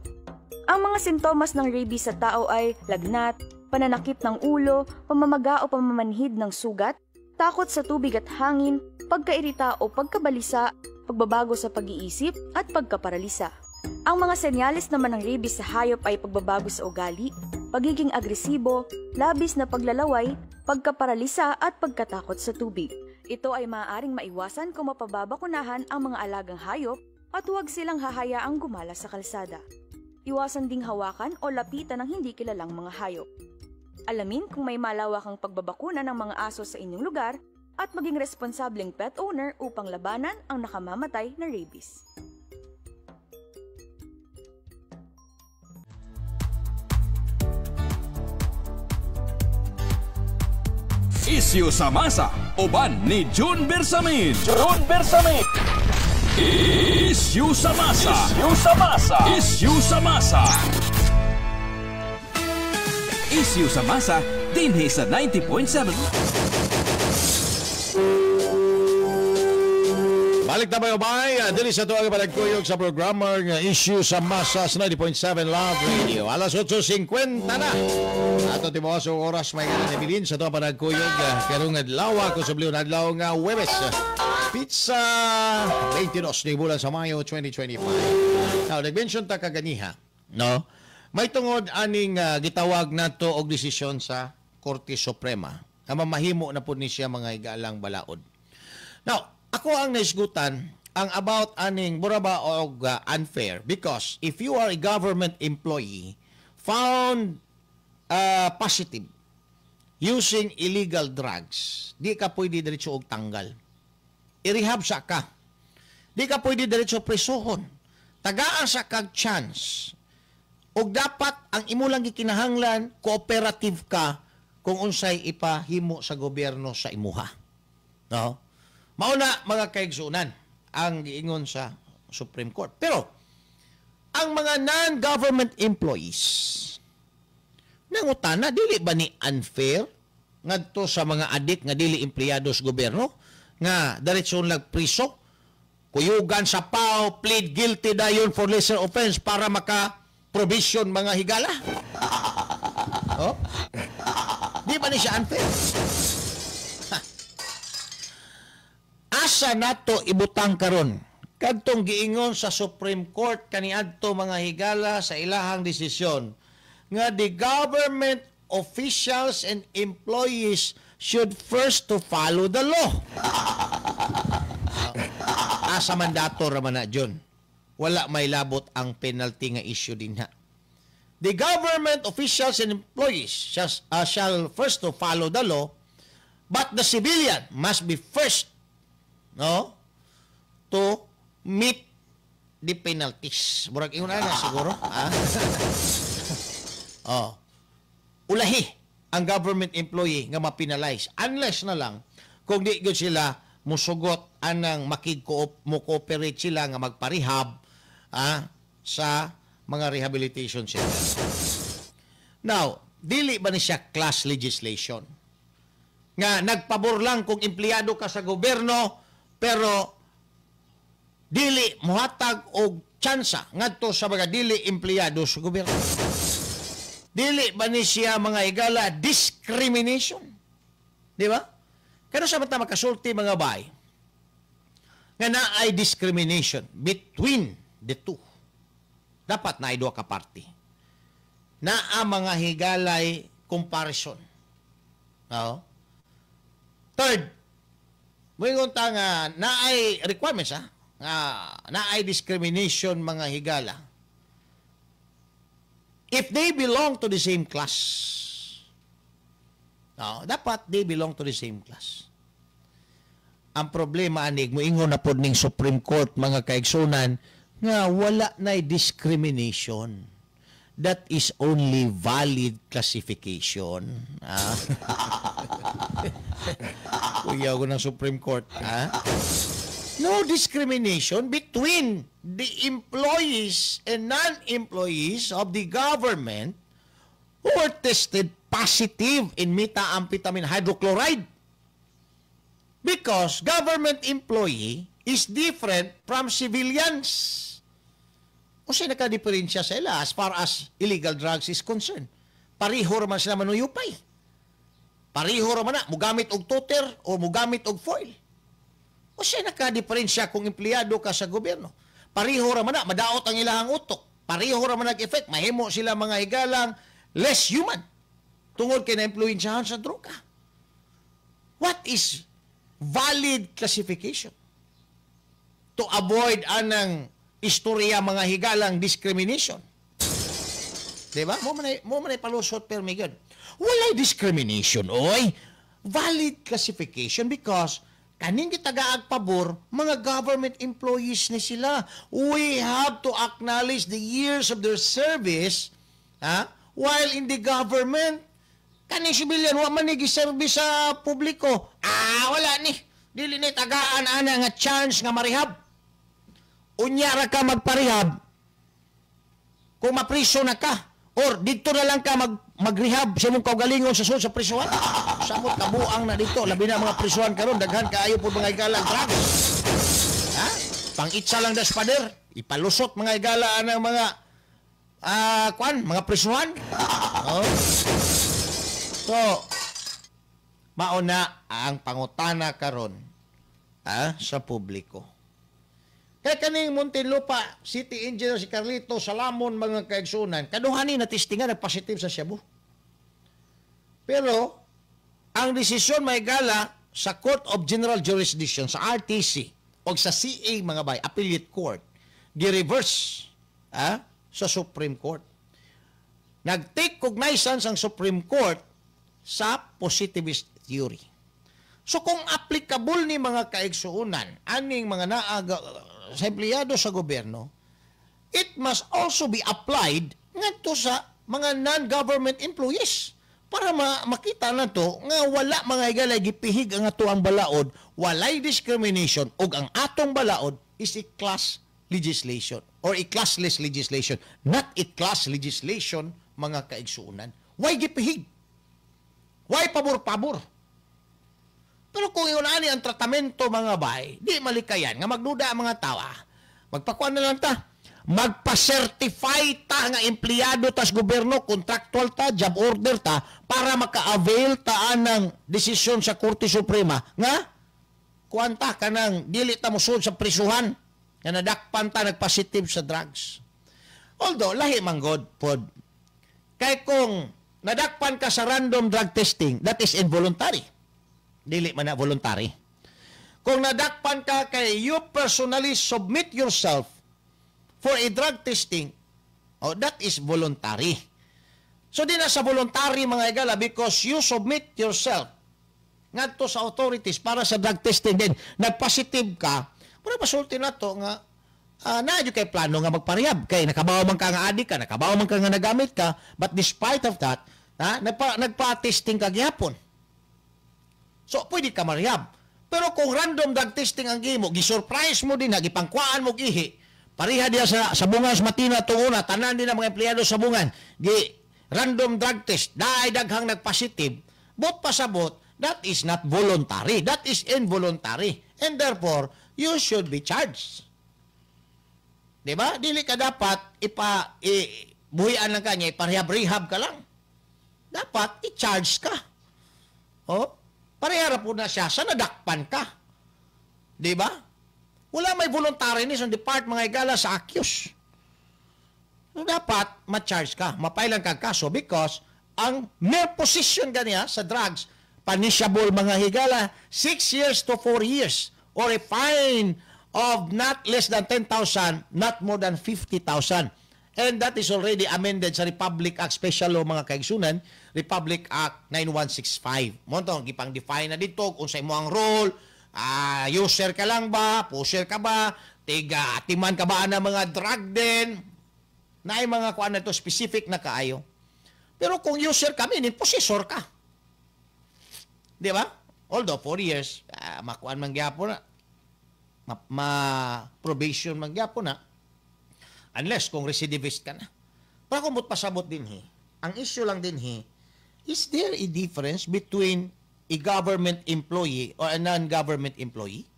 Ang mga sintomas ng rabies sa tao ay lagnat, pananakit ng ulo, pamamaga o pamamanhid ng sugat, takot sa tubig at hangin, pagkairita o pagkabalisa, pagbabago sa pag-iisip at pagkaparalisa. Ang mga senyales naman ng rabies sa hayop ay pagbabago sa ugali, pagiging agresibo, labis na paglalaway, pagkaparalisa at pagkatakot sa tubig. Ito ay maaaring maiwasan kung mapababakunahan ang mga alagang hayop at huwag silang hahayaang gumala sa kalsada. Iwasan ding hawakan o lapitan ng hindi kilalang mga hayop. Alamin kung may malawakang pagbabakuna ng mga aso sa inyong lugar at maging responsableng pet owner upang labanan ang nakamamatay na rabies. Isyu sa masa, uban ni June Bersamin. June Bersamin. Isyu sa masa. Isyu sa masa. Isyu sa masa. Isyu sa masa, dinhi sa 90.7. Balik na bayo bay, dili sa tuwag palagkuyog sa programa nga Issue sa Masa sa 90.7 Love Radio. Alas 8:50 na. Ato tibuok sa oras may nga nabilin sa tuwag panagkuyog karong adlaw ko sa bliw adlaw nga Huwebes. Pizza 22 ni bulan sa Mayo 2025. Now, nag-mention ta kaganiha, no? May tungod aning gitawag nato og desisyon sa Korte Suprema. Nga mamahimo na pud ni siya mga igalang balaod. Now, ako ang naisgutan ang about aning buraba og unfair because if you are a government employee found positive using illegal drugs, di ka pwede diretso og tanggal. I-rehab sa ka. Di ka pwede diretso presohon. Tagaan sa kag chance. Og dapat ang imo lang gikinahanglan cooperative ka kung unsay ipahimo sa gobyerno sa imuha. No? Mauna mga kaigsunan ang giingon sa Supreme Court. Pero ang mga non-government employees nangutana, dili ba ni unfair ngadto sa mga adik nga dili empleyado sa gobyerno nga diretso lag priso, kuyugan sa PAO, plead guilty dayon for lesser offense para maka provision mga higala? Oh? Di ba ni siya unfair? Asa nato ibutang karon kadtong giingon sa Supreme Court kaniadto mga higala sa ilahang desisyon nga the government officials and employees should first to follow the law. Asa mandato ra man na, John. Wala may labot ang penalty nga issue din ha. The government officials and employees shall first to follow the law, but the civilian must be first, no, to meet the penalties. Murag ingon ana siguro. Ah? Oh. Ulahi ang government employee nga ma-penalize unless na lang kung di gyud sila musugot anang makig-co-op, mo-cooperate sila nga magparehab sa mga rehabilitation center. Now, dili ba ni siya class legislation? Nga nagpabor lang kung empleyado ka sa gobyerno pero Dili mohatag og tsansa ngadto sa mga dili empleyado sa gobyerno? Dili ba ni siya, mga higala, discrimination? Di ba? Kano sa mata makasulti, mga bay, nga naay discrimination between the two? Dapat naay duha ka party. Naa, mga higalay, comparison. Oo. Third, moingon ta nga naay requirements ha, nga naay discrimination, mga higala, if they belong to the same class. No, dapat they belong to the same class. Ang problema anig, moingon na pod ning Supreme Court, mga kaigsunan, nga wala na discrimination. That is only valid classification. Ah. Kuya ko ng Supreme Court. Ah? No discrimination between the employees and non-employees of the government who were tested positive in methamphetamine hydrochloride. Because government employee is different from civilians. O siya nakadiferensya sila as far as illegal drugs is concerned? Pareho man sila manuyupay. Pareho man na, mugamit og toter o mugamit og foil. O siya nakadiferensya kung empleyado ka sa gobyerno? Pareho man na, madaot ang ilahang utok. Pareho man nag-effect, mahimo sila, mga higalang, less human tungod kay na-influensyahan sa droga. What is valid classification? To avoid anang istorya, mga higalang, discrimination. Diba? Mo man ay palusot permi gyud. Walay discrimination, oy. Valid classification because kaning gitagaag pabor, mga government employees ni sila. We have to acknowledge the years of their service, ha, while in the government. Kaning civilian, wa man ni giservice sa publiko. Ah, wala ni. Dili ni tagaan ana nga chance nga marehab. Unya ra ka magparehab kung mapriso na ka or dito na lang ka mag magrehab sa imong kaugalingon sa sulod sa prisuhan. Samot kabuang na dito, labi na mga prisuhan karon, daghan kaayo po, mga higala, drugs. Ha? Pang-itsa lang das pader, ipalusot, mga higala, ang mga kwan, mga prisuhan. Oh. So, mauna ang pangutana karon sa publiko. Kaya kaning Muntinlupa City Engineer si Carlito Salamon, mga kaigsunan, kaduha ni natestingan nagpositive sa shabu. Pero ang desisyon may gala sa Court of General Jurisdiction, sa RTC o sa CA, mga bay, Appellate Court, gi-reverse sa Supreme Court. Nag-take cognizance ang Supreme Court sa positivist theory. So kung applicable ni, mga kaigsuunan, aning mga naaga sa empleyado sa gobyerno, it must also be applied ngadto sa mga non-government employees para makita na to nga wala, mga higala, gipihig ang ato ang balaod, walay discrimination ug ang atong balaod is a class legislation or a classless legislation, not a class legislation, mga kaigsuunan. Why gipihig? Why pabor-pabor? Pero kung yun ani ang tratamento, mga bay, di malikayan nga magduda ang mga tao. Ah. Magpakuan na lang ta. Magpa-certify ta nga empleyado tas gobyerno, contractual ta, job order ta, para maka-avail ta ng desisyon sa Korte Suprema nga kuan ta, kanang dili ta mosulod sa prisuhan nga nadakpan ta nagpositive sa drugs. Although, lahi man god pod. Kay kung nadakpan ka sa random drug testing, that is involuntary. Dili man na voluntary. Kung nadakpan ka kay you personally submit yourself for a drug testing, oh, that is voluntary. So di na sa voluntary, mga igala, because you submit yourself ngadto sa authorities para sa drug testing, then nagpositive ka, pero masulti na to nga naa kay plano nga magparehab kay nakabaw man ka nga adik ka, nakabaw man ka nga nagamit ka, but despite of that, ha, nagpa-testing ka gihapon. So, pwede ka marehab. Pero kung random drug testing ang gimo, gisurprise mo din na, gipangkuaan mo ihi, pareha diya sa sabungan sa Matina itong una, tanan din ang mga empleyado sa sabungan, gi random drug test, naay daghang nagpositive, bot pasabot, that is not voluntary. That is involuntary. And therefore, you should be charged. Di ba? Dili ka dapat buhian lang ka niya, iparehab-rehab ka lang. Dapat i-charge ka. Oh, parehara po na siya sa nadakpan ka. Di ba? Wala may voluntariness on the part, mga higala, sa accused. So, dapat ma-charge ka, mapailan ka kaso because ang mere possession ganiya sa drugs, punishable, mga higala, 6 years to 4 years or a fine of not less than 10,000, not more than 50,000. And that is already amended sa Republic Act Special Law, mga kaigsunan, Republic Act 9165. Mo to, gipang define na dito kung sa imo ang role, user ka lang ba, pusher ka ba, tiga atiman ka ba na mga drug din, naay mga kuan na to specific na kaayo. Pero kung user ka, meaning possessor ka. Di ba? Although 4 years, makuan man gyapon na. Ma probation man gyapon na. Unless kung recidivist ka na. Pero kung pasabot din he, ang issue lang din he, is there a difference between a government employee or a non-government employee?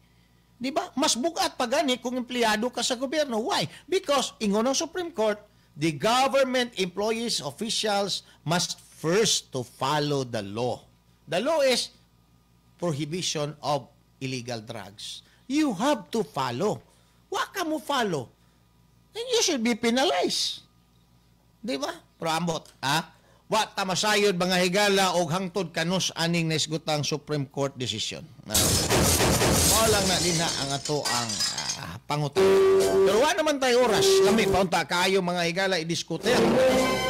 Di ba? Mas bugat pa gani kung empleyado ka sa gobyerno. Why? Because ingon ng Supreme Court, the government employees, officials must first to follow the law. The law is prohibition of illegal drugs. You have to follow. Wa ka mo follow, then you should be penalized. Di ba? Pero ambot, ha? Wa ta masayod, mga higala, og hangtod kanus aning naisgutang Supreme Court decision. Mao lang na din na ang ato ang pangutan. Pero wa naman tayo oras. Lami paunta kaayo, mga higala, idiskuter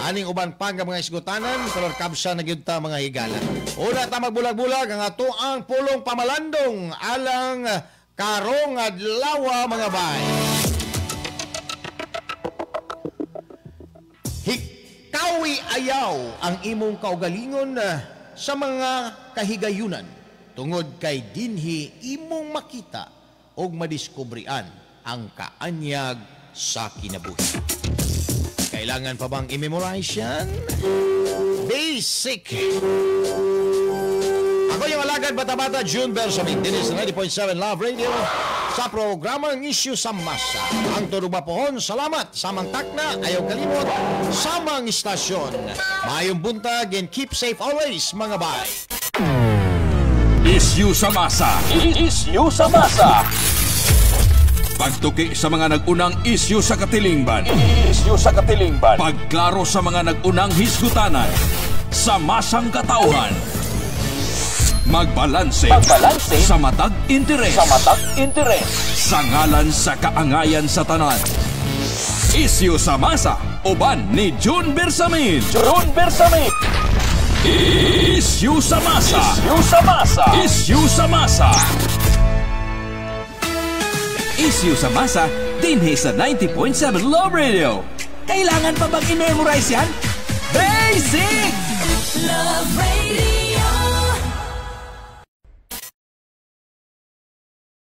aning uban pa nga mga isgutanan, pero kabsa na gyud ta, mga higala. Una ta magbulag-bulag ang ato ang pulong pamalandong alang karong adlaw, mga bay. Hikawi ayaw ang imong kaugalingon sa mga kahigayunan tungod kay dinhi imong makita og madiskubrian ang kaanyag sa kinabuhi. Kailangan pa bang i-memorize yan? Basic! Ako yung alagad bata-bata, June Bersamin. This is 90.7 Love Radio sa programang Issue sa Masa. Ang turuba pohon, salamat. Samang takna, ayaw kalimot. Samang istasyon. Maayong buntag and keep safe always, mga bay. Issue sa Masa. Issue sa Masa. Pagtuki sa mga nag-unang issue sa katilingban. Issue sa katilingban. Pagklaro sa mga nag-unang hisgutanan sa masang katauhan. Magbalanse. Magbalanse. Sa matag interes. Sa matag interes. Sa ngalan sa kaangayan sa tanan. Issue sa Masa. Uban ni June Bersamin. June Bersamin. Issue sa Masa. Issue sa Masa. Issue sa Masa. Issue sa Masa, dinhi sa 90.7 Love Radio. Kailangan pa bang i-memorize yan? Basic! Love Radio.